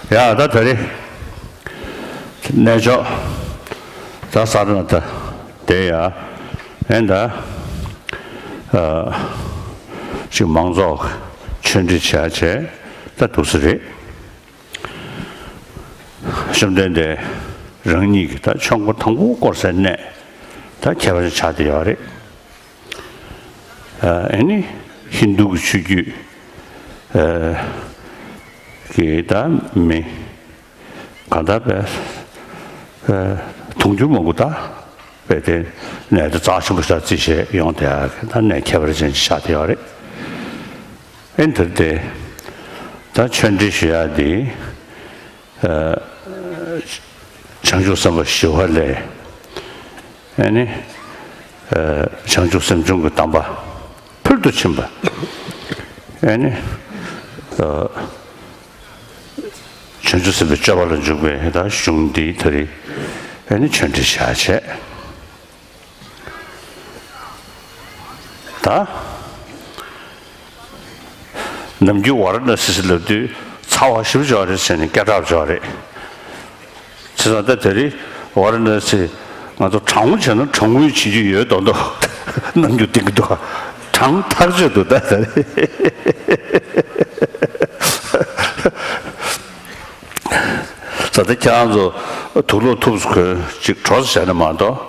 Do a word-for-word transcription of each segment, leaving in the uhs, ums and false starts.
ཡ། ད་ད་རེས་གནས་མཆོག་ད་ས་ར་ནཱ་ཐ་དེ་ཡ། ཨེ་ད་ཨ་ཅིག་མང་ཚོགས་ཆོས་འབྲེལ་བྱས་བྱས་ད་འདུག་སེ་རེད། བཅོམ་ལྡན་འདས་རང་ཉིད་ཀྱི་ད་ཆོས་འཁོར་དང་པོ་བསྐོར་སའི་གནས་ད་ཁྱད་པར་ཅན་ཆགས་བསྡད་ཡོད་རེད། ཨ་ནི་ཧིན་རྡུ་གི་ཆོས་བརྒྱུད་ཨ་ཀྱི་ད་མི་གང་ལྟར་པས་ཨ་དུང་ཕྱུར་མང་པོ་ད་པས་དེ་གནས་དེ་རྩ་ཆེན་པོ་ཞིག་རྩིས་བྱས་ཡོང་བསྡད་ཡག་གི་ད་གནས་ཁྱད་པར་ཅན་ཞིག་ཆགས་བསྡད་ཡོད་རེད། ཨེ་འདིར་དེ་ད་ཆོས་འབྲེལ་ཞུ་ཡག་འདི་ཨ་བྱང་ཆུབ་སེམས་དཔའ་ཞི་བ་ལྷས་ཨེ་ནི་ཨ་བྱང་ཆུབ་སེམས་སྦྱོང་གི་གདམས་པ་ཕུལ་དུ་ཕྱིན་པ་ཨེ་ནི་ཨ་བྱང་ཆུབ་སེམས་དཔའི་སྤྱོད་པ་ལ་འཇུག་པའི་ད་གཞུང་འདི་ད་རེས་ཨེ་ནི་ཆོས་འབྲེལ་བྱས་བྱས། ད་ནམ་རྒྱུན་ཝཱ་ར་ཎ་སི་ཟེར་ལབ་དུས་ཚ་བ་ཞེ་པོ་ཅིག་ཡོད་རེད་ཟེར་ནས་སྐད་གྲགས་ཅིག་ཡོད་རེད། བྱས་ཙང་ད་དེ་རིང་ཝཱ་ར་ཎ་སི་ང་ཚོ་གྲང་མོ་བྱས་ན་གྲང་མོ་བྱེད་རྒྱུ་ཡོད་མདོག་མདོག་ནམ་རྒྱུན་བསྟན་གྱི་འདུག་གྲང་ཐག་ཆོད་འདུག་ད་དེ་རིང་། ད་ལྟ་ཁྱེད་རང་ཚོ་དུག་ལོག་ཐུགས་སུ་གོན་ཅིག་གྲོགས་སུ་བྱས་ན་མ་གཏོགས་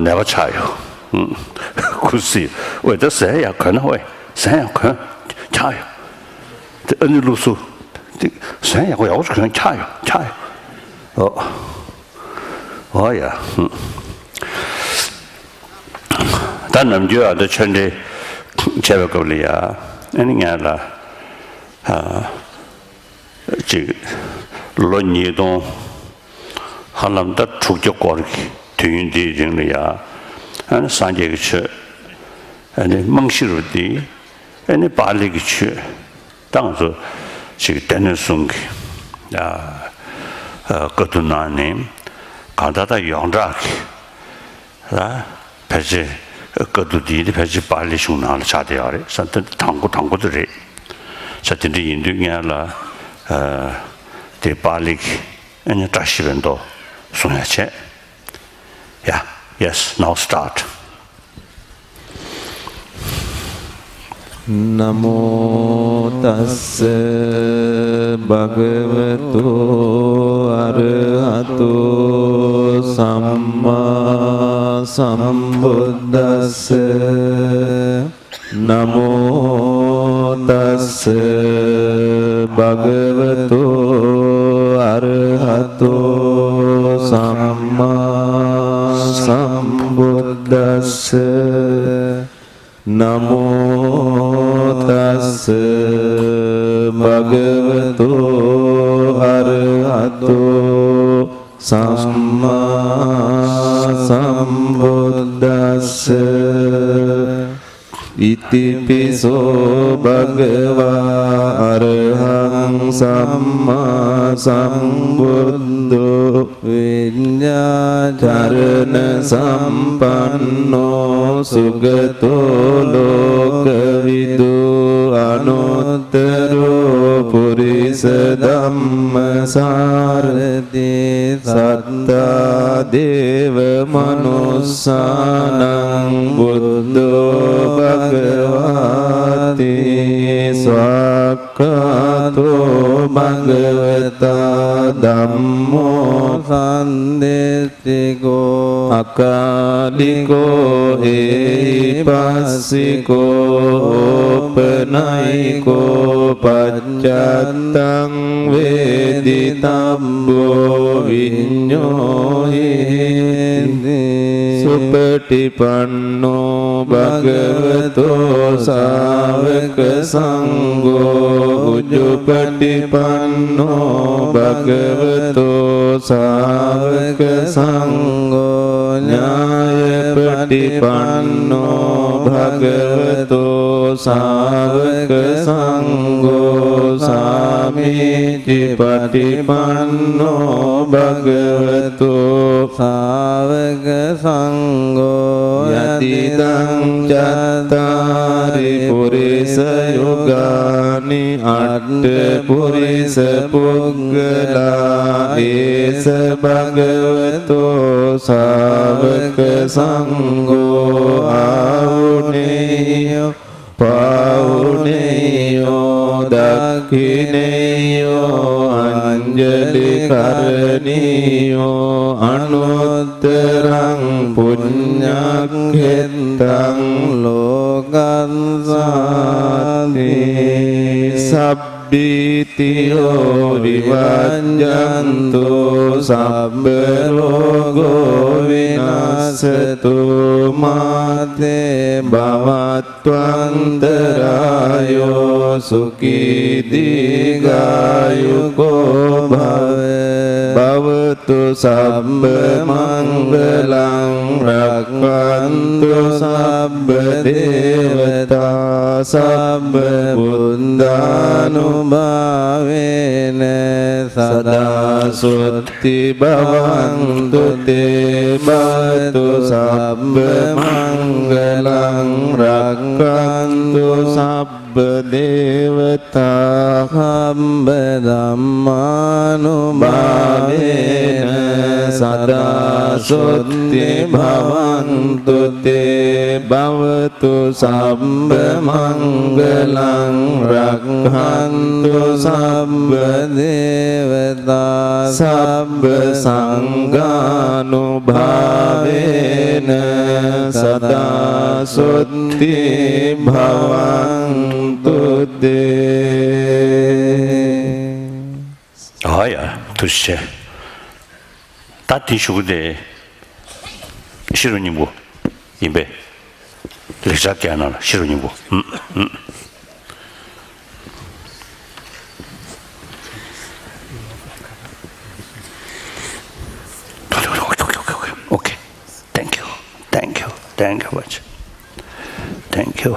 ནད་པ་ཆགས་ཡོང་། ཁུ་སིམ། ཨོའི་ད་ཟས་ཡག་གོན་ན། ཨོའི་ཟས་ཡག་གོན་ཆགས་ཡོང་། དེ་ཨ་ནི་ལུགས་སུ་དེ་ཟས་ཡག་པོ་ཡག་པོ་ཞིག་གོན་ཆགས་ཡོང་ཆགས་ཡོང་། ཨོ་ཨོ་ཡ། ད་ནམ་རྒྱུན་ཨ་ད་ཆོས་འབྲེལ་བྱས་པའི་སྐབས་ལ་ཡ་ཨ་ནི་ངས་ལ་ཨ། ཅིག་ལོ་ཉིས་སྟོང་ཧ་ལམ་ད་དྲུག་བརྒྱ་སྐོར་གྱི་དུས་ཡུན་འདིའི་རིང་ལ་ཡ། ཨ་ནི་སངས་རྒྱས་ཀྱི་ཆོས་ཨ་ནི་རྨང་གཞི་རུ་འདི་ཨ་ནི་པཱ་ལི་གི་ཆོས་ད་ང་ཚོ་ཅིག་སྡེ་སྣོད་གསུམ་གྱི་ཨ་ཨ་བཀའ་བསྡུ་གནང་ནས་གང་ལྟར་ད་ཡོངས་གྲགས་ཀྱི་ལ་ཕལ་ཆེར་བཀའ་བསྡུ་འདི་ནི་ཕལ་ཆེར་པཱ་ལི་གཞུང་ནང་ལ་ཆགས་བསྡད་ཡོད་རེད་ས། དེ་དང་པོ་དང་པོ་དེ་རེད་ས། དེ་འདྲ་ཡིན་དུས་ངས་ལ་ཨ་དེ་པཱ་ལི་གི་ཨ་ནི་བཀྲ་ཤིས་པའི་མདོ་གསུང་ཡ་བྱས། Yeah, yes, now start. नमो तस्स भगवतो अरहतो सम्मासम्बुद्धस्स। नमो तस्स भगवतो अरहतो सम्मासम्बुद्धस्स। नमो तस्स भगवतो अरहतो सम्मासम्बुद्धस्स। इतिपि so bhagavā arahaṃ sammāsambuddho vijjācaraṇasampanno sugato lokavidū අනුත්තරෝ පුරිසදම්මසාරති සත්තා දේවමනුස්සානං බුද්ධෝ භගවාති. ස්වාක්ඛාතෝ භගවතා දම්මෝ සන්දිට්ඨිකෝ අකාලිකෝ එහිපස්සිකෝ ඕපනයිකෝ පච්චත්තං වේදිතබ්බෝ විඤ්ඤූහීති. සුපටිපන්නෝ භගවතෝ සාවකසංඝෝ උජුපටිපන්නෝ භගවතෝ සාවකසං ෝ ඥායපටිපන්නෝ භගවතෝ සාවකසංඝෝ සාමීචිපටිපන්නෝ භගවතෝ සාවකසංඝෝ යදිදං චත්තාරි පුරිසයුගානි අට්ඨ පුරිසපුග්ගලා esa bhagavato sāvakasaṅgho āhuneyyo pāhuneyyo dakkhiṇeyyo añjalikaraṇīyo anuttaraṃ puññakkhettaṃ lokassāti. Sabbītiyo vivajjantu sabbarogo vinassatu mā te bhavatvantarāyo sukhī dīghāyuko bhava. Bhavatu sabbamaṅgalaṃ rakkhantu sabbadevatā sabbabuddhānubhāvena sadā sotthī bhavantu te. Bhavatu sabbamaṅgalaṃ rakkhantu sabbadevatā sabbadhammānubhāvena sadā sotthī bhavantu te. Bhavatu sabbamaṅgalaṃ rakkhantu sabbadevatā sabbasaṅghānubhāvena sadā sotthī bhavantu te. ཨ་ཡ། ཐུགས་རྗེ་ཆེ། ད་དེ་ཞུ་གི་དེ་ཤེས་རབ་སྙིང་པོ་ཡིན་པས། ལེགས་སྦྱར་རྒྱན་ནང་ལ་ཤེས་རབ་སྙིང་པོ། ཨུམ་ཨུམ། Okay. Thank you. Thank you. Thank you much. Thank you.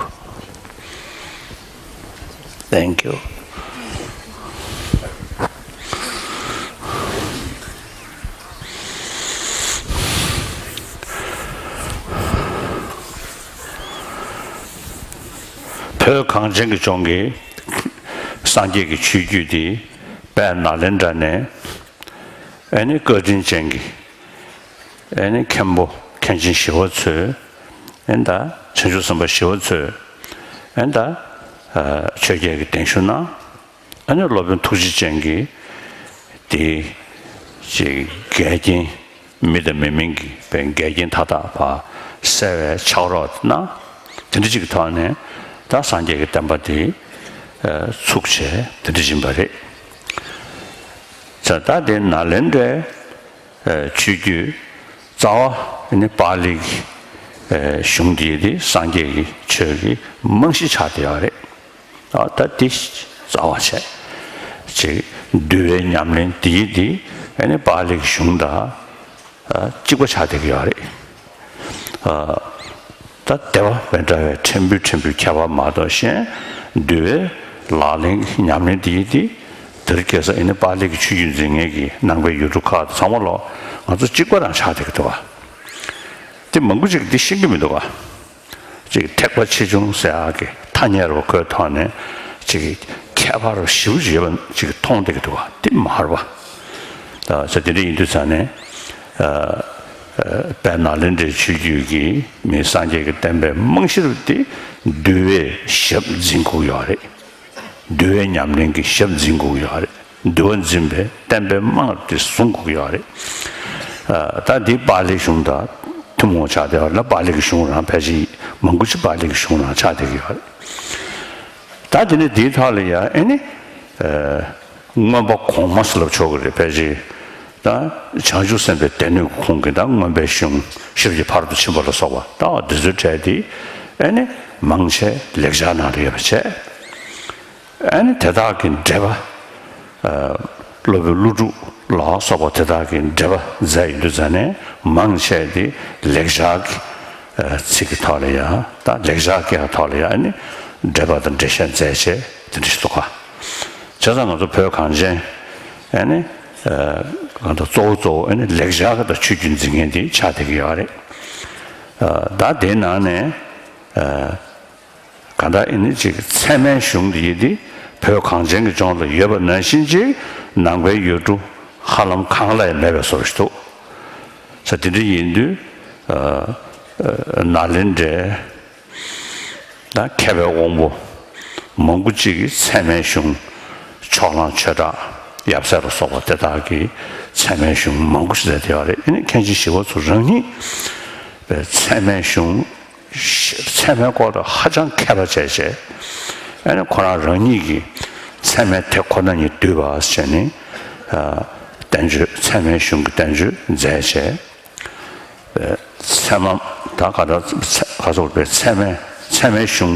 Thank you. བོད་གངས་ཅན་གྱི་ལྗོངས་ཀྱི་སངས་རྒྱས་ཀྱི་ཆོས་བརྒྱུད་འདི་དཔལ་ནཱ་ལེནྡྲ་ནས་ཨ་ནི་བཀའ་དྲིན་ཅན་གྱི་ཨ་ནི་མཁན་པོ་མཁན་ཆེན་ཞི་བ་འཚོས། ཨ་ནི་ད་བྱང་ཆུབ་སེམས་དཔའ་ཞི་བ་འཚོས། ཨ་ནི་ད་ཆོས་རྒྱལ་གྱི་གདན་ཞུ་གནང་། ཨ་ནི་སློབ་དཔོན་ཐུགས་རྗེ་ཅན་གྱིས་དེ་ཅིག་འགལ་རྐྱེན་མི་དང་མི་མིན་གྱི་བའི་འགལ་རྐྱེན་མཐའ་དག་ཕར་བསལ་བའི་ཕྱག་རོགས་གནང་། དེ་འདྲ་ཅིག་གི་ཐོག་ནས་ད་སངས་རྒྱས་ཀྱི་བསྟན་པ་དེ་ཚུགས་བྱས་དེ་འདྲ་ཡིན་པ་རེད། ད་ད་དེ་ནཱ་ལེནྡྲའི་ཆོས་བརྒྱུད་རྩ་བ་ནི་པཱ་ལི་གི་གཞུང་འདི་དེ་སངས་རྒྱས་ཀྱི་ཆོས་ཀྱི་རྨང་གཞི་ཆགས་བསྡད་ཡོད་རེད། ཨ་ད་འདི་རྩ་བ་བྱས། ཅིག་འདུལ་བའི་ཉམས་ལེན་འདི་འདི་ཨ་ནི་པཱ་ལི་གི་གཞུང་དང་ཨ་གཅིག་པ་ཆགས་བསྡད་ཀྱི་ཡོད་རེད། ཨ་ད་དེ་བ་བས་འདྲ་བའི་ཕྲན་བུ་ཕྲན་བུ་ཁྱད་པར་མ་གཏོགས་གཞན་འདུལ་བའི་ལག་ལེན་ཉམས་ལེན་འདི་འདི་དེར་སྐྱེས་ས་ཨ་ནི་པཱ་ལི་གི་ཆོས་བརྒྱུད་འཛིན་མཁན་གྱི་ནང་པའི་ཡུལ་གྲུ་ཁག་དང་ཚང་མ་ལོ་ང་ཚོ་གཅིག་པ་རང་ཆགས་བསྡད་ཀྱི་འདུག་ག་དེ་མང་པོ་ཅིག་འདི་ཤེས་ཀྱི་མི་འདུག་ག་ཅིག་ཐེག་པ་ཆེ་ཆུང་ཟེར་ཡག་གི་ཐ་སྙད་རུ་ཁོའི་ཐོག་ནས་ཅིག་ཁྱད་པར་ཞེ་པོ་ཅིག་ཡོད་པ་ཅིག་མཐོང་བསྡད་ཀྱི་འདུག་བ། དེ་མ་རེད་པ། ད་ཟེར་དེ་འདྲ་ཡིན་དུས་ཙང་ནས་ཨ་ཨ་དཔལ་ནཱ་ལེནྡྲའི་ཆོས་བརྒྱུད་ཀྱི་མི་སངས་རྒྱས་ཀྱི་བསྟན་པའི་རྨང་གཞི་རུ་དེ་འདུལ་བའི་ཞབས་འཛིན་དགོས་ཀྱི་ཡོད་རེད། འདུལ་བའི་ཉམས་ལེན་གྱི་ཞབས་འཛིན་དགོས་ཀྱི་ཡོད་རེད། འདུལ་བ་འཛིན་པའི་བསྟན་པའི་རྨང་དེ་བཟུང་དགོས་ཀྱི་ཡོད་རེད། ཨ་ད་འདི་པཱ་ལིའི་གཞུང་དང་ཐུན་མོང་ཆགས་བསྡད་པ་ལ། པཱ་ལི་གི་གཞུང་རང་ཕལ་ཆེར་མང་པོ་ཅིག་པཱ་ལི་གི་གཞུང་རང་ཆགས་བསྡད་ཀྱི་ཡོད་རེད། ད་དེ་ནས་འདིའི་ཐོག་ལ་ཡང་ཨེ་ནི་ཨ་མངོན་པ་གོང་མ་ཟེར་ལབ་ཆོག་གི་རེད། ཕལ་ཆེར་ད་བྱང་ཆུབ་སེམས་དཔའི་སྡེ་སྣོད་ཀྱི་ཁོངས་ཀྱི་ད་མངོན་པའི་གཞུང་ཤེས་རབ་ཀྱི་ཕ་རོལ་ཏུ་ཕྱིན་པ་ལ་སོགས་པ། ད་འདི་ཚོའི་གྲས་དེ་ཨེ་ནི་མང་ཆེ་ལེགས་སྦྱར་ནང་ལ་ཡོད་པ་བྱས། ཨ་ནི་དེ་དག་གི་འགྲེལ་པ། ཨ་སློབ་དཔོན་ཀླུ་སྒྲུབ་ལ་སོགས་པ་དེ་དག་གི་འགྲེལ་པ་མཛད་ཡོང་དུས་ཙང་ནས་མང་ཆེ་དེ་ལེགས་སྦྱར་གྱི་ཨ་ཚིག་གི་ཐོག་ལ་ཡང་། ད་ལེགས་སྦྱར་གྱི་ཐོག་ལ་ཡང་ཨ་ནི་འགྲེལ་པ་དང་འགྲེལ་བཤད་མཛད་བྱས་དེ་འདྲ་ཞིག་འདུག་ག། བྱས་ཙང་ང་ཚོ་བོད་གངས་ཅན་ཨ་ནི་ཨ་གང་ལྟར་གཙོ་བོ་གཙོ་བོ་ཨ་ནི་ལེགས་སྦྱར་གྱི་ད་ཆོས་བརྒྱུད་འཛིན་མཁན་དེ་ཆགས་བསྡད་ཀྱི་ཡོད་རེད། ཨ་ད་དེའི་ནང་ནས་ཨ། གང་ལྟར་ཨེ་ནི་ཅིག་ཚད་མའི་གཞུང་འདི་ཡིན་ཏེ། བོད་གངས་ཅན་གྱི་ལྗོངས་ལ་ཡོད་པ་ནང་བཞིན་ཅིག་ནང་པའི་ཡུལ་གྲུ་ཧ་ལམ་གང་ལ་ཡང་མེད་པའི་བཟོ་ཞིག་འདུག་ས། དེ་འདྲ་ཡིན་དུས་ཨ་ཨ་ནཱ་ལེནྡྲའི་ད་མཁས་པའི་དབང་པོ་མང་པོ་ཅིག་གིས་ཚད་མའི་གཞུང་ཕྱོགས་གླང་ཆོས་གྲགས་ཡབ་སྲས་ལ་སོགས་པ་དེ་དག་གིས་ཚད་མའི་གཞུང་མང་པོ་ཞིག་མཛད་བསྡད་ཡོད་རེད། ཨེ་ནི་མཁན་ཆེན་ཞི་བ་འཚོ་རང་ཉིད་པའི་ཚད་མའི་གཞུང་ཚད་མའི་སྐོར་དུ་ཧ་ཅང་མཁས་པ་བྱས་བྱས། ཨ་ནི་ཁོ་རང་རང་ཉིད་ཀྱིས་ཚད་མའི་དེབ་ཁོ་ན་ཉིད་བསྡུས་པ་བྱས་ནས་ཨ་བསྟན་བཅོས་ཚད་མའི་གཞུང་གི་བསྟན་བཅོས་མཛད་བྱས། ཨ་ཚད་མ་ད་ག་ད་ག་ཚོད་པའི་ཚད་མའི་ཚད་མའི་གཞུང་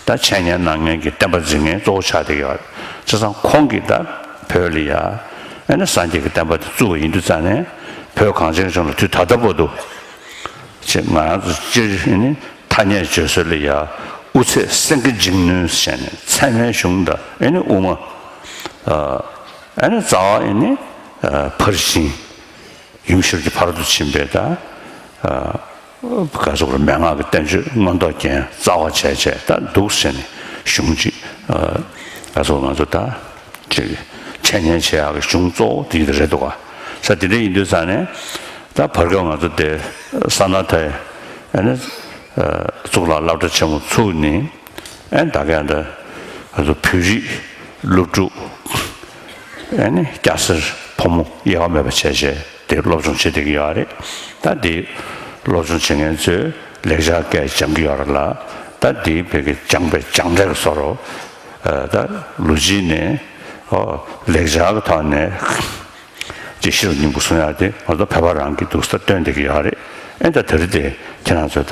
ད་འཆད་ཉན་གནང་མཁན་གྱི་བསྟན་པ་འཛིན་མཁན་གཙོ་བོ་ཆགས་བསྡད་ཡོད་རེད། བྱས་ཙང་ཁོང་གིས་ད་བོད་ལ་ཡ་ཨ་ནི་སངས་རྒྱས་ཀྱི་བསྟན་པ་དེ་བཙུགས་པ་ཡིན་དུས་ཙང་ནས་བོད་གངས་ཅན་ལྗོངས་ལ་དུས་ད་ལྟ་བར་དུ། ཅེས་ང་རང་ཚོ་སྤྱིར་ཨེ་ནི་ཐ་སྙད་བརྗོད་སྲོལ་ལ་ཡ་དབུ་ཚད་སེང་གེ་འཇིགས་ནུས་ཟེར་ནས་ཚད་མའི་གཞུང་དང་ཨེ་ནི་དབུ་མ་ཨ་ཨེ་ནི་རྩ་བ་ཨེ་ནི་ཨ་ཕར་ཕྱིན་ཡུམ་ཤེས་རབ་ཀྱི་ཕ་རོལ་ཏུ་ཕྱིན་པའི་ད་ཨ་ག་ཟེར་དགོས་རེད། མན་ངག་གི་བསྟན་བཅོས་མངོན་རྟོགས་རྒྱན་རྩ་བ་བྱས་བྱས་ད་འདུག་ཟེར་ནས་གཞུང་ཅིག་ཨ་ག་ཟེར་དགོས་ང་ཚོ་ད། ཅིག་འཆད་ཉན་བྱེད་ཡག་གི་གཞུང་གཙོ་བོ་དེ་རེད་འདུག་ག། ས་དེ་འདྲ་ཡིན་དུས་ཙང་ནས་ད་བར་སྐབས་ང་ཚོ་དེ་ས་ན་ཐའི་ཨ་ནི་གཙུག་ལག་སློབ་གྲྭ་ཆེན་མོ་ཚུགས་ནས་ཨ་ནི་ད་ག་ད་ང་ཚོ་བོད་རིགས་སློབ་ཕྲུག་ཨ་ནི་སྐྱ་སེར་ཕོ་མོ་དབྱེ་བ་མེད་པ་བྱས་བྱས་དེ་སློབ་སྦྱོང་བྱེད་བསྡད་ཀྱི་ཡོད་རེད། ད་དེ་སློབ་སྦྱོང་བྱེད་མཁན་ཚོས་ལེགས་སྦྱར་སྐད་སྦྱང་གི་ཡོད་རེད་ལ། ད་དེའི་བོད་ཀྱི་སྦྱངས་པའི་སྦྱངས་འབྲས་ཀྱི་བཟོ་འདྲ། ཨ་ད་ལོ་རྒྱུས་ནས་ཨོ་ལེགས་སྦྱར་གྱི་ཐོག་ནས་ཅིག་ཤེས་རབ་སྙིང་པོ་གསུང་ཡག་དེ་ང་ཚོ་བོད་པ་རང་གིས་འདུག་སེ་སྟོན་བསྡད་ཀྱི་ཡོད་རེད། ཨེ་ད་དེ་རིང་དེ་ཁྱེད་རང་ཚོས་ད་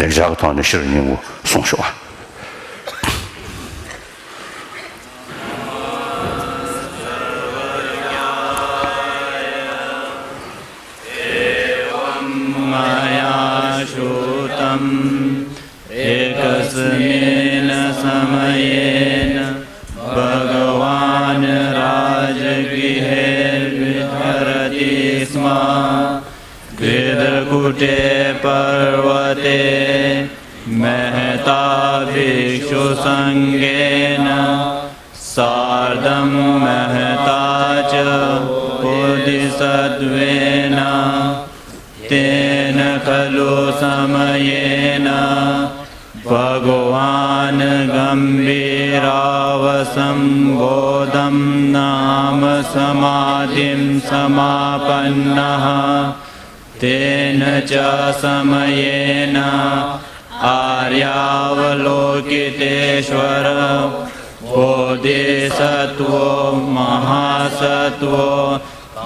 ལེགས་སྦྱར་གྱི་ཐོག་ནས་ཤེས་རབ་སྙིང་པོ་གསུང་ཤོག་ཨ། एकस्मिन् समयेन भगवान् राजगृहे विहरति स्म। गृध्रकूटे पर्वते महता भिक्षुसङ्घेन सार्धं महता च बोधिसत्त्वेन। तेन खलु समयेन भगवान् गम्भीरावसम्बोधं नाम समाधिं समापन्नः। तेन च समयेन आर्यावलोकितेश्वर बोधिसत्त्वो महासत्त्वो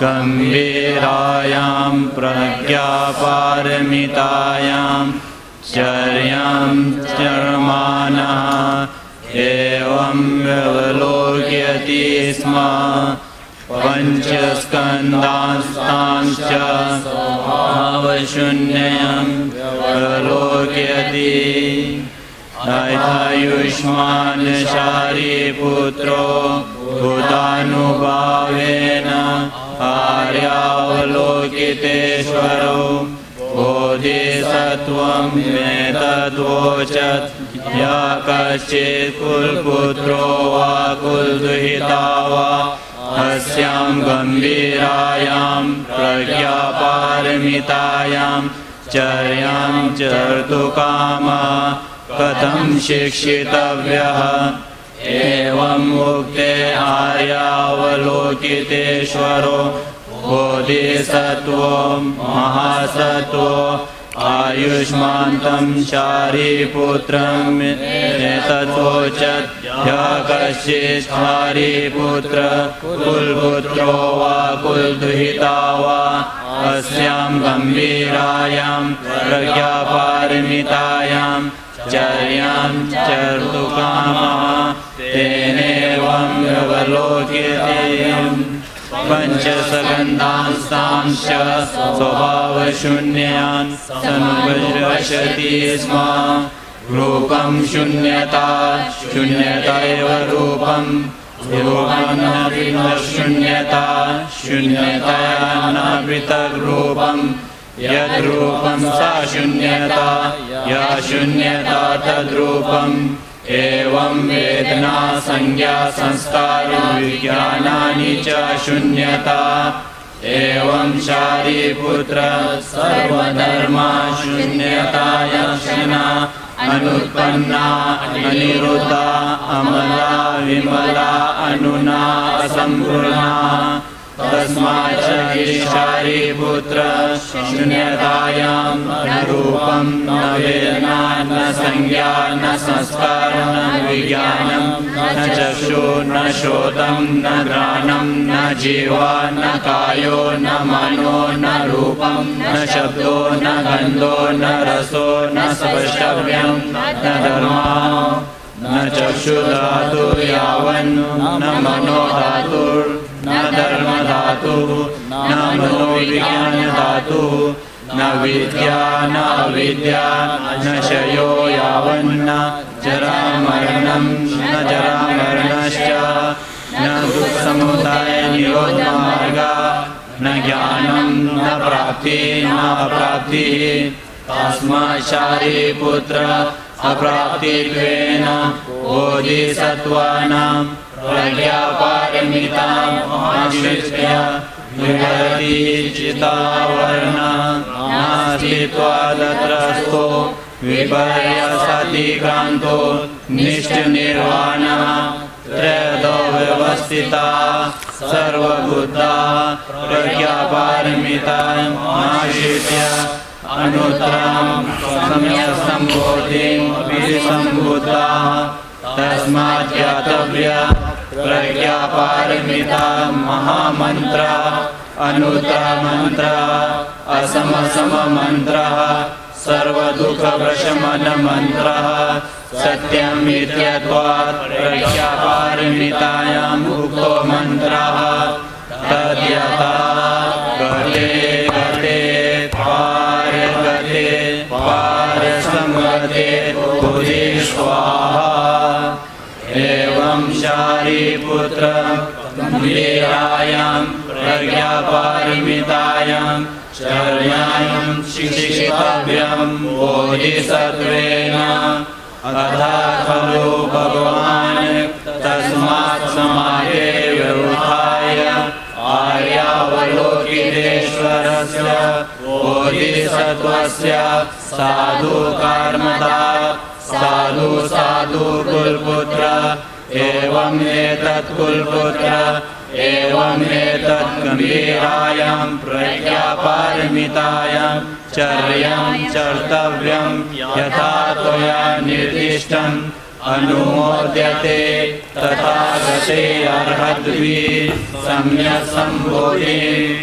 गम्भीरायां प्रज्ञापारमितायां चर्यां चरमाणः एवं व्यवलोकयति स्म। पञ्चस्कन्धांश्च स्वभावशून्यं व्यवलोकयति। अथायुष्मान् शारिपुत्रो भूतानुभावेन आर्यावलोकितेश्वरो बोधिसत्त्वमेतद्वोचत् यः कश्चित् कुलपुत्रो वा कुलदुहिता वा अस्यां गम्भीरायां प्रज्ञापारमितायां चर्यां चर्तुकामः कथं शिक्षितव्यः। एवम् उक्ते आर्यावलोकितेश्वरो बोधिसत्त्वो महासत्त्वो आयुष्मान्तं शारिपुत्रमेतद्वोचत्। यः कश्चित् शारिपुत्र कुलपुत्रो वा कुलदुहिता वा अस्यां गम्भीरायां प्रज्ञापारमितायां चर्यां चर्तुकामः तेनेवम् अवलोकितव्यम्। पञ्चस्कन्धांश्चाष्ट स्वभावशून्यान् समुपपश्यति स्म। रूपं शून्यता शून्यतैव रूपम्। रूपं न पृथक्शून्यता शून्यतया न पृथग्रूपम्। यद्रूपं सा शून्यता या शून्यता तद्रूपम्। एवं वेदनासंज्ञासंस्कारविज्ञानानि च शून्यता। एवं शारिपुत्र सर्वधर्मा शून्यतालक्षणा अनुत्पन्ना अनिरुद्धा अमला विमला अनुना असम्पूर्णा। तस्माच्च शारिपुत्र शून्यतायां न रूपं न वेदना न संज्ञा न संस्कार न विज्ञानं न चक्षु न श्रोतं न घ्राणं न जीवा न कायो न मनो न रूपं न शब्दो न गन्धो न रसो न स्पर्शव्यं न धर्मा। न चक्षुधातु यावन् न मनोधातुर्न धर्मधातुः न मनोविज्ञानधातुः न विद्या न अविद्या न क्षयो यावन्न जरामरणं न जरामरणश्च न दुःखसमुदयनिरोधमार्गः न ज्ञानं न प्राप्तिः न अप्राप्तिः। तस्मात् शारिपुत्र अप्राप्तित्वेन बोधिसत्त्वानां प्रज्ञापारमितामाश्रित्य विपरीतचित्तावरणः नास्ति त्वादत्रस्थो विपर्यसाधिक्रान्तो निष्ठनिर्वाणः। त्रयदो व्यवस्थिताः सर्वबुद्धाः प्रज्ञापारमितामाश्रित्य अनुत्तरां सम्यक्सम्बोधिमभिसम्बुद्धाः। तस्मात् ज्ञातव्यः प्रज्ञापारमिता महामन्त्रः अनुत्तरमन्त्रः अशमशममन्त्रः सर्वदुःखप्रशमनमन्त्रः सत्यमित्यत्वात् प्रज्ञापारमितायामुक्तो मन्त्रः। तद्यथा घटे घटे पारगते पारसंगते बोधि स्वाहा। एवं शारिपुत्र गम्भीरायां प्रज्ञापारमितायां चर्यां शिक्षितव्यं बोधिसत्त्वेन। अथ खलु भगवान् तस्मात् समाधेः व्युत्थाय आर्यावलोकितेश्वरस्य बोधिसत्त्वस्य साधुकारमदात्। साधु साधु कुलपुत्र एवमेतत् कुलपुत्र एवमेतत् गम्भीरायां प्रज्ञापारमितायां चर्यां चर्तव्यं यथा त्वया निर्दिष्टम् अनुमोद्यते तथागते अर्हद्भिः सम्यक्सम्बोधिम्।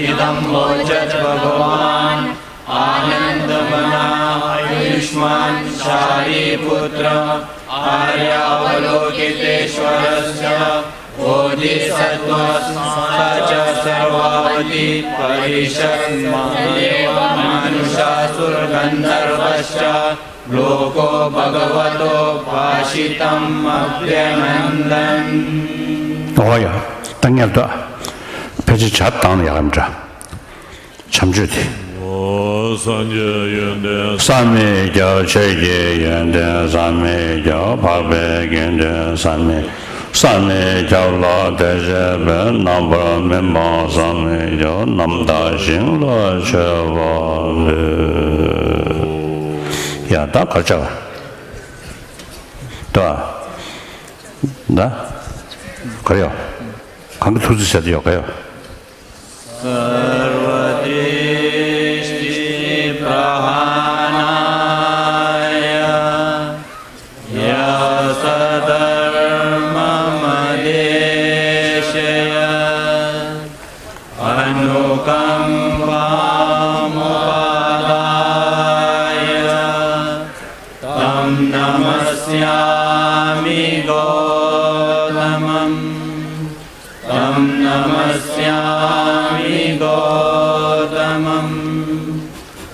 इदं वोचत् भगवान् आनन्दमना आयुष्मान् शारिपुत्र आर्यावलोकितेश्वरस्य बोधिसत्त्वः। स च सर्वावति परिषद् मादेव मानुषासुरगन्धर्वश्च लोको भगवतो भाषितमभ्यनन्दन्। ཨོ་ཡ། ད་ངེར་ད་ཕལ་ཆེར་ཇ་བཏང་ན་ཡག་གམ་འདྲ། བྱམས་ཆོས་དེ། སངས་རྒྱས་ཡོན་ཏན་བསམ་མི་ཁྱབ། ཆོས་ཀྱི་ཡོན་ཏན་བསམ་མི་ཁྱབ། འཕགས་པའི་དགེ་འདུན་བསམ་མི་བསམ་མི་ཁྱབ་ལ་དད་བྱས་པས། རྣམ་པར་སྨིན་པ་བསམ་མི་ཁྱབ། རྣམ་དག་ཞིང་ལ་མཆོད་པ་འབུལ། ཡ་ད་གར་ཆག་ད་ད་གར་ཡོད། གང་གི་ཐུགས་རྗེ་ཆེ་ད་ཡོད་ག་ཡོད། सर्वदृष्टिप्रहरणाय यासधर्ममदेशयत् अनुकम्पामुपादाय तं नमस्यामि गौतमम्। तं नमस्यामि गौतमम्।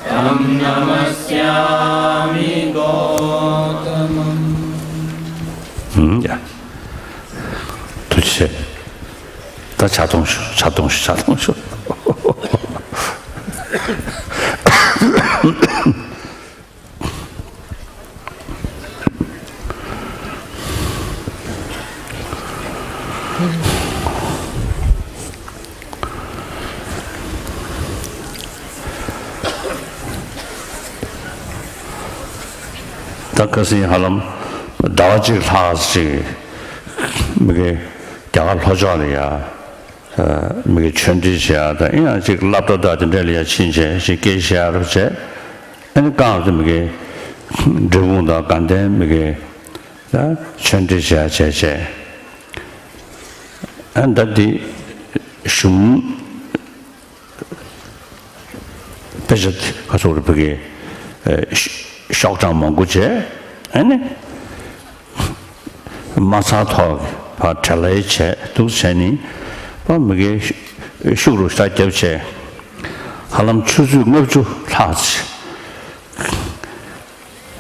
तं नमस्यामि गौतमम्। ཨུམ། ཡ། ཐུགས་རྗེ་ཆེ། ད་ཕྱག་སྟོང་ཞུ། ཕྱག་སྟོང་ཞུ། ཕྱག་སྟོང་ཞུ། ད་ཁ་སང་ཧ་ལམ་ཟླ་བ་གཅིག་ལྷག་ཅིག་མི་གི་རྒྱ་གར་ལྷོ་ཕྱོགས་ལ་ཡ། མི་གི་ཆོས་འབྲེལ་བྱེད་ཡ་དང་། ཡང་ཅིག་སློབ་གྲྭ་དང་དེ་འདྲ་ལ་ཡ་ཕྱིན་བྱས་ཅིག་སྐད་བཤད་ཡ་རུ་བྱས། ཨ་ནི་རྐང་རུ་དེ་མི་གི་འབྲས་སྤུངས་དང་དགའ་ལྡན་མི་གི་ད་ཆོས་འབྲེལ་བྱེད་ཡ་བྱས་བྱས། ཨ་ནི་ད་འདི་གཞུང་དཔེ་ཆ་ཁ་སོགས་རུ་བུ་གི་ཤོག་གྲངས་མང་པོ་བྱས། ཨ་ནི། མ་ཚང་ཐོག་ཕར་བྲེལ་བ་བྱས་འདུག་བྱས་ནི། ཕར་མི་གི་ཤུགས་རུ་ཤ་རྒྱབ་བྱས། ཧ་ལམ་ཆུ་ཚོད་ལྔ་བཅུ་ལྷག་ཅིག་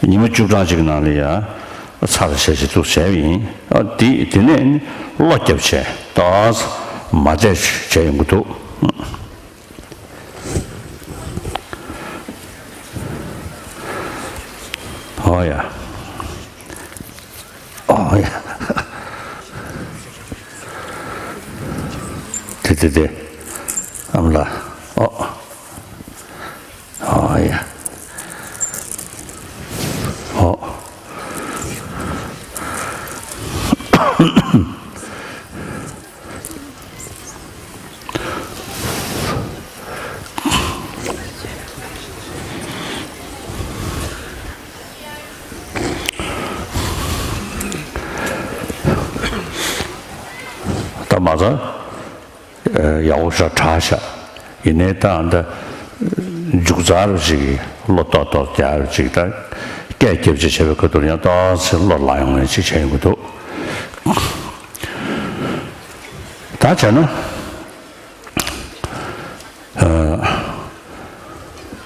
ཉི་མ་བཅུ་གྲངས་ཅིག་ནང་ལ་ཡ་ཚར་བྱས་བྱས་འདུག་བྱས་པ་ཡིན། ཨ་དེ་དེ་ནས་ནི་གློ་རྒྱབ་བྱས་ཏོག་ཙམ་མ་བསྡད་བྱས་ཡོང་གི་འདུག་ཨོ་ཡ། ཨོ་ཡ། དེ་དེ་དེ། ཨ་མ་ལགས། ཨོ། ཨོ་ཡ། ཨོ། ད་མ་ཚད་ཡག་པོ་ཞེ་དྲག་ཤག་ཡིན་ནའི་ད་ཨ་ད་མཇུག་རྩ་རུ་ཅིག་བློ་ཏོག་ཏོག་རྒྱག་རུ་ཅིག་ད་སྐད་རྒྱབ་ཅིག་བྱས་པའི་ཁ་ཐུག་ཡང་ཏོག་ཙམ་བློ་ལངས་ཡོང་ཡ་ཅིག་བྱས་ཡོང་གི་འདུག་ད་བྱས་ན།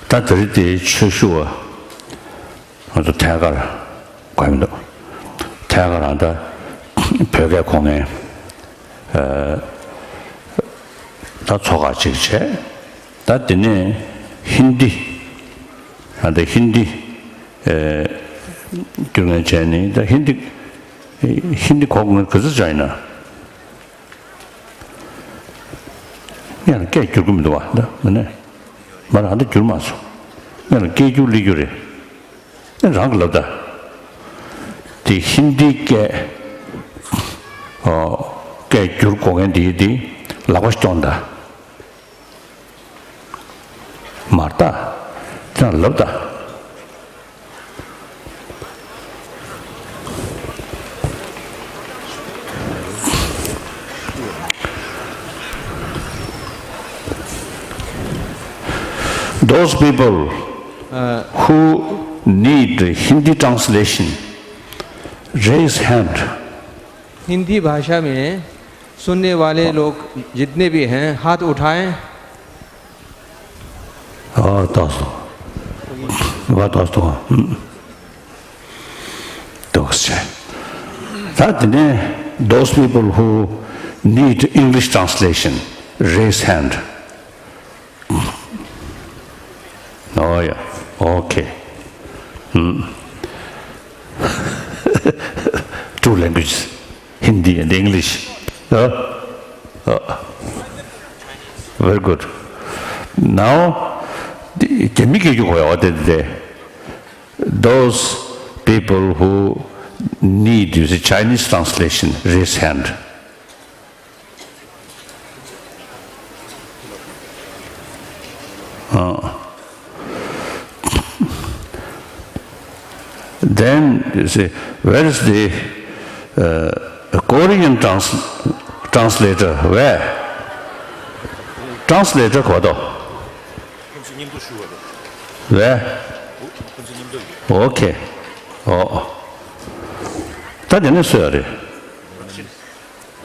ད་དེ་རིང་དེའི་ཆོས་ཞུ་བ་ང་ཚོ་ཐད་ཀར་གོ་མི་འདུག་ཐད་ཀར་ད་བོད་སྐད་གོ་མཁན་ད་ཚོགས་ཁག་ཅིག་བྱས། ད་དེ་ནས་ཧིན་དི་ད་ཧིན་དི་བསྒྱུར་མཁན་བྱས་ནི་ད་ཧིན་དི་ཧིན་དི་གོ་མཁན་ག་ཚོད་ཅིག་ཡིན་ན། ཡང་སྐད་བསྒྱུར་གི་མི་འདུག་བ། འདི་མ་ནས་མ་རང་འདི་བསྒྱུར་མ་སོང་། ཡང་སྐད་བསྒྱུར་ལི་བསྒྱུར་རེད། ཨེ་རང་གི་ལབ་ད། དེ་ཧིན་དིའི་སྐད་ཨོ་སྐད་བསྒྱུར་གོ་མཁན་དེ་དེ་ལག་པ་སྐྱོང་ད། མར་ལྟ། ཅང་ལབ་ད། Those people who need Hindi translation, raise hand. Hindi भाषा में सुनने वाले लोग जितने भी हैं, हाथ उठाएं। ཨ་ཏོག་སོ། ཨ་ཏོག་སོ། ཏོག་སེ། ད་དེ་ནས་those people who need English translation, raise hand. Oh, yeah. Okay. Hmm. Two languages, Hindi and English. Uh, uh, very good. Now, རྒྱ་མི་སྐད་རྒྱུག་གོ་ཡ་དེ་དེ། Those people who need, you see, Chinese translation, raise hand. Uh, then, you see, where is the uh, Korean trans- translator? Where? Translator གོ་དོ། Where? Okay. Oh. ད་དེ་ནས་སུ་ཡོད་རེད།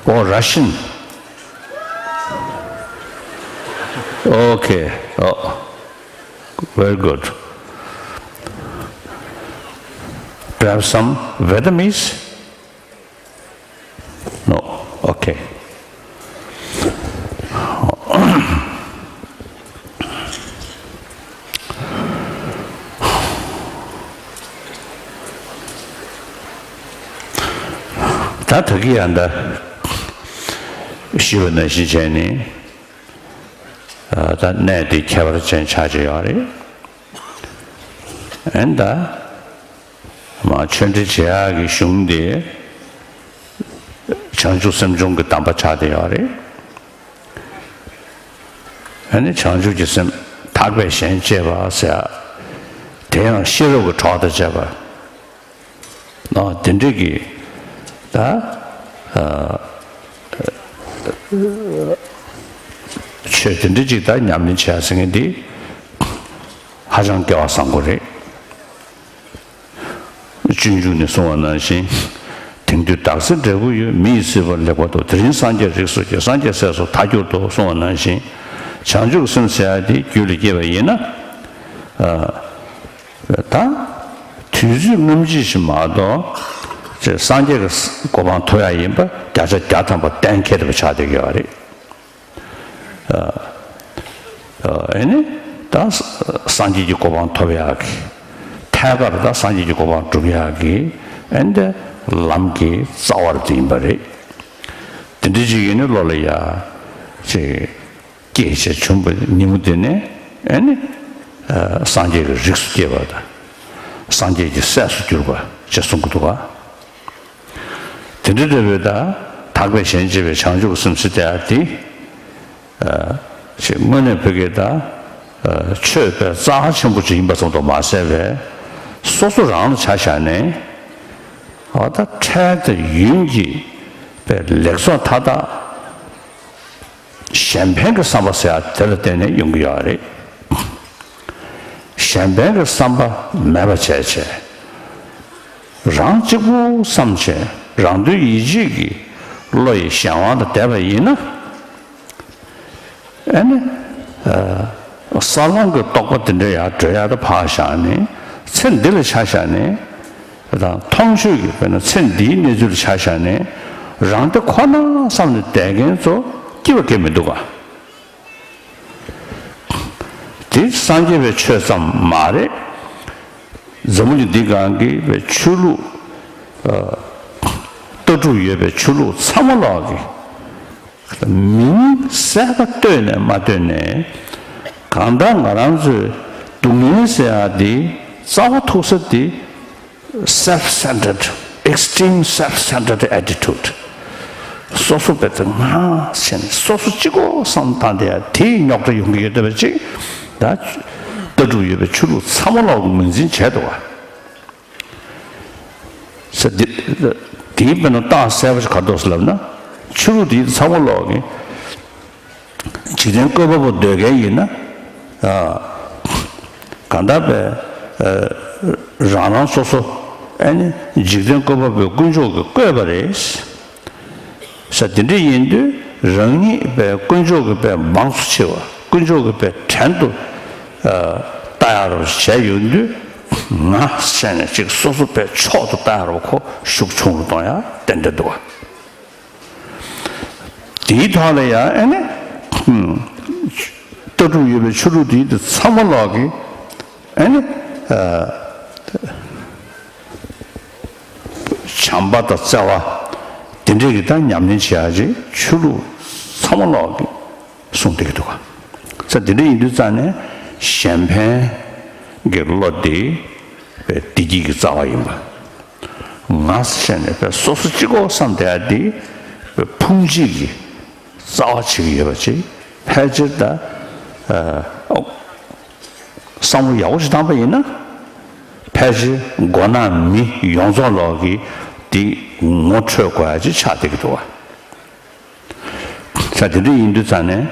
Oh, Russian. Okay. Oh, very good. Perhaps some Vietnamese? No. Okay. ད་ད་གི་ཡང་ད་ཞུས་པ་ནང་བཞིན་བྱས་ནས། ཨ། ད་གནས་འདི་ཁྱད་པར་ཅན་ཆགས་ཀྱི་ཡོད་རེད། ཨེ་ད། མ་ཆོས་འབྲེལ་བྱེད་ཡག་གི་གཞུང་དེ་བྱང་ཆུབ་སེམས་སྦྱོང་གི་གདམས་པ་ཆགས་བསྡད་ཡོད་རེད། ཨ་ནི་བྱང་ཆུབ་ཀྱི་སེམས་ཐག་པས་གཞན་གཅེས་པ་ཟེར་ཡག་དེ་ཡང་ཤེས་རབ་ཀྱི་གྲོགས་དང་བཅས་པ། ཨ། དེ་འདྲ་གི་ད། ཨ། ཆོས་དེ་འདྲ་ཅིག་ད་ཉམས་ལེན་བྱེད་ཡག་ཟེར་མཁན་འདི་ཧ་ཅང་སྐལ་བ་བཟང་པོ་རེད། སྤྱོད་འཇུག་ནས་གསུངས་པ་ནང་བཞིན། དེང་དུས་བདག་སྲིད་འབྲས་བུ་ཡོད། མི་ཡི་སྲིད་པ་ལེགས་པར་རྟོགས། དེ་རིང་སངས་རྒྱས་རིགས་སུ་སྐྱེས། སངས་རྒྱས་སྲས་སུ་ད་གྱུར་ཏོ། གསུངས་པ་ནང་བཞིན། བྱང་ཆུབ་སེམས་ཟེར་ཡག་དེ་རྒྱུད་ལ་སྐྱེས་པ་ཡིན་ན། ཨ། ད་དུས་ཚོད་སྔ་ཕྱི་ཞིག་མ་གཏོགས་ཅིག་སངས་རྒྱས་ཀྱི་གོ་འཕང་ཐོབ་ཡག་ཡིན་པ་བརྒྱ་ཆ་བརྒྱ་ཐམ་པ་གཏན་འཁེལ་བ་ཆགས་བསྡད་ཀྱི་ཡོད་རེད། ཨ། ཨ། ཨེ་ནི་ད་སངས་རྒྱས་ཀྱི་གོ་འཕང་ཐོབ་ཡག་གི་ཐད་ཀར་ད་སངས་རྒྱས་ཀྱི་གོ་འཕང་སྒྲུབ་ཡག་གི་ཨེ་འདི་ལམ་གྱི་རྩ་བ་དེ་ཡིན་པ་རེད། དེ་འདྲ་ཅིག་ཡིན་ནི་བློ་ལ་ཡ་ཅིག་སྐྱེས་བྱས་བྱུང་བའི་ཉིན་མོ་དེ་ནས་ཨེ་ནི། ཨ། སངས་རྒྱས་ཀྱི་རིགས་སུ་སྐྱེས་པ་དང་། སངས་རྒྱས་ཀྱི་སྲས་སུ་གྱུར་པ་ཅེས་གསུང་གི་འདུག་ག། དེ་འདྲ་འདྲ་བའི་ད་ཐག་པས་གཞན་གཅེས་པའི་བྱང་ཆུབ་སེམས་ཟེར་དེ། ཨ། ཅིག་དངོས་གནས་བོད་སྐད་ད། ཨ། ཆོས་དཔེ་རྩ་ཆེན་པོ་ཅིག་ཡིན་པ་ཙམ་དུ་མ་ཟད་པས། སོ་སོ་རང་ལ་ཆ་བཞག་ནས། ཨ། ད་འཕྲལ་དུ་ཡུན་གྱི་དཔེ་ལེགས་ཚོགས་མཐའ་དག་གཞན་ཕན་གྱི་བསམ་པ་ཟེར་ཡག་དེ་ལ་བརྟེན་ནས་ཡོང་གི་ཡོད་རེད། གཞན་ཕན་གྱི་བསམ་པ་མེད་པ་བྱས་བྱས། རང་གཅིག་པུ་བསམ་བྱས་རང་དོན་ཡིད་བྱེད་ཀྱི་བློ་ཡི་གཞན་དབང་དུ་བསྡད་པ་ཡིན་ན། ཨ་ནི། ཨ། ས་ལམ་གྱི་རྟོགས་པ་དེ་འདྲ་ཡར་གྲོལ་ཡག་དེ་ཕར་བཞག་ནས། ཚེ་འདི་ལ་ཆ་བཞག་ནས། དང་མཐོང་ཆོས་ཀྱི་དཔེར་ན་ཚེ་འདིའི་གནས་ཚུལ་ཆ་བཞག་ནས་རང་བདེ་ཁོ་ན་བསམ་ནས་བསྡད་མཁན་ཚོ་སྐྱིད་པ་སྐྱེ་མི་འདུག་ག། དེ་སངས་རྒྱས་པའི་ཆོས་ཙམ་མ་རེད། འཛམ་བུ་གླིང་འདི་སྒང་གི་པའི་ཆོས་ལུགས། ཨ། ལྟ་གྲུབ་ཡོད་པའི་ཆོས་ལུགས་ཚང་མ་ལོག་གི་མིང་གསལ་ཁ་བཏོད་ནས་མ་བཏོད་ནས། གང་ལྟར་ང་རང་ཚོའི་སྡུག་བསྔལ་ཟེར་ཡག་འདི་རྩ་བ་ཐུག་ས་འདི། Self-centered, extreme self-centered attitude. སོ་སོ་བས་ང་ཟེར་ནས་སོ་སོ་གཅིག་པོ་བསམ་བཏང་སྟེ་དེའི་རྙོག་དྲ་ཡོང་གི་ཡོད་བསྡད་པ་ཅིག། ད་ལྟ་གྲུབ་ཡོད་པའི་ཆོས་ལུགས་ཚང་མ་ལོག་ངོས་འཛིན་བྱས་འདུག་བ། ས་འདི་དེའི་དཔེར་ན་རྟགས་གསལ་པོ་ཞིག་ག་རེ་འདུག་ཟེར་ལབ་ན། ཆོས་ལུགས་འདི་ཚང་མ་ལོག་གི་འཇིག་རྟེན་བཀོད་པ་པོ་འདོད་མཁན་ཡིན་ན། ཨ། གང་ལྟར་བས། ཨ། རང་རང་སོ་སོ་ཨ་ནི་འཇིག་རྟེན་བཀོད་པ་པོའི་དཀོན་མཆོག་གིས་བཀོད་པ་རེད། ས་དེ་འདྲ་ཡིན་དུས་རང་ཉིད་པའི་དཀོན་མཆོག་གི་པའི་མང་སུ་ཆེ་བ། དཀོན་མཆོག་གི་པའི་བྲན་དུ། ཨ། ལྟ་ཡག་རོགས་བྱས་ཡོང་དུས། ང་ཟེར་ནས་ཅིག་སོ་སོ་པའི་མཆོག་ཏུ་ལྟ་ཡག་རོགས་ཁོ་ཤུགས་ཆུང་རུ་གཏོང་ཡག་ཏན་ཏན་འདུག་བ། དེའི་ཐོག་ལ་ཡང་ཨ་ནི། ལྟ་གྲུབ་ཡོད་པའི་ཆོས་ལུགས་དེའི་དེ་ཚང་མ་ལོག་གི། ཨ་ནི། ཨ། བྱམས་པ་དང་བརྩེ་བ་དེ་འདྲས་ཀྱི་ད་ཉམས་ལེན་བྱེད་ཡག་ཅིག་ཆོས་ལུགས་ཚང་མ་ལོག་གི་གསུངས་བསྡད་ཀྱི་འདུག་ག་ས་དེ་འདྲ་ཡིན་དུས་ཙང་ནས་གཞན་ཕན་གྱི་བློ་དེ་བདེ་སྐྱིད་ཀྱི་རྩ་བ་ཡིན་པ། ང་ཟེར་ནས་སོ་སོ་གཅིག་པོ་བསམ་བསྡད་ཡག་དེ་ཕུང་བྱེད་ཀྱི་རྩ་བ་བྱེད་ཀྱི་ཡོད་པ་ཅིག་ཕལ་ཆེར་ད། ཨ། བསམ་བློ་ཡག་པོ་ཞིག་བཏང་པ་ཡིན་ན། ཕལ་ཆེར་མགོ་ནག་མི་ཡོངས་རྫོགས་ལོག་གིས་དེ་ངོ་འཕྲོད་དགོས་ཡ་ཅིག་ཆགས་བསྡད་ཀྱི་འདུག་བ། ས་དེ་འདྲ་ཡིན་དུས་ཙང་ནས།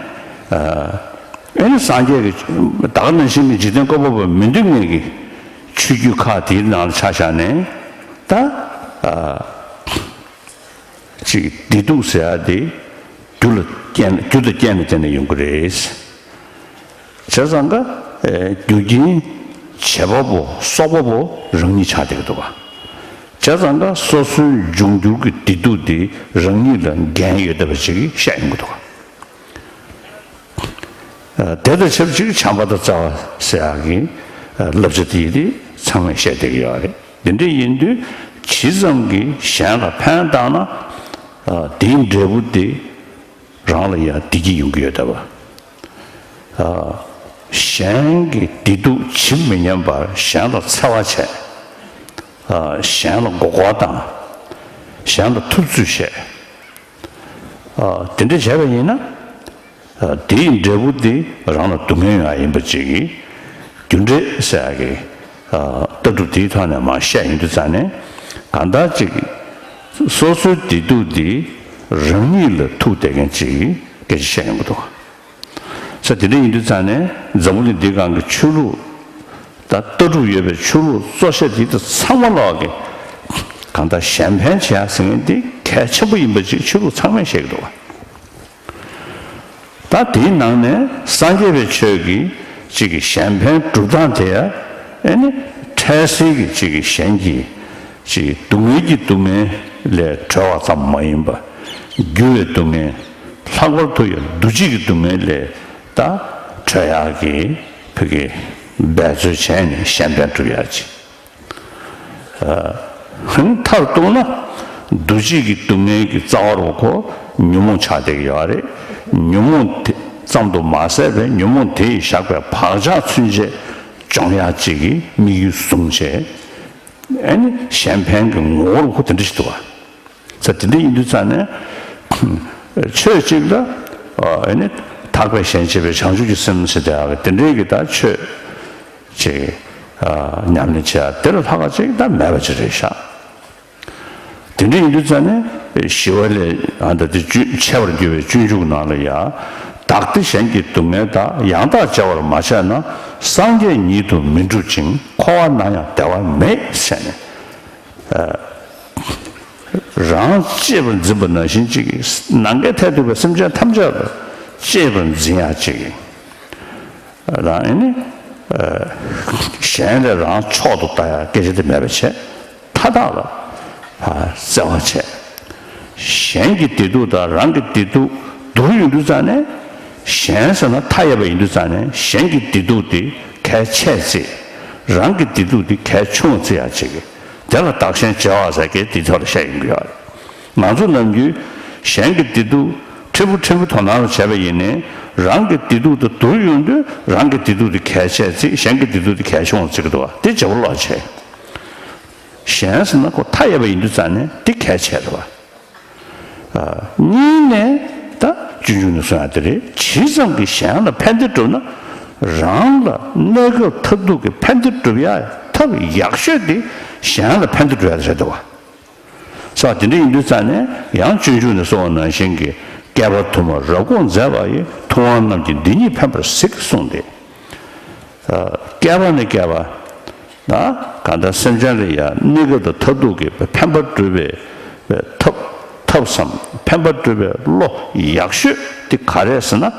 ཨ་ནི་སངས་རྒྱས་ཀྱི་ད་ག་ནང་བཞིན་གྱི་འཇིག་རྟེན་བཀོད་པ་པོ་མི་འདུག་ངེས་ཀྱི་ཆོས་བརྒྱུད་ཁག་དེའི་ནང་ལ་ཆ་བཞག་ནས་ད། ཨ། ཅིག་བདེ་སྡུག་ཟེར་ཡ་དེ་རྒྱུ་ལ་རྐྱེན་རྒྱུ་དང་རྐྱེན་ལ་བརྟེན་ནས་ཡོང་གི་རེད། བྱས་ཙང་ཀ་རྒྱུ་རྐྱེན་བྱེད་པ་པོ་གསོག་པ་པོ་རང་ཉིད་ཆགས་བསྡད་ཀྱི་འདུག་ག་བྱས་ཙང་ཀ་སོ་སོའི་འབྱུང་འགྱུར་གྱི་བདེ་སྡུག་དེ་རང་ཉིད་ལ་འགན་ཡོད་བསྡད་པ་ཅིག་བཤད་ཡོང་གི་འདུག་ག་དེ་དང་ཆབས་ཅིག་བྱམས་པ་དང་བརྩེ་བ་ཟེར་ཡག་གི་བསླབ་བྱ་དེ་ཡིན་དེ་ཚང་མས་བཤད་བསྡད་ཀྱི་ཡོད་རེད། དེ་འདྲ་ཡིན་དུས་ཇི་ཙམ་གྱིས་གཞན་ལ་ཕན་བཏགས་ན་དེའི་འབྲས་བུ་དེ་རང་ལ་ཡང་བདེ་སྐྱིད་ཡོང་གི་ཡོད་བསྡད་པ། གཞན་གྱི་བདེ་སྡུག་ཇི་མི་སྙམ་པར་གཞན་ལ་འཚེ་བ་བྱས། གཞན་ལ་མགོ་སྐོར་བཏང་། གཞན་ལ་ཐུབ་ཚོད་བྱས། དེ་འདྲ་བྱས་པ་ཡིན་ན། དེའི་འབྲས་བུ་དེ་རང་ལ་སྡུག་བསྔལ་ཡོང་ཡ་ཡིན་པ་ཅིག་གི་རྒྱུ་འབྲས་ཟེར་ཡ་གི་ལྟ་གྲུབ་དེའི་ཐོག་ནས་མར་བཤད་ཡོང་དུས་ཙང་ནས་གང་ལྟར་ཅིག་སོ་སོའི་བདེ་སྡུག་དེ་རང་ཉིད་ལ་ཐུག་བསྡད་མཁན་ཅིག་གི་སྐད་ཆ་བཤད་ཡོང་གི་འདུག་ས་དེ་འདྲ་ཡིན་དུས་ཙང་ནས་འཛམ་བུ་གླིང་འདིའི་སྒང་གི་ཆོས་ལུགས་དང་ལྟ་གྲུབ་ཡོད་པའི་ཆོས་ལུགས་གཙོ་ཆེ་དེ་དག་ཚང་མ་ལོག་གི་གང་ལྟར་གཞན་ཕན་བྱེད་ཡ་ཟེར་མཁན་དེ་གལ་ཆེན་པོ་ཡིན་པ་ཅིག་ཆོས་ལུགས་ཚང་མས་བཤད་ཀྱི་འདུག་བ། ད་དེའི་ནང་ནས་སངས་རྒྱས་པའི་ཆོས་ཀྱི་གཅིག་གི་གཞན་ཕན་སྒྲུབ་སྟངས་དེ་ཡང་ཨེ་ནི་འཕྲལ་སེལ་གྱི་གཅིག་གི་གཞན་གྱི་གཅིག་གི་སྡུག་བསྔལ་གྱི་སྡུག་བསྔལ་ལས་གྲོལ་བ་ཙམ་མ་ཡིན་པ། འགྱུར་བའི་སྡུག་བསྔལ། ལྷག་པར་དུ་ཡང་འདུ་བྱེད་ཀྱི་སྡུག་བསྔལ་ལས་ད་གྲོལ་ཡག་གི་ཕ་གི་འབད་རྩོལ་བྱས་ནས་གཞན་ཕན་སྒྲུབ་ཡག་ཅིག་ཧིང་མཐར་གཏུགས་ན་འདུ་བྱེད་ཀྱི་སྡུག་བསྔལ་གྱི་རྩ་བ་རུ་ཁོ་ཉོན་མོངས་ཆགས་བསྡད་ཀྱི་ཡོད་རེད། ཉོན་མོངས་དེ་ཙམ་དུ་མ་ཟད་པའི་ཉོན་མོངས་དེ་ཡིས་བཞག་པའི་བག་ཆགས་ཚུན་ཆད་སྦྱོང་ཡག་ཅིག་གི་དམིགས་ཡུལ་བཟུང་བྱས། ཨ་ནི་གཞན་ཕན་གྱི་ངོ་བོ་རུ་ཁོ་དེ་འདྲ་ཞིག་འདུག་བ། ས་དེ་འདྲ་ཡིན་དུས་ཙང་ནས་ཆོས་གཅིག་ལ་ཨ་ནི་ཐར་པའི་གཞན་གཅེས་པའི་བྱང་ཆུབ་ཀྱི་སེམས་ཟེར་བསྡད་ཡག་གི་དེ་འདྲའི་གི་ད་ཆོས་ཅིག་ཉམས་ལེན་བྱེད་ཡ་དེ་ལ་ལྷག་ག་ཅིག་ད་མེད་པ་ཅིག་རེད་ཤག་དེ་འདྲ་ཡིན་དུས་ཙང་ནས་ཞི་བ་ལྷས་ཨ་ད་དེ་ཆེ་བར་གྱུར་པའི་སྤྱོད་འཇུག་ནང་ལ་ཡང་བདག་བདེ་གཞན་གྱི་སྡུག་བསྔལ་དག །ཡང་དག་བརྗེ་བར་མ་བྱས་ན། སངས་རྒྱས་ཉིད་དུ་མི་འགྲུབ་ཅིང་། འཁོར་བ་ན་ཡང་བདེ་བ་མེད་ཟེར་ནས། རང་གཅེས་པར་འཛིན་པ་ནང་བཞིན་གཅིག་གིས་ནམ་མཁའི་མཐས་གཏུགས་པའི་སེམས་ཅན་ཐམས་ཅད་ལ་གཅེས་པར་འཛིན་ཡག་ཅིག་གིས་རང་ཨེ་ནི་གཞན་ལས་རང་མཆོག་ཏུ་ལྟ་ཡག་སྐད་ཆ་དེ་མེད་པ་བྱས་མཐའ་དག་ལ་བརྩེ་བ་བྱས། གཞན་གྱི་བདེ་སྡུག་དང་རང་གི་བདེ་སྡུག་བསྡུར་ཡོང་དུས་ཙང་ནས་གཞན་ཟེར་ན་མཐའ་ཡས་པ་ཡིན་དུས་ཙང་ནས་གཞན་གྱི་བདེ་སྡུག་དེ་གལ་ཆེ་ཚེ་རང་གི་བདེ་སྡུག་དེ་གལ་ཆུང་བ་བརྩི་ཡག་ཅིག་གིས། དེ་ལ་བདག་གཞན་བརྗེ་བ་ཟེར་མཁན་དེ་ཐོག་ལ་བཤད་ཡོང་གི་ཡོད་རེད། ང་ཚོ་ནམ་རྒྱུན་གཞན་གྱི་བདེ་སྡུག་ཕྲན་བུ་ཕྲན་བུ་དོ་སྣང་ལ་བྱས་པ་ཡིན་ནའི་རང་གི་བདེ་སྡུག་དང་བསྡུར་ཡོང་དུས་རང་གི་བདེ་སྡུག་དེ་གལ་ཆེ་ཚེ་གཞན་གྱི་བདེ་སྡུག་དེ་གལ་ཆུང་བ་བརྩི་གི་འདུག་བ། དེ་བརྗེ་པོ་ལོག་བྱས། གཞན་ཟེར་ན་ཁོ་མཐའ་ཡས་པ་ཡིན་དུས་ཙང་ནས་དེ་གལ་ཆེ་རེད་བ། གཉིས་ནས་ད་སྤྱོད་འཇུག་ནས་གསུང་ཡག་དེ་རེད། ཇི་ཙམ་གྱིས་གཞན་ལ་ཕན་བདེ་བསྒྲུབ་ན་རང་ལ་གནས་སྐབས་མཐར་ཐུག་གི་ཕན་བདེ་བསྒྲུབ་ཡག་ཐབས་ཡག་ཤོས་དེ་གཞན་ལ་ཕན་བདེ་བསྒྲུབ་ཡག་དེ་རེད་འདུག་བ། ས་དེ་འདྲ་ཡིན་དུས་ཙང་ནས་ཡང་སྤྱོད་འཇུག་ནས་གསུངས་པ་ནང་བཞིན་གྱི་བསྐལ་པ་དུ་མར་རབ་དགོངས་མཛད་པ་ཡི། ཐུབ་དབང་རྣམས་ཀྱིས་འདི་ཉིད་ཕན་པར་གཟིགས་གསུངས་ཏེ། བསྐལ་པ་ནས་བསྐལ་པ། ད་གང་ལྟར་སེམས་ཅན་ལ་ཡང་གནས་སྐབས་དང་མཐར་ཐུག་གི་ཕན་པ་སྒྲུབ་པའི་ཐབས་ཐབས་སམ་ཕན་པ་སྒྲུབ་པའི་བློ་ཡག་ཤོས་དེ་ག་རེ་ཟེར་ན།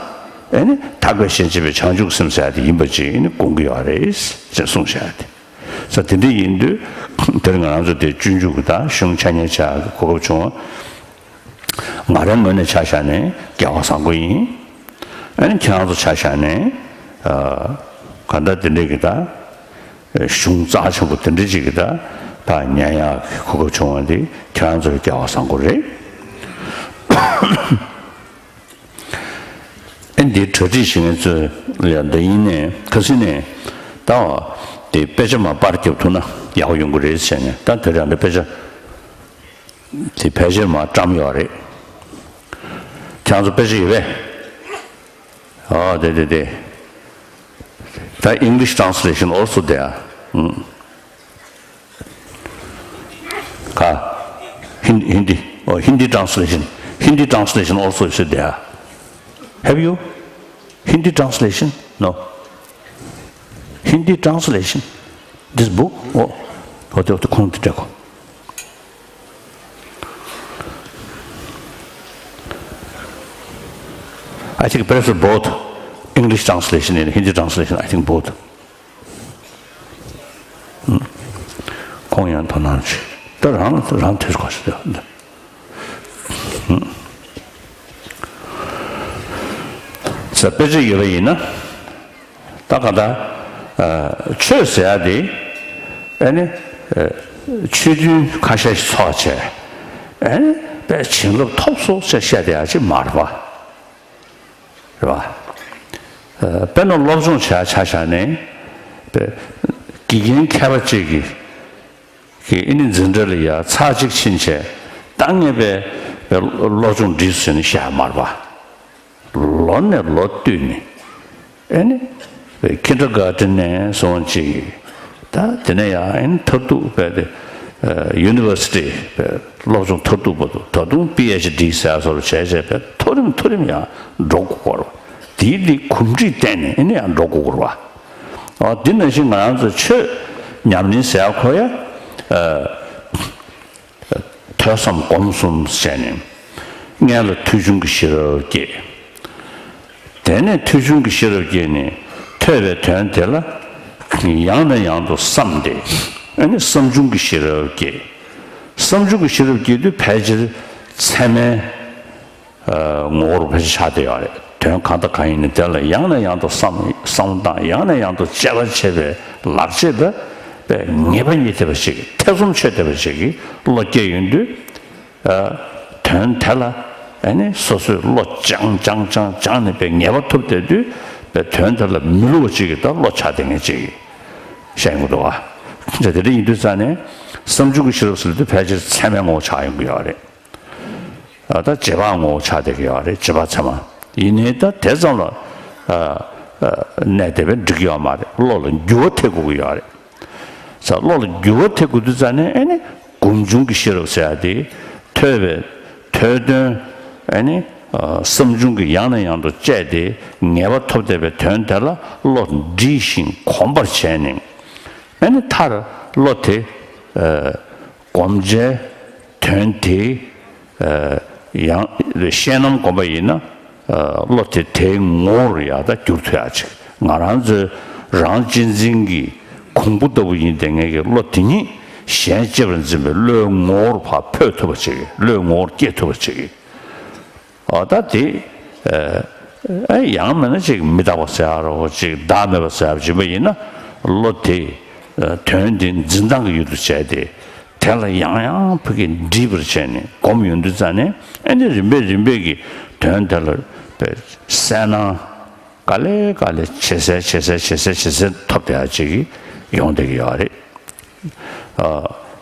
ཨེ་ནི་ཐར་པའི་གཞན་གཅེས་པའི་བྱང་ཆུབ་སེམས་ཟེར་ཡག་དེ་ཡིན་པ་ཅིག་ཨེ་ནི་དགོངས་ཀྱི་ཡོད་རེད་ཅེས་གསུངས་བཞག་ཡག་དེ། ས་དེ་འདྲ་ཡིན་དུས་དེར་ང་རང་ཚོ་དེ་སྤྱོད་འཇུག་གི་ད་གཞུང་འཆད་ཉན་བྱ་གི་གོ་སྐབས་བྱུང་བ། ང་རའི་ངོས་ནས་ཆ་བཞག་ནས་སྐལ་བ་བཟང་པོ་ཡིན། ཨ་ནི་ཁྱེད་རང་ཚོ་ཆ་བཞག་ནས་གང་ལྟར་དེ་འདྲ་གི་ད་ གཞུང་རྩ་ཆེན་པོ་དེ་འདྲ་ཅིག་གི་ད་ད་ཉན་ཡག་གི་གོ་སྐབས་བྱུང་བ་འདི་ཁྱེད་རང་ཚོའི་སྐལ་བ་བཟང་པོ་རེད། ཨེ་འདི་གྲ་སྒྲིག་བྱེད་མཁན་ཚོ་ལ་ཡང་འདི་ཡིན་ནས་ཁ་སང་ནས་ད་བ་དེ་དཔེ་ཆ་མ་པར་རྒྱབ་ཐུབ་ན་ཡག་པོ་ཡོང་གི་རེད་ཟེར་ནས། ད་དེ་རང་འདི་དཔེ་ཆ་དེ་ཕལ་ཆེར་མ་བཀྲམ་ཡོད་རེད། ཁྱེད་རང་ཚོ་དཔེ་ཆ་ཡོད་པས། ཨོ་དེ་དེ་དེ། ད་English translation also there. ཨུམ། ག Hindi, Hindi. Oh, Hindi translation. Hindi translation also is there. Have you? Hindi translation? No. Hindi translation. This book? Oh, what the, what the, I think perhaps both English translation and Hindi translation, I think both. ཁོང་ཡང་དོ་སྣང་བྱེད། ད་རང་རང་དེར་གོ་ཤེས་དེ། ས་དཔེ་ཆ་ཡོད་པ་ཡིན་ན། ད་ག་ད་ཆོས་ཟེར་ཡ་དེ་ཨ་ནི་ཆོས་མཐུན་ཁ་ཤས་ཤིག་ཚོགས་བྱས་ཨ་ནི་དཔེ་བྱིན་རླབས་ཐོབ་སོང་ཟེར་བཤད་བསྡད་ཡ་ཅིག་མ་རེད་པ། རེད་པ། དཔེར་ན་སློབ་སྦྱོང་བྱས་ཆ་བཞག་ནས་དཔེ་དགེ་རྒན་མཁས་པ་ཅིག་གིས་གི་ཨ་ནི་འཛིན་གྲྭ་ལ་ཡ་ཚར་གཅིག་ཕྱིན་བྱས་ད་ངས་དཔེ་སློབ་སྦྱོང་འགྲིག་སོང་ཟེར་ནས་བཤད་ཡ་མ་རེད་པ། ལོ་ནས་ལོ་བསྟུད་ནས་ཨེ་ནི་ཁིན་ཌར་གྷར་ཊན་ནས་བཟུང་ཅིག་ད་དེ་ནས་ཡང་ཨེ་ནི་མཐར་ཐུག་བས་དེ་ཡུ་ནི་ཝར་སི་ཊི་བས་སློབ་སྦྱོང་མཐར་ཐུག་བར་དུ་ད་དུང་པི་ཨེཆ་ཌི་ཟེར་བཟོ་འདྲ་བྱས་བྱས་བས་མཐོ་རིམ་མཐོ་རིམ་ཡང་འགྲོ་དགོས་པ་རེད། དེའི་དེ་གོམས་འདྲིས་བརྟེན་ནས་ཨེ་ནི་ཡང་འགྲོ་དགོས་པ་རེད་པ། ཨ་དེ་ནང་བཞིན་ང་རང་ཚོ་ཆོས་ཉམས་ལེན་ཟེར་ཡ་ཁོ་ཡ། ཐོས་བསམ་སྒོམ་གསུམ་བྱས་ནས་སྔོན་ལ་ཐོས་བྱུང་གི་ཤེས་རབ་སྐྱེས། དེ་ནས་ཐོས་བྱུང་གི་ཤེས་རབ་སྐྱེས་ནས་ཐོས་པའི་དོན་དེ་ལ་ཡང་ནས་ཡང་དུ་བསམས་ཏེ་ཨ་ནི་བསམ་བྱུང་གི་ཤེས་རབ་སྐྱེས། བསམ་བྱུང་གི་ཤེས་རབ་སྐྱེས་དུས་ཕལ་ཆེར་ཚད་མའི་ངོ་བོར་ཕལ་ཆེར་ཆགས་བསྡད་ཡོད་རེད། དོན་གང་དང་གང་ཡིན་ནི་དེ་ལ་ཡང་ནས་ཡང་དུ་བསམ་བསམ་བློ་བཏང་ཡང་ནས་ཡང་དུ་དཔྱད་པ་བྱེད་པའི་ལག་རྗེས་དེ་དཔེ་ངེས་པ་རྙེད་བསྡད་པ་ཞིག་ཐེ་ཚོམ་ཆོད་བསྡད་པ་ཞིག་གི་བློ་སྐྱེས་ཡོང་དུས། དོན་དེ་ལ་ཨ་ནི་སོ་སོས་བློ་སྦྱང་སྦྱང་སྦྱང་སྦྱང་ནས་དཔེ་ངེས་པ་ཐོབ་བསྡད་དུས་དཔེ་དོན་དེ་ལ་མི་བསླུ་བ་ཅིག་གི་ད་བློ་ཆགས་བསྡད་མཁན་ཅིག་བཤད་ཡོང་གི་འདུག་བ། དེ་འདྲ་ཡིན་དུས་ཙང་ནས་བསམ་བྱུང་གི་ཤེས་རབ་ཟེར་དུས་ཕལ་ཆེར་ཚད་མའི་ངོ་བོ་ཆགས་ཡོང་གི་ཡོད་རེད། ད་རྗེས་དཔག་ངོ་བོ་ཆགས་བསྡད་ཀྱི་ཡོད་རེད། རྗེས་དཔག་ཚད་མ་ཡིན་ནའི་ད་དེ་ཙམ་ལ་གནས་བསྡད་པས་འགྲིག་གི་ཡོད་མ་རེད། བློ་ལ་འགྱུར་བ་ཐེབས་དགོས་ཀྱི་ཡོད་རེད། ས་བློ་ལ་འགྱུར་བ་ཐེབས་དགོས་དུས་ཙང་ནས་ཨ་ནི་སྒོམ་བྱུང་གི་ཤེས་རབ་ཟེར་ཡ་དེ་ཐོས་པའི་ཐོས་དོན་ཨ་ནི་བསམ་བྱུང་གི་ཡང་ནས་ཡང་དུ་དཔྱད་དེ་ངེས་པ་ཐོབ་བསྡད་པའི་དོན་དེ་ལ་བློ་འདྲིས་ཤིང་གོམས་པར་བྱས་ནས་ཨ་ནི་མཐར་བློ་དེ་གོམས་བྱས། དོན་དེ་ཡང་ཤེས་རྣམ་སྒོམ་པ་ཡིན་ན་བློ་དེ་དེའི་ངོ་བོར་ཡང་ད་འགྱུར་ཐུབ་ཡག་ཅིག་ང་རང་ཚོའི་རང་གཅེས་འཛིན་གྱི་གོང་བུ་ལྟ་བུ་ཡིན་བསྡད་མཁན་གྱི་བློ་དེ་ཉིད་གཞན་གཅེས་པར་འཛིན་པའི་བློའི་ངོ་བོར་ཕར་འཕོ་ཐུབ་པ་ཅིག་བློའི་ངོ་བོར་སྐྱེ་ཐུབ་པ་ཅིག་ཨོ་ད་དེ་ཨ་ཡང་མིན་ན་ཅིག་མི་རྟག་པ་ཟེར་ཡ་རོ་ཅིག་བདག་མེད་པ་ཟེར་ཡ་བྱིན་པ་ཡིན་ན་བློ་དེ་དོན་དེ་འཛིན་སྟངས་ཀྱི་ཡུལ་དུ་བྱས་ཏེ། དེ་ལ་ཡང་ཡང་ཕ་གི་འདྲིས་པར་བྱས་ནས་སྒོམ་ཡོང་དུས་ཙ་ནས་ཨ་ནི་རིམ་པས་རིམ་པས་ཀྱི་དོན་དེ་ལ་གསལ་སྣང་ག་ལེ་ག་ལེ་ཇེ་གསལ་ཇེ་གསལ་ཇེ་གསལ་ཇེ་གསལ་ཐོབ་བསྡད་ཡ་ཅིག་ཡོང་བསྡད་ཀྱི་ཡོད་རེད། ཨ་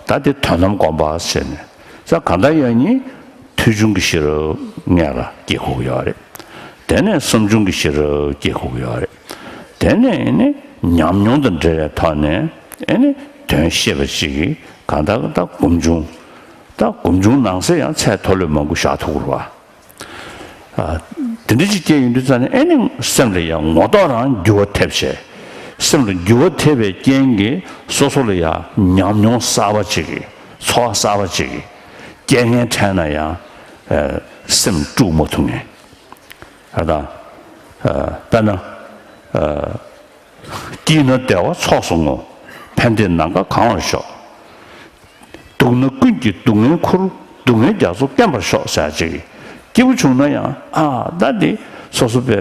ད་དེ་དོན་དམ་སྒོམ་པ་ཟེར་ནས་ས་གང་ལྟར་ཡང་ནི་ཐོས་བྱུང་གི་ཤེས་རབ་སྔོན་ལ་སྐྱེ་དགོས་ཀྱི་ཡོད་རེད། དེ་ནས་བསམ་བྱུང་གི་ཤེས་རབ་སྐྱེ་དགོས་ཀྱི་ཡོད་རེད། དེ་ནས་ཨ་ནི་ཉམས་མྱོང་དང་འབྲེལ་བའི་ཐོག་ནས་ཨ་ནི་དོན་ཤེས་པ་ཅིག་གིས་གང་ལྟར་ད་སྒོམ་བྱུང་། ད་སྒོམ་བྱུང་ནང་གསེས་ཡང་ཚད་མཐོ་ལོས་མང་པོ་བཞག་ཐུབ་ཀྱི་རེད་བ། ཨ་དེ་འདྲ་ཅིག་སྐྱེས་ཡོང་དུས་ཙ་ནས་ཨ་ནི་སེམས་ལ་ཡང་ངོ་ཐོག་རང་འགྱུར་བ་ཐེབས་བྱས། སེམས་ལ་འགྱུར་བ་ཐེབས་པའི་རྐྱེན་གྱིས་སོ་སོ་ལ་ཡང་ཉམས་མྱོང་གསར་པ་ཅིག་གི་ཚོར་བ་གསར་པ་ཅིག་གི་རྐྱེན་ངན་འཕྲད་ན་ཡང་ཨ་སེམས་དཀྲུག་མ་ཐུབ་མཁན། ཨ་ད་ཨ་དཔེར་ན་ཨ། སྐྱིད་ན་བདེ་བ་ཚོགས་སུ་བསྔོ། ཕན་བདེས་ནམ་མཁའ་གང་བར་ཤོག་སྡུག་ན་ཀུན་གྱི་སྡུག་བསྔལ་ཁུར། སྡུག་བསྔལ་རྒྱ་མཚོ་སྐེམ་པར་ཤོག་ཟེར་ཅིག་སྐྱིད་པོ་བྱུང་ན་ཡང་ཨ་ད་འདི་སོ་སོ་པའི་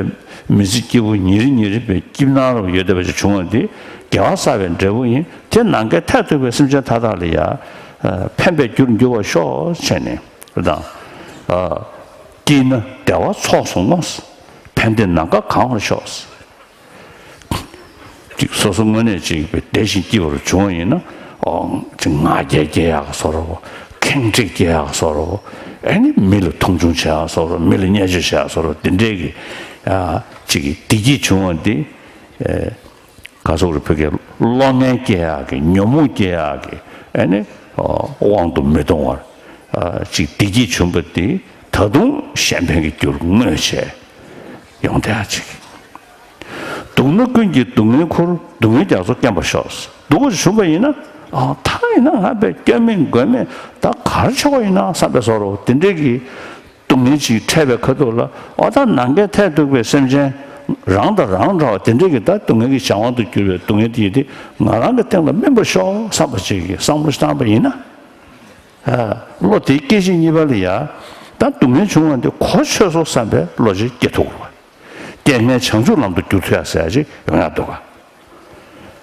མི་ཚེ་སྐྱིད་པོ་ཉིན་རེ་ཉིན་རེ་པའི་སྐྱིད་སྣང་རབ་ཡོད་བསྡད་པ་ཞིག་བྱུང་བ་འདི་ དགེ་བ་བསགས་པའི་འབྲས་བུ་ཡིན། དེ་ནམ་མཁའི་མཐས་གཏུགས་པའི་སེམས་ཅན་མཐའ་དག་ལ་ཡང་ཕན་པའི་རྒྱུར་འགྱུར་བར་ཤོག་བྱས་ནས་དང་། སྐྱིད་ན་བདེ་བ་ཚོགས་སུ་བསྔོ། ཕན་བདེ་ནམ་མཁའ་གང་བར་ཤོག་ཅིག་སོ་སོ་དངོས་གནས་ཅིག་བདེ་ཞིང་སྐྱིད་པར་བྱུང་བ་ཡིན་ན། ཨོ། ཅིག་ང་རྒྱལ་སྐྱེ་ཡག་བཟོ་འདྲ། ཁེངས་དྲེགས་སྐྱེ་ཡག་བཟོ་འདྲ། ཨ་ནི་མི་ལ་མཐོང་ཆུང་བྱེད་ཡག་བཟོ་འདྲ། མི་ལ་བརྙས་བཅོས་བྱེད་ཡག་བཟོ་འདྲ། དེ་འདྲའི་གི་ཨ་ཅིག་གི་བདེ་སྐྱིད་བྱུང་བ་འདི། ཨེ། ག་ཟེར་རེད། བོད་སྐད། བློ་ངན་སྐྱེ་ཡག་གི། ཉོན་མོངས་སྐྱེ་ཡག་གི། ཨ་ནི་ཨོ། དབང་དུ་མི་གཏོང་བར། ཨ། ཅིག་བདེ་སྐྱིད་བྱུང་བ་འདི་ད་དུང་གཞན་ཕན་གྱི་རྒྱུར་བསྔོས་བྱས་ཡོང་བསྡད་ཡག་ཅིག་སྡུག་ན་ཀུན་གྱི་སྡུག་བསྔལ་ཁུར། སྡུག་བསྔལ་རྒྱ་མཚོ་སྐེམ་པར་ཤོག་སྡུག་པོ་ཞིག་བྱུང་བ་ཡིན་ན། ཨ། ད་ཡིན་ན་ང་དཔེ་སྐྱོན་མེད་མགོན་མེད། ད་ག་རེ་ཆགས་པ་ཡིན་ན་བསམ་པའི་བཟོ་འདྲ། དེ་འདྲའི་གི་སྡུག་བསྔལ་ཅིག་འཕྲད་པའི་ཁ་ཐུག་ལ། ཨོ། ད་ནམ་མཁའི་མཐས་གཏུགས་པའི་སེམས་ཅན་རང་དང་རང་འདྲ་བ་དེ་འདྲའི་གི་ད་སྡུག་བསྔལ་གྱི་གཞན་དབང་དུ་གྱུར་པའི་སྡུག་བསྔལ་དེ་ཡིས་དེ་ང་རང་གི་སྟེང་ལ་སྨིན་པར་ཤོག་བསམ་པ་ཅིག་གི་བསམ་བློ་ཞིག་བཏང་པ་ཡིན་ན། ཨ། བློ་དེའི་སྐད་ཅིག་གཉིས་པ་ལ་ཡ། ད་སྡུག་བསྔལ་བྱུང་བ་འདི་གོ་ཆོད་སོང་བསམ་པའི་བློ་ཅིག་སྐྱེ་ཐུབ་དགོས་པ། རྐྱེན་ངན་བྱང་ཆུབ་ལམ་དུ་བསྒྱུར་ཐུབ་ཡག་ཟེར་ཡག་ཅིག་ཡོང་ཡག་འདུག་ག་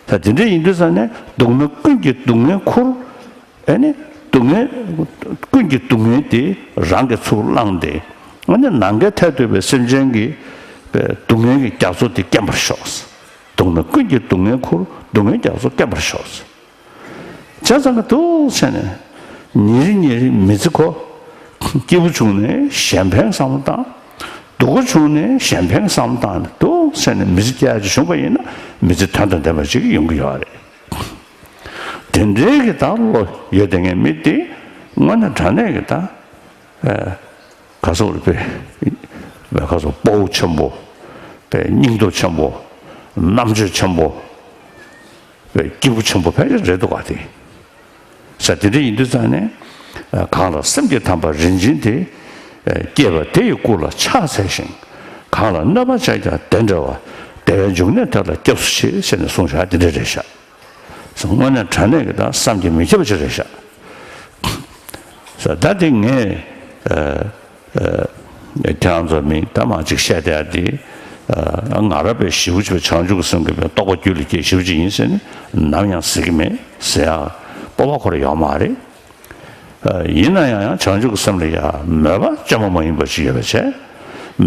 ད་དེ་འདྲ་ཡིན་དུས་ཙང་ནས། སྡུག་ན་ཀུན་གྱི་སྡུག་བསྔལ་ཁུར། ཨ་ནི་སྡུག་བསྔལ། ཀུན་གྱི་སྡུག་བསྔལ་དེ་རང་གིས་ཚུར་བླངས་ཏེ། ཨ་ནི་ནམ་མཁའི་མཐས་གཏུགས་པའི་སེམས་ཅན་གྱི་སྡུག་བསྔལ་གྱི་རྒྱ་མཚོ་དེ་སྐེམ་པར་ཤོག་སྡུག་ན་ཀུན་གྱི་སྡུག་བསྔལ་ཁུར། སྡུག་བསྔལ་རྒྱ་མཚོ་སྐེམ་པར་ཤོག་བྱས་ཙང་གི་འདུག་བྱས་ནས། ཉིན་རེ་ཉིན་རེ་མི་ཚེ་ཁོ། སྐྱིད་པོ་བྱུང་ནས་གཞན་ཕན་བསམ་བློ་བཏང་། སྡུག་པོ་བྱུང་ནས་གཞན་ཕན་བསམ་བློ་བཏང་ནས་འདུག་བྱས་ནས་མི་ཚེ་སྐྱེལ་ཡག་ཅིག་བྱུང་བ་ཡིན་ན། མི་ཚེ་དོན་དང་ལྡན་པ་ཅིག་ཡོང་གི་ཡོད་རེད། དེ་འདྲའི་གི་ད་བློ་ཡོད་བསྡད་མཁན་མི་དེ་དངོས་གནས་དྲང་གནས་ཀྱི་ད། ཨེ། ག་ཟེར་རེད། དཔེ། དཔེ་ག་ཟེར། དཔའ་བོ་ཆེན་པོ། དཔེ་སྙིང་སྟོབས་ཆེན་པོ། རྣམ་དཔྱོད་ཆེན་པོ། དཔེ་སྐྱིད་པོ་ཆེན་པོ་ཕལ་ཆེར་རེད་འདུག་ག་དེ། ས། དེ་འདྲ་ཡིན་དུས་ཙང་ནས། གང་ལ་སེམས་ཀྱི་དམ་པ་རིན་ཆེན་དེ། སྐྱེས་པ་དེ་ཡི་སྐུ་ལ་ཕྱག་འཚལ་ཞིང་། གང་ལ་གནོད་པ་བྱས་ཀྱང་དེ་འདྲ་བ། བདེ་བའི་འབྱུང་གནས་དེ་ལ་སྐྱབས་སུ་མཆི་ཟེར་ནས་གསུངས་བཞག་དེ་འདྲ་རེད་ཤག་དངོས་གནས་དྲང་གནས་ཀྱི་ད་བསམ་གྱིས་མི་ཁྱབ་པ་ཅིག་རེད་ཤག་ས། ད་དེ་ངས། ཨ། ཨ། ཁྱེད་རང་ཚོ་མི་ད་མང་ཅིག་བཤད་བསྡད་ཡ་དེ། ཨ། ང་རང་དཔེ་ཞེ་པོ་ཅིག་བྱང་ཆུབ་ཀྱི་སེམས་ཀྱི་དཔེ་རྟོགས་པ་རྒྱུད་ལ་སྐྱེས་ཞེ་པོ་ཅིག་ཡིན་ཟེར་ནས་ནམ་ཡང་ཟེར་གྱི་མེད་ཟེར་ཡ་སྤོབས་པ་ཁོ་རང་ཡོད་མ་རེད། ཨ། ཡིན་ན་ཡང་ཡང་བྱང་ཆུབ་ཀྱི་སེམས་ལ་ཡ་མོས་པ་བཅོས་མ་མ་ཡིན་པ་ཞིག་ཡོད་པ་བྱས།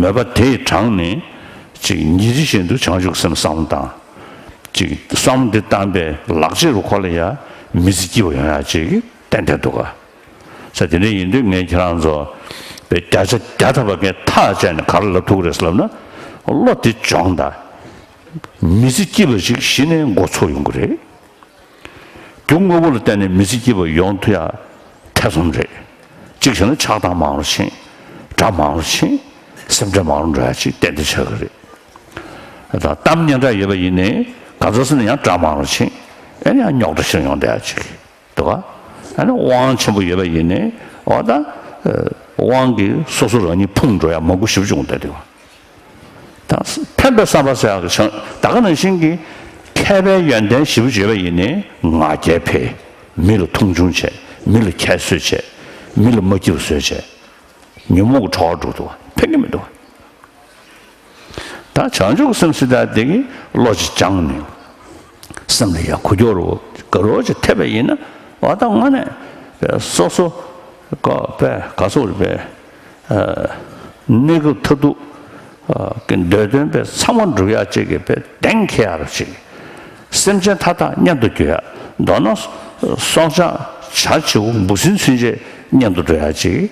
མོས་པ་དེ་ཡི་གྲངས་ནི་ཅིག་ཉིན་རེ་བཞིན་དུ་བྱང་ཆུབ་ཀྱི་སེམས་བསམ་བློ་བཏང་། ཅིག་བསམ་བློ་འདི་བཏང་པའི་ལག་རྗེས་རུ་ཁོ་ལ་ཡ་མི་ཚེ་སྐྱིད་པོ་ཡོང་ཡ་ཅིག་གི་ཏན་ཏན་འདུག་ག་ས། དེ་འདྲ་ཡིན་དུས་ངས་ཁྱེད་རང་ཚོ་དཔེ་བརྒྱ་ཆ་བརྒྱ་ཐམ་པ་ངས་ཐག་བཅད་ནས་ག་རེ་ལབ་ཐུབ་ཀྱི་རེད་ལབ་ན། བློ་དེ་སྦྱོངས་དང་། མི་ཚེ་སྐྱིད་པ་ཞིག་གཞི་ནས་མགོ་ཚོས་ཡོང་གི་རེད། རྒྱུ་དངོས་པོ་ལ་བརྟེན་ནས་མི་ཚེ་སྐྱིད་པ་ཡོང་ཐུབ་ཡ་ཐེ་ཚོམ་རེད། གཅིག་བྱས་ན་ཆགས་སྡང་མང་རུ་ཕྱིན། དགྲ་མང་རུ་ཕྱིན། སེམས་ཁྲལ་མང་རུ་འགྲོ་ཡ་ཅིག་ཏན་ཏན་ཆགས་ཀྱི་རེད། ད་གཏམ་སྙན་གྲགས་ཡོད་པ་ཡིན་ནའི་ག་ཚོད་ཟེར་ན་ཡང་དགྲ་མང་རུ་ཕྱིན། ཨེ་ནི་ཡང་རྙོག་དྲ་ཞིག་ཡོང་བསྡད་ཡ་ཅིག་འདུག་ག་ཨ་ནི་དབང་ཆེན་པོ་ཡོད་པ་ཡིན་ནའི་འོ་ད། ཨ། དབང་གིས་སོ་སོ་རང་ཉིད་ཕུང་འགྲོ་ཡ་མང་པོ་ཞེ་པོ་ཅིག་ཡོང་བསྡད་འདུག་ག་ད་ཕན་པའི་བསམ་པ་ཟེར་ཡག་གི་བྱང་། ད་ག་ནང་བཞིན་གྱི་མཁས་པའི་ཡོན་ཏན་ཞེ་པོ་ཅིག་ཡོད་པ་ཡིན་ནའི་ང་རྒྱལ་འཕེལ། མི་ལ་མཐོང་ཆུང་བྱས། མི་ལ་ཁྱད་གསོད་བྱས། མི་ལ་མ་སྐྱིད་པ་བཟོས་བྱས། ཉོན་མོངས་ཀྱི་ཁྲོ་བ་འགྲོ་འདུག་ག་ཕན་གྱི་མི་འདུག་ག་ད་བྱང་ཆུབ་ཀྱི་སེམས་ཟེར་ཡག་དེ་གི་བློ་ཅིག་སྦྱངས་ནས། སེམས་ལ་ཡ་ཁུ་སྐྱོར་རོ་དགའ་རོ་ཅིག་ཐེབས་པ་ཡིན་ན། འོ་ད་དངོས་གནས་སོ་སོ་ཀོ་པས་ག་སོགས་རེད་པས། ཨ། གནས་སྐབས་མཐར་ཐུག་ཨ། གི་འདོད་དོན་པས་ཚང་མ་འགྲུབ་ཡག་ཅིག་གི་པས་གདེང་འཁེལ་ཡག་རུ་ཅིག་སེམས་ཅན་མཐའ་དག་གཉེན་དུ་འགྱུར་ཡག་མདོར་ན་སྲོག་ཆགས་བྱ་བྱིའུ་འབུ་སྲིན་ཚུན་ཆད་གཉེན་དུ་འགྲོ་ཡག་ཅིག་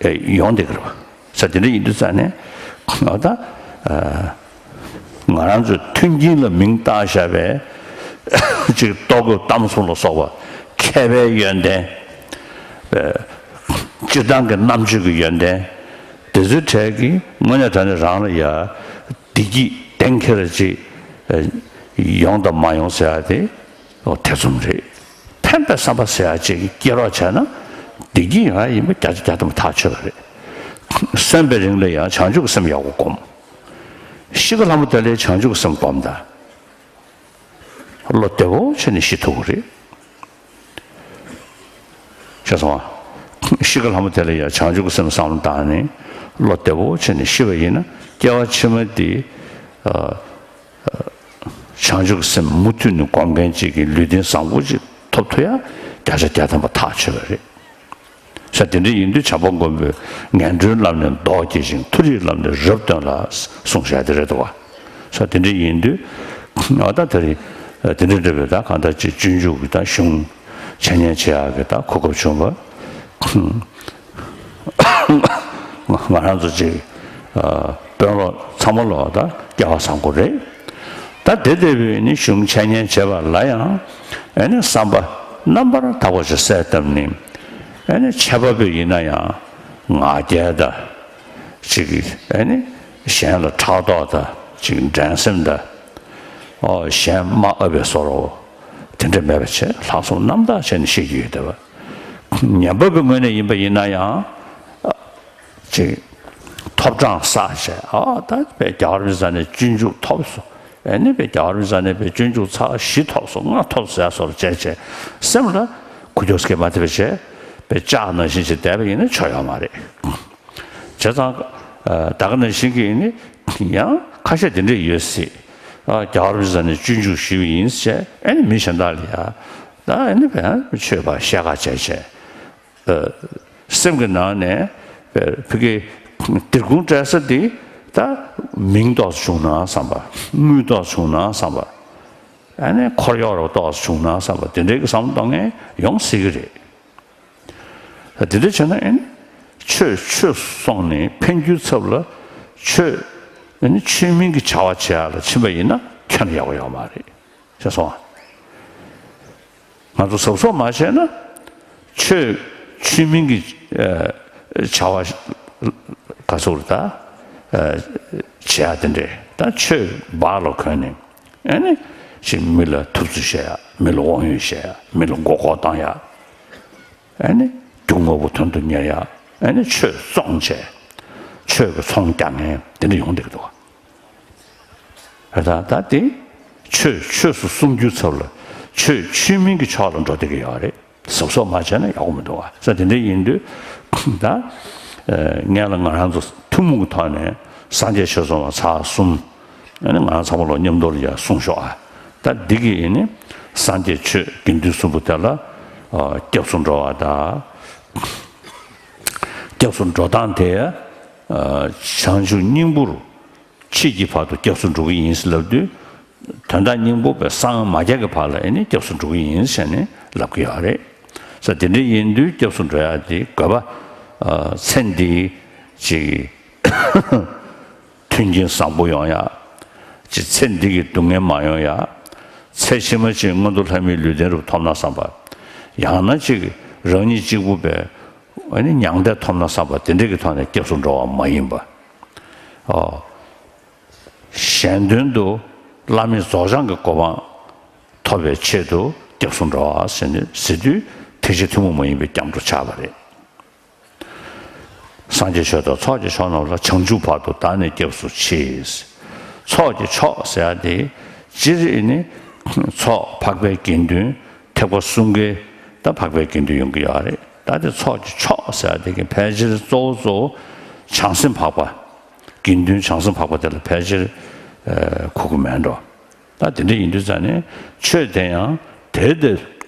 ཨེ། ཡོང་བསྡད་ཀྱི་རེད་པ། ས། དེ་འདྲ་ཡིན་དུས་ཙང་ནས་ང་ད། ཨ། ང་རང་ཚོའི་མཐུན་རྐྱེན་ལ་མིང་བཏགས་བཞག་པའི་ཅིག་ལྟོ་གོས་གཏམ་གསུམ་ལ་སོགས་པ་མཁས་པའི་ཡོན་ཏན། ཨ། སྤྱིར་བཏང་གི་རྣམ་དཔྱོད་ཀྱི་ཡོན་ཏན། དེ་ཚོའི་གྲས་ཀྱིས་དངོས་གནས་དྲང་གནས་རང་ལ་ཡ་བདེ་སྐྱིད་གཏན་འཁེལ་ཅིག་ཨ། ཡོང་དང་མ་ཡོང་ཟེར་ཡག་དེ། ཨོ། ཐེ་ཚོམ་རེད། ཕན་པའི་བསམ་པ་ཟེར་ཡག་ཅིག་སྐྱེ་རོགས་བྱས་ན། བདེ་སྐྱིད་ཡོང་ཡག་ཡིན་པ་བརྒྱ་ཆ་བརྒྱ་ཐམ་པ་ཐག་ཆོད་པ་རེད། གསོན་པའི་རིང་ལ་ཡང་བྱང་ཆུབ་ཀྱི་སེམས་ཡག་པོ་སྒོམ། ཤི་ཁ་ལྷ་མོ་དེ་ལ་བྱང་ཆུབ་ཀྱི་སེམས་སྒོམ་དང་། བློ་བདེ་བོ་བྱས་ནས་ཤི་ཐུབ་ཀྱི་རེད། ཤེས་སོང་ང་། ཤི་ཁ་ལྷ་མོ་དེ་ལ་ཡང་བྱང་ཆུབ་ཀྱི་སེམས་བསམ་བློ་བཏང་ནས་བློ་བདེ་བོ་བྱས་ནས་ཤི་བ་ཡིན་ན། སྐྱེ་བ་ཕྱི་མ་དེ། ཨ། བྱང་ཆུབ་ཀྱི་སེམས་མུ་མཐུད་ནས་སྒོམ་མཁན་ཅིག་གི་ལུས་རྟེན་བཟང་པོ་ཅིག་ཐོབ་ཐུབ་ཡ་བརྒྱ་ཆ་བརྒྱ་ཐམ་པ་ཐག་ཆོད་པ་རེད། ས་དེ་འདྲ་ཡིན་དུས་བྱམས་པ་མགོན་པོས་ངན་འགྲོའི་ལམ་ནས་མདོག་སྐྱེ་ཞིང་མཐོ་རིས་ལམ་ནས་རབ་སྟོན་ལ་གསུངས་བཞག་དེ་རེད་འདུག་བ། ས་དེ་འདྲ་ཡིན་དུས་ཨ་ད་དེ་རེད། དེ་འདྲ་འདྲ་བའི་ད་གང་ལྟར་ཅིག་སྤྱོད་འཇུག་གི་ད་གཞུང་འཆད་ཉན་བྱེད་ཡག་གི་ད་གོ་སྐབས་བྱུང་བ། ང་རང་ཚོ་ཅིག་དཔོན་སློབ་ཚང་མ་ལོག་ད་སྐལ་བ་བཟང་པོ་རེད། ད་དེ་ལྟ་བུའི་ནི་གཞུང་འཆད་ཉན་བྱེད་པ་ལ་ཡང་ཨེ་ནི་བསམ་པ་རྣམ་པར་དག་པ་ཞིག་གསལ་བཏབ་ནི། ཨེ་ནི་འཆད་པ་པོ་ཡིན་ན་ཡང་ང་རྒྱལ་དང་ཅིག་ཨེ་ནི་གཞན་ལ་ཕྲག་དོག་དང་ཅིག་འགྲན་སེམས་དང་ཨོ་གཞན་དམའ་ཨ་བའི་བཟོ་འདྲ་དེ་འདྲ་མེད་པ་བྱས་ལྷག་བསམ་རྣམ་དག་བྱས་ནས་བཤད་ཀྱི་ཡོད་དེ་བ། ཉན་པ་པོའི་ངོས་ནས་ཡིན་པ་ཡིན་ན་ཡང་ཅིག་ཐོབ་གྲངས་བསགས་བྱས་ཨ་ད་དཔེ་རྒྱལ་བ་རིན་པོ་ཆེ་ནས་སྤྱོད་འཇུག་ཐོབ་སོང་། ཨེ་ནི་དཔེ་རྒྱལ་བ་རིན་པོ་ཆེ་ནས་དཔེ་སྤྱོད་འཇུག་ཚར་བཞི་ཐོབ་སོང་ལྔ་ཐོབ་ཟེར་ཡ་བཟོ་འདྲ་བྱས་བྱས་སེམས་ལ་འགུལ་སྐྱོད་སྐྱེ་མ་ཐེབས་པ་བྱས་དཔེ་ལྕགས་ནང་བཞིན་བྱས་བསྡད་པ་ཡིན་ན་ཆོ་ཡོད་མ་རེད། བྱས་ཙང་ད་ག་ནང་བཞིན་གྱི་ནི་ཡང་ཁ་ཤས་དེ་འདྲས་ཡོད་སྲིད། རྒྱལ་བ་རིན་པོ་ཆེ་ནས་སྤྱོད་འཇུག་ཞུས་པ་ཡིན་ཟེར་ཨེ་ནི་མི་གཞན་དག་ལ་ཡ་ད་ཨེ་ནི་བས་ཆོས་པ་བཤད་ཁ་བྱས་བྱས། སེམས་ཀྱི་ནང་ནས་ཕ་གི་དིར་ཁུང་སྤྲད་ས་འདི་ད་མིང་ཏོག་ཙམ་བྱུང་ན་བསམ་པ། དངུལ་ཏོག་ཙམ་བྱུང་ན་བསམ་པ། ཨ་ནི་འཁོར་གཡོག་རོགས་ཏོག་ཙམ་བྱུང་ན་བསམ་པ་དེ་འདྲའི་གི་བསམ་བློ་གཏོང་མཁན་ཡོང་སྲིད་ཀྱི་རེད། ད་དེ་འདྲ་བྱས་ན་ཨ་ནི་ཆོས་ཆོས་སོང་ནས་ཕན་རྒྱུའི་ཚབ་ལ་ཆོས་ཨ་ནི་ཆོས་མིན་གྱི་བྱ་བ་བྱེད་ཡ་ལ་ཕྱིན་པ་ཡིན་ན་ཁྱོན་ནས་ཡག་པོ་ཡོད་མ་རེད། ཤེས་སོང་ཨ། ང་ཚོ་གཟབ་གཟབ་མ་བྱས་ན་ཆོས་ཆོས་མིན་གྱི་ཨ་བྱ་བ་ག་ཚོད་རེད་ད། ཨ་བྱེད་ཡ་དེ་འདྲས་ད་ཆོས་བག་ལ་གོན་ནས་ཨ་ནི་ཅིག་མི་ལ་ཐུབ་ཚོད་བྱེད་ཡ། མི་ལ་དབང་ཡོད་བྱེད་ཡ། མི་ལ་མགོ་སྐོར་བཏང་ཡ། ཨ་ནི་རྒྱུ་དངོས་པོ་དོན་དུ་གཉེར་ཡ། ཨ་ནི་ཆོས་བཙོང་བྱས་ཆོས་ཀྱི་ཚོང་རྒྱག་མཁན་དེ་འདྲ་ཡོང་བསྡད་ཀྱི་འདུག་ག་ད་ད་དེ་ཆོས་ཆོས་སུ་སྲུང་རྒྱུའི་ཚབ་ལ་ཆོས་ཆོས་མིན་གྱི་ཕྱོགས་ལ་འགྲོ་བསྡད་ཀྱི་ཡོད་རེད། གཟབ་གཟབ་མ་བྱས་ན་ཡག་པོ་མི་འདུག་བ། ས་དེ་འདྲ་ཡིན་དུས་ད་སྔོན་ལ་ང་རང་ཚོ་ཐུན་མོང་གི་ཐོག་ནས་སངས་རྒྱས་ཆོས་ཚོགས་པ་ཚར་གསུམ་ཨ་ནི་ང་རང་ཚང་མ་ལོ་མཉམ་དུ་ལ་ཡ་གསུངས་ཤོག་ཨ། ད་འདི་གི་ཡིན་ནི་སངས་རྒྱས་ཆོས་དགེ་འདུན་གསུམ་པོ་དེ་ལ་སྐྱབས་སུ་འགྲོ་བ་དང་། སྐྱབས་སུ་འགྲོ་སྟངས་དེ་བྱང་ཆུབ་སྙིང་པོར་མཆིས་ཀྱི་བར་དུ་སྐྱབས་སུ་འགྲོ་གི་ཡིན་ལབ་དུས། དོན་དག་སྙིང་པོ་པའི་སངས་མ་རྒྱས་ཀྱི་བར་ལ་ཨེ་ནི་སྐྱབས་སུ་འགྲོ་གི་ཡིན་ཟེར་ནས་ལབ་ཀྱི་ཡོད་རེད། ས་དེ་འདྲ་ཡིན་དུས་སྐྱབས་སུ་འགྲོ་ཡག་དེ་དགོས་པ། ཚེ་འདི་ཅིག་མཐུན་རྐྱེན་བཟང་པོ་ཡོང་ཡག་ཅིག་ཚེ་འདི་གི་སྡུག་བསྔལ་མ་ཡོང་ཡག་ཚེ་ཕྱི་མ་ཅིག་མངོན་མཐོ་ལྷ་མིའི་ལུས་རྟེན་རུ་ཐོབ་ན་བསམ་པ། ཡང་ན་ཅིག་རང་ཉིད་གཅིག་པུ་པའི་ཨེ་ནི་མྱང་འདས་ཐོབ་ན་བསམ་པ་དེ་འདྲ་གི་ཐོག་ནས་སྐྱབས་སུ་འགྲོ་བ་མ་ཡིན་པ། ཨོ། གཞན་དོན་དུ་བླ་མེད་རྫོགས་བྱང་གི་གོ་འཕང་ཐོབ་པའི་ཆེད་དུ་སྐྱབས་སུ་འགྲོ་བ་ཟེར་ནས་ཟེར་དུས་ཐེག་ཆེན་ཐུན་མོང་མ་ཡིན་པའི་སྐྱབས་འགྲོ་ཆགས་པ་རེད། སངས་རྒྱས་ཆོས་དང་ཚོགས་ཀྱི་མཆོག་རྣམས་ལ། བྱང་ཆུབ་བར་དུ་བདག་ནི་སྐྱབས་སུ་མཆི། ཚོགས་ཀྱི་མཆོག་ཟེར་ཡ་དེ་སྤྱིར་ཨེ་ནི་ཚོགས་འཕགས་པའི་དགེ་འདུན་ཐེག་པ་གསུམ་ཀའི་ད་འཕགས་པའི་དགེ་འདུན་ཡོང་གི་ཡོད་རེད། ད་དེ་ཚོགས་ཀྱི་མཆོག་ཟེར་ཡ་དེ་གི་ཕལ་ཆེར་གཙོ་བོ་གཙོ་བོ་བྱང་སེམས་འཕགས་པ། དགེ་འདུན་བྱང་སེམས་འཕགས་པ་དེ་ལ་ཕལ་ཆེར་ཨ་གོ་གི་མེད་འགྲོ། ད་དེ་འདྲ་ཡིན་དུས་ཙང་ནས་ཆོས་དེ་ཡང་དེ་དེ་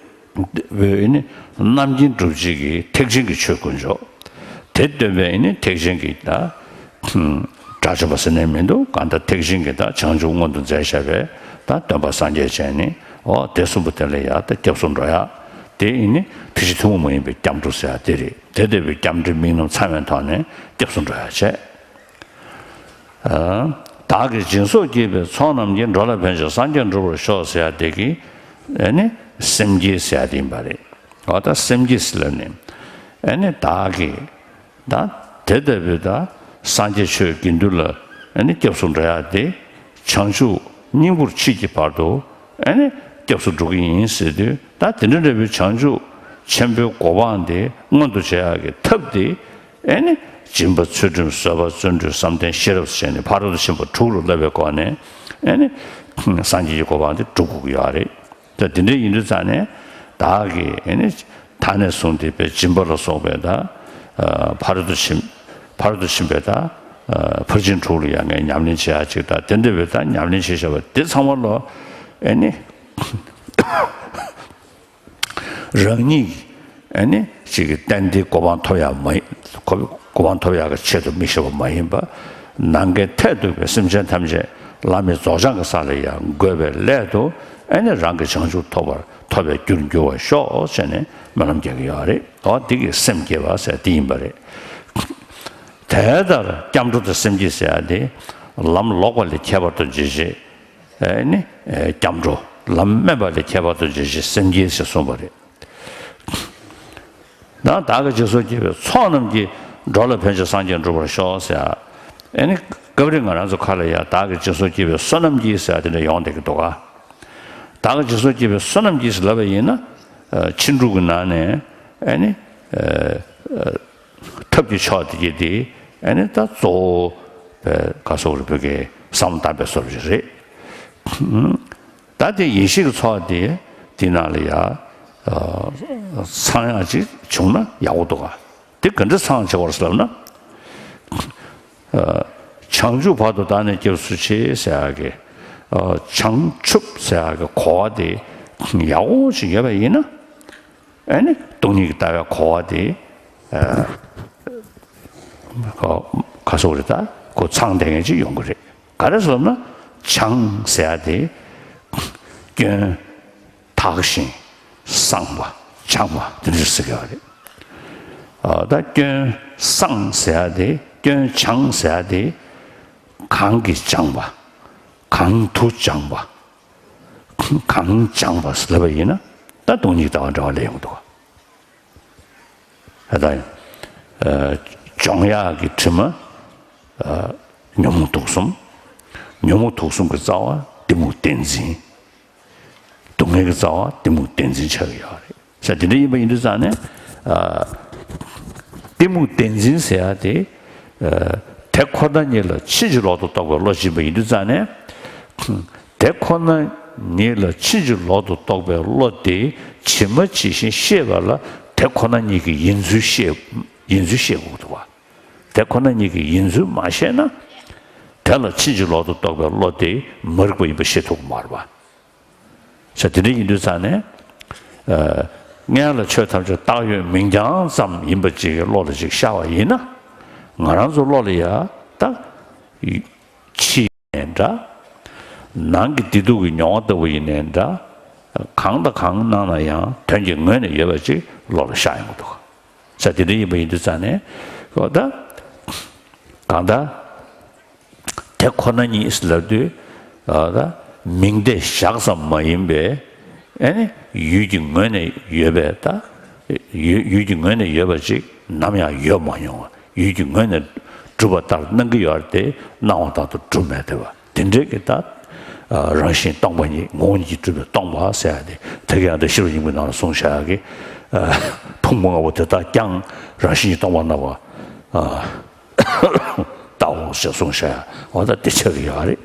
བས་ནི་རྣམ་མཁྱེན་སྒྲུབ་བྱེད་ཀྱི་ཐེག་ཆེན་གྱི་ཆོས་དཀོན་མཆོག་དེ་སྟོན་པས་ནི་ཐེག་ཆེན་གྱི་ད་དགྲ་བཅོམ་པ་ཟེར་ནས་མི་འདུག་གང་ལྟར་ཐེག་ཆེན་གྱི་ད་བྱང་ཆུབ་མངོན་དུ་མཛད་བཞག་པའི་ད་སྟོན་པ་སངས་རྒྱས་བྱས་ནི་འོ་དེ་གསུམ་པོ་དེ་ལ་ཡ་ད་སྐྱབས་སུ་འགྲོ་ཡ། དེ་ཡིན་ནི་ཐེག་ཆེན་ཐུན་མོང་མ་ཡིན་པའི་སྐྱབས་འགྲོ་ཟེར་ཡ་དེ་རེད། དེ་ལྟ་བུའི་སྐྱབས་འགྲོའི་དམིགས་རྣམ་ཚང་བའི་ཐོག་ནས་སྐྱབས་སུ་འགྲོ་ཡ་བྱས། བདག་གིས་སྦྱིན་སོགས་བགྱིས་པའི་ཚོགས་རྣམས་ཀྱིས། འགྲོ་ལ་ཕན་ཕྱིར་སངས་རྒྱས་འགྲུབ་པར་ཤོག་ཟེར་ཡ་དེ་གི་ཨ་ནི་སེམས་བསྐྱེད་ཟེར་ཡ་དེ་ཡིན་པ་རེད། འོ་ད་སེམས་བསྐྱེད་ཟེར་ལབ་ནས་ཨ་ནི་བདག་གིས་ད་དེ་ལྟ་བུའི་ད་སངས་རྒྱས་ཆོས་དགེ་འདུན་ལ་ཨ་ནི་སྐྱབས་སུ་འགྲོ་ཡ་དེ་བྱང་ཆུབ་སྙིང་པོར་མཆིས་ཀྱི་བར་དུ་ཨ་ནི་སྐྱབས་སུ་འགྲོ་གི་ཡིན་ཟེར་དུས། ད་དེ་འདྲ་འདྲ་བའི་བྱང་ཆུབ་ཆེན་པོའི་གོ་འཕང་དེ་མངོན་དུ་བྱེད་ཡག་གི་ཐབས་དེ་ཨེ་ནི་སྦྱིན་པ་ཚུལ་ཁྲིམས་བཟོད་པ་བརྩོན་འགྲུས་བསམ་གཏན་ཤེས་རབ་ཟེར་ནས་ཕ་རོལ་ཏུ་ཕྱིན་པ་དྲུག་ལ་བསླབ་པའི་སྒོ་ནས་ཨེ་ནི་སངས་རྒྱས་ཀྱི་གོ་འཕང་དེ་སྒྲུབ་དགོས་ཀྱི་ཡོད་རེད། ད་དེ་འདྲ་ཡིན་དུས་ཙང་ནས་བདག་གིས་ཨེ་ནི་ད་ནས་བཟུང་སྟེ་པའི་སྦྱིན་པ་ལ་སོགས་པའི་ད་ཕ་རོལ་ཏུ་ཕྱིན་ཕ་རོལ་ཏུ་ཕྱིན་པའི་ད་ཕར་ཕྱིན་དྲུག་ལ་ཡང་ངས་ཉམས་ལེན་བྱེད་ཡག་ཅིག་དང་དེ་འདྲ་བའི་ད་ཉམས་ལེན་བྱེད་བྱ་བ་དེ་ཚང་མ་ལོ། ཨེ་ནི། རང་ཉིད་ཨེ་ནི་ཅིག་གི་གཏན་བདེའི་གོ་འཕང་ཐོབ་ཡག་མ་ཡིན། གོ་གོ་འཕང་ཐོབ་ཡག་གི་ཆེད་དུ་དམིགས་བྱས་པ་མ་ཡིན་པ། ནམ་མཁའི་མཐས་གཏུགས་པའི་སེམས་ཅན་ཐམས་ཅད་བླ་མེད་རྫོགས་བྱང་གི་ས་ལ་ཡང་འགོད་པའི་སླད་དུ། ཨེ་ནི་རང་གི་བྱང་ཆུབ་ཐོབ་པར་ཐོབ་པའི་རྒྱུར་འགྱུར་བར་ཤོག་ཟེར་ནས་སྨོན་ལམ་རྒྱག་གི་ཡོད་རེད། འོ་འདི་གི་སེམས་བསྐྱེད་པ་ཟེར་འདི་ཡིན་པ་རེད། དེ་ལྟར་སྐྱབས་འགྲོ་དང་སེམས་བསྐྱེད་ཟེར་ཡ་དེ། ལམ་ལོག་པ་ལས་ཁྱད་པར་དུ་འབྱེད་བྱེད། ཨེ་ནི། ཨེ་སྐྱབས་འགྲོ། ལམ་དམན་པ་ལས་ཁྱད་པར་དུ་འབྱེད་བྱེད་སེམས་བསྐྱེད་ཞེས་གསུངས་པ་རེད། ད་བདག་གིས་སྦྱིན་སོགས་བགྱིས་པའི་ཚོགས་རྣམས་ཀྱིས། འགྲོ་ལ་ཕན་ཕྱིར་སངས་རྒྱས་འགྲུབ་པར་ཤོག་ཟེར། ཨེ་ནི་སྐབས་རེ་ང་རང་ཚོ་ཁ་ལ་ཡ་བདག་གིས་སྦྱིན་སོགས་བགྱིས་པའི་བསོད་ནམས་ཀྱིས་ཟེར་དེ་འདྲ་ཡོང་བསྡད་ཀྱི་འདུག་ག་བདག་གིས་སྦྱིན་སོགས་བགྱིས་པའི་བསོད་ནམས་ཀྱིས་ལབ་པ་ཡིན་ན། ཨ་ཕྱིན་དྲུག་གི་ནང་ནས་ཨེ་ནི། ཨ་ཨ་ཐབས་ཀྱི་མཆོག་དེ་གྱད་དེ་ཨེ་ནི་ད་གཙོ་བོ་བའི་ག་སོགས་རེད། བོད་ཀྱི་བསམ་བློ་བཏང་བའི་བཟོ་འདྲ་རེད། ད་དེ་ཡེ་ཤེས་ཀྱི་ཚོགས་དེ་དེ་ནང་ལ་ཡ་ཨ་ཚང་ཡག་ཅིག་བྱུང་ན་ཡག་པོ་འདུག་ག་དེ་ག་འདྲ་ཚང་བྱེད་དགོས་རེད་ཟེར་ལབ་ན། ཨ་བྱང་ཆུབ་བར་དུ་བདག་ནི་སྐྱབས་སུ་མཆི་ཟེར་ཡག་གི། ཨ་བྱང་ཆུབ་ཟེར་ཡག་གི་གོ་བ་དེ་ཡག་པོ་ཞིག་ཡོད་པ་ཡིན་ན། ཨེ་ནི་སྟོང་ཉིད་ཀྱི་ལྟ་བའི་གོ་བ་དེ། ཨ་ག་སོགས་རེད། ད་ཁོ་ཚང་བསྡད་མཁན་ཅིག་ཡོང་གི་རེད། ག་རེ་ཟེར་ན། བྱང་ཟེར་ཡག་དེ་སྐྱོན་དག་ཞིང་སངས་པ། བྱང་བ་དེ་འདྲ་ཟེར་གྱི་ཡོད་རེད། ཨ་ད་སྐྱོན་སངས་ཟེར་ཡག་དེ། སྐྱོན་བྱང་ཟེར་ཡག་དེ་གང་གིས་སྦྱངས་པ། གང་དུ་སྦྱངས་པ། གང་སྦྱངས་པ་ཟེར་ལབ་པ་ཡིན་ན། ད་སྟོང་ཉིད་ལྟ་བ་འདྲ་བ་ལས་ཡོང་གི་འདུག་ག་ད་ཨ་སྦྱོང་ཡག་གི་དྲི་མ། ཨ་ཉོན་མོངས་དུག་གསུམ། ཉོན་མོངས་དུག་གསུམ་གྱི་རྩ་བ་གཏི་མུག་བདེན་འཛིན། སྡུག་བསྔལ་གྱི་རྩ་བ་གཏི་མུག་བདེན་འཛིན་ཆགས་ཀྱི་ཡོད་རེད། ས་དེ་འདྲ་ཡིན་པ་ཡིན་དུས་ཙང་ནས། ཨ་གཏི་མུག་བདེན་འཛིན་ཟེར་ཡག་དེ། ཨ་དེ་ཁོ་ན་ཉིད་ལ་ཕྱིན་ཅི་ལོག་ཏུ་རྟོག་པའི་བློ་ཅིག་ཡིན་པ་ཡིན་དུས་ཙང་ནས། དེ་ཁོ་ན་ཉིད་ལ་ཕྱིན་ཅི་ལོག་ཏུ་རྟོག་པའི་བློ་དེ་ཇི་མ་ཇི་བཞིན་ཤེས་པ་ལ། དེ་ཁོ་ན་ཉིད་ཀྱི་ཡིན་ཚུལ་ཤེས། ཡིན་ཚུལ་ཤེས་དགོས་འདུག་བ། དེ་ཁོ་ན་ཉིད་ཀྱི་ཡིན་ཚུལ་མ་ཤེས་ན། དེ་ལ་ཕྱིན་ཅི་ལོག་ཏུ་རྟོག་པའི་བློ་དེ་མ་རིག་པ་ཡིན་པ་ཤེས་ཐུབ་ཀྱི་མ་རེད་བ། ས་དེ་འདྲ་ཡིན་དུས་ཙང་ནས། ཨ་སྔོན་ལ་ཆོས་ཐམས་ཅད་བཏགས་ཡོད་མིང་རྐྱང་ཙམ་ཡིན་པ་ཅིག་གི་བློ་ལ་ཅིག་ཤར་བ་ཡིན་ན། ང་རང་ཚོ་བློ་ལ་ཡ་ད་ཕྱི་ཡིན་ནའི་འདྲ། ནང་གི་བདེ་སྡུག་གི་མྱོང་བ་ལྟ་བུ་ཡིན་ནའི་འདྲ། གང་དང་གང་སྣང་ན་ཡང་དོན་གྱི་ངོས་ནས་ཡོད་པ་ཅིག་བློ་ལ་ཤར་ཡོང་གི་འདུག་ས་དེ་འདྲ་ཡིན་པ་ཡིན་དུས་ཙང་ནས། ཨོ་ད་གང་ལྟར། དེ་ཁོ་ན་ཉིད་ལབ་དུས། ཨ་ད་མིང་དེ་བཞག་ཙམ་མ་ཡིན་པའི། ཨེ་ནི་ཡུལ་གྱི་ངོས་ནས་ཡོད་པའི་ད། ཡུལ་ཡུལ་གྱི་ངོས་ནས་ཡོད་པ་ཅིག་ནམ་ཡང་ཡོད་མ་མྱོང་བ། ཡུལ་གྱི་ངོས་ནས་གྲུབ་པ་ལྟར་སྣང་གི་ཡོད་རེད་དེ། སྣང་བ་ལྟར་དུ་གྲུབ་མེད་དེ་བ། དེ་འདྲའི་གི་ད། ཨ་རང་བཞིན་སྟོང་པ་ཉིད། ངོ་བོ་ཉིད་ཀྱིས་གྲུབ་པའི་སྟོང་པ་ཟེར་ཡ་དེ། དེ་ག་ཡང་དེ་ཤེས་རབ་སྙིང་པོའི་ནང་ལ་གསུངས་བཞག་ཡ་གི། ཨ་ཕུང་པོ་ལྔ་པོ་དེ་དག་ཀྱང་རང་བཞིན་གྱིས་སྟོང་པར་སྣང་བ། ཨ་ལྟའོ་ཞེས་གསུངས་བཞག་ཡ། འོ་ད་དེ་ཆགས་ཀྱི་ཡོད་རེད།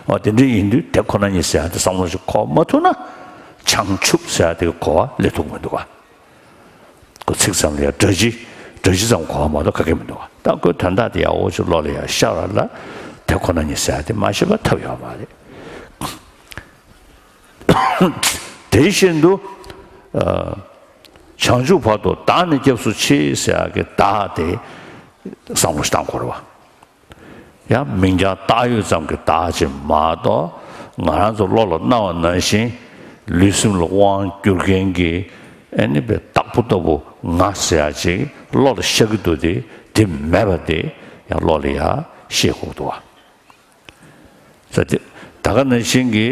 འོ་དེ་འདྲ་ཡིན་དུས་དེ་ཁོ་ན་ཉིད་ཟེར་ཡ་དེ་བསམ་བློ་ཞིག་འཁོར་མ་ཐུབ་ན། བྱང་ཆུབ་ཟེར་ཡ་དེ་གི་གོ་བ་སླེབས་ཐུབ་ཀྱི་མི་འདུག་ག་ཁོ་ཚིག་ཙམ་ལ་ཡང་སྒྲ་སྤྱི། སྒྲ་སྤྱི་ཙམ་གོ་བ་མ་གཏོགས་ག་གེ་མི་འདུག་ད་ཁོའི་དོན་དག་དེ་ཡག་པོ་ཅིག་བློ་ལ་ཡང་ཤར་བ་ལ། དེ་ཁོ་ན་ཉིད་ཟེར་ཡ་དེ་མ་ཤེས་པ་ཐབས་ཡོད་མ་རེད། དེ་བཞིན་དུ། ཨ་བྱང་ཆུབ་བར་དུ་བདག་ནི་སྐྱབས་སུ་མཆི་ཟེར་ཡ་གི་བདག་དེ་བསམ་བློ་ཞིག་བཏང་དགོས་རེད་བ། ཡང་མིང་རྐྱང་བཏགས་ཡོད་ཙམ་གྱི་བདག་ཅིག་མ་གཏོགས། ང་རང་ཚོ་བློ་ལ་སྣང་བ་ནང་བཞིན་ལུས་སེམས་ལ་དབང་བསྒྱུར་མཁན་གྱི། ཨེ་ནི་བའི་བདག་པོ་ལྟ་བུ་ང་ཟེར་ཡ་ཅིག་བློ་ལ་ཤར་གྱི་འདུག་སྟེ། དེ་མེད་པ་དེ་ཡང་བློ་ལ་ཡང་ཤེས་དགོས་འདུག་བ། ཟེར་ཏེ། ད་ག་ནང་བཞིན་གྱི།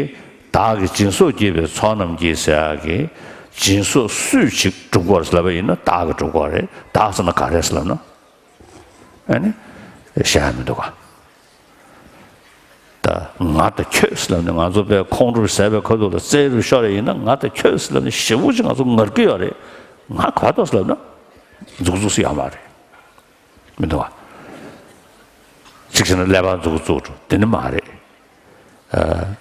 བདག་གིས་སྦྱིན་སོགས་བགྱིས་པའི་ཚོགས་རྣམས་ཀྱིས་ཟེར་ཡ་གི། སྦྱིན་སོགས་སུས་ཅིག་སྒྲུབ་དགོས་ལབ་པ་ཡིན་ན་བདག་གིས་སྒྲུབ་དགོས་རེད། བདག་ཟེར་ན་ག་རེ་ཟེར་ལབ་ན། ཨ་ནི། བཤད་ཡ་མི་འདུག་ག་ད་ང་དང་ཁྱོད་ཟེར་ལབ་ནས་ང་ཚོ་དཔེ་ཁོང་ཁྲོ་ཟ་བའི་ཁ་ཐུག་ལ་རྩེད་རུ་ཤོར་ཡ་ཡིན་ན། ང་དང་ཁྱོད་ཟེར་ལབ་ནས་ཞེ་པོ་ཅིག་ང་ཚོ་ངར་གྱི་ཡོད་རེད། ང་ག་པར་འདུག་ཟེར་ལབ་ན། མཛུབ་གུ་བཙུགས་ས་ཡོད་མ་རེད། མི་འདུག་ག་གཅིག་བྱས་ན་ཀླད་པར་མཛུབ་གུ་བཙུགས་འགྲོ། དེ་ནི་མ་རེད། ཨ།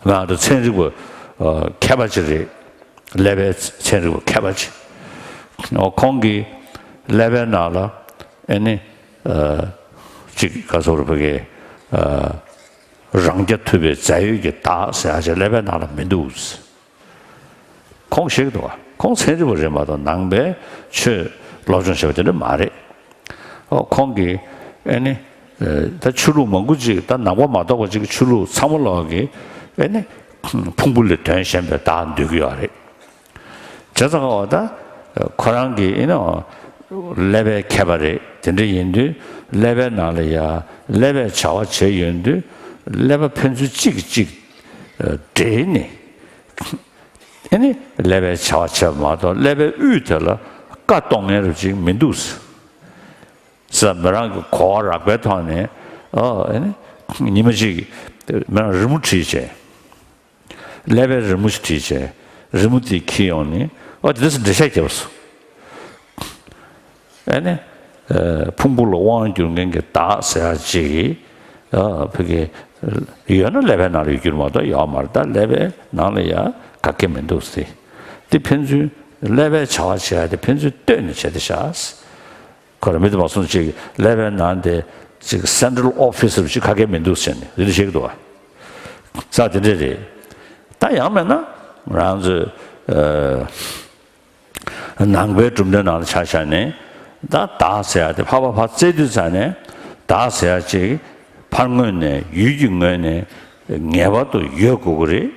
ང་ཚོ་ཚན་རིག་པ། ཨ། མཁས་པ་ཅིག་རེད། ཀླད་པའི་ཚན་རིག་པ་མཁས་པ་ཅིག་ཨོ་ཁོང་གིས་ཀླད་པའི་ནང་ལ་ཨེ་ནི། ཨ། ཅིག་ག་ཟེར་བ་གི། ཨ། རང་རྐྱ་ཐུབ་པའི་རྫས་ཡོད་ཀྱི་བདག་ཟེར་ཡ་ཅིག་ཀླད་པའི་ནང་ལ་མི་འདུག། ཁོང་ཞིག་འདུག་བ། ཁོང་ཚན་རིག་པ་རེད་མ་གཏོགས་ནང་པའི་ཆོས་སློབ་སྦྱོང་བྱས་པ་དེ་འདྲ་མ་རེད། ཨོ་ཁོང་གིས་ཨེ་ནི་ད་ཆོས་ལུགས་མང་པོ་ཅིག་ད་ནང་པ་མ་གཏོགས་པ་ཅིག་གི་ཆོས་ལུགས་ཚང་མ་ལོག་གིས་ཨེ་ནི་ཕུང་པོ་ལས་དོན་གཞན་པའི་བདག་འདོད་ཀྱི་ཡོད་རེད། བྱས་ཙང་འོ་ད་ཁོ་རང་གི་ཨེ་ནི་ཀླད་པའི་མཁས་པ་རེད། དེ་འདྲ་ཡིན་དུས་ཀླད་པའི་ནང་ལ་ཡ་ཀླད་པས་བྱ་བ་བྱས་ཡོང་དུས་ཀླད་པ་ཕན་ཚུན་གཅིག་གིས་གཅིག་འབྲེལ་ནས། ཨེ་ནི་ཀླད་པའི་བྱ་བ་བྱས་པ་མ་གཏོགས་ཀླད་པའི་དབུས་དེ་ལ་བཀའ་གཏོང་མཁན་རུ་ཅིག་མི་འདུག་ཟེར། མི་རང་གི་གོ་བ་རག་པའི་ཐོག་ནས་ཨོ་ཨེ་ནི་ཉི་མ་གཅིག་མི་རང་རི་མོ་བྲིས་བྱས། ཀླད་པའི་རི་མོ་ཞིག་བྲིས་བྱས། རི་མོ་དེ་འཁྱེར་ཡོང་ནས་ཨོ་དེ་འདྲ་ཟེར་འགྲེལ་བཤད་བརྒྱབ་སོང་། ཨེ་ནི། ཨ་ཕུང་པོ་ལ་དབང་བསྒྱུར་མཁན་གྱི་བདག་ཟེར་ཡ་ཅིག་གིས་ཨ་ཕ་གི་ཡོད་ན་ཀླད་པའི་ནང་ལ་ཡོད་རྒྱུ་མ་གཏོགས་ཡོད་མ་རེད། ད་ཀླད་པའི་ནང་ལ་ཡ་ག་གེ་མི་འདུག་ཟེར། དེ་ཕན་ཚུན་ཀླད་པའི་བྱ་བ་བྱེད་ཡ་དེ་ཕན་ཚུན་ལྟོས་ནས་བྱས་ཏེ་བཞག་ཁོ་རང་མི་དེ་མ་སོང་ཅིག་ཀླད་པའི་ནང་དེ་ཅིག་Central Office་རུ་ཅིག་ག་གེ་མི་འདུག་ཟེར་ནས་དེ་འདྲ་བཤད་ཀྱི་འདུག་བ། ས་དེ་འདྲ་རེད། ད་ཡང་མེད་ན་ང་རང་ཚོས་ཨ། ནང་པའི་གྲུབ་མཐའི་ནང་ལ་ཆ་བཞག་ནས་ད་བདག་ཟེར་ཡ་དེ་ཕར་ཕར་ཕར་བཙལ་དུས་ཙ་ནས་བདག་ཟེར་ཡ་ཅིག་ཕར་ངོས་ནས་ཡུལ་གྱི་ངོས་ནས་ངེས་པར་དུ་ཡོད་དགོས་ཀྱི་རེད།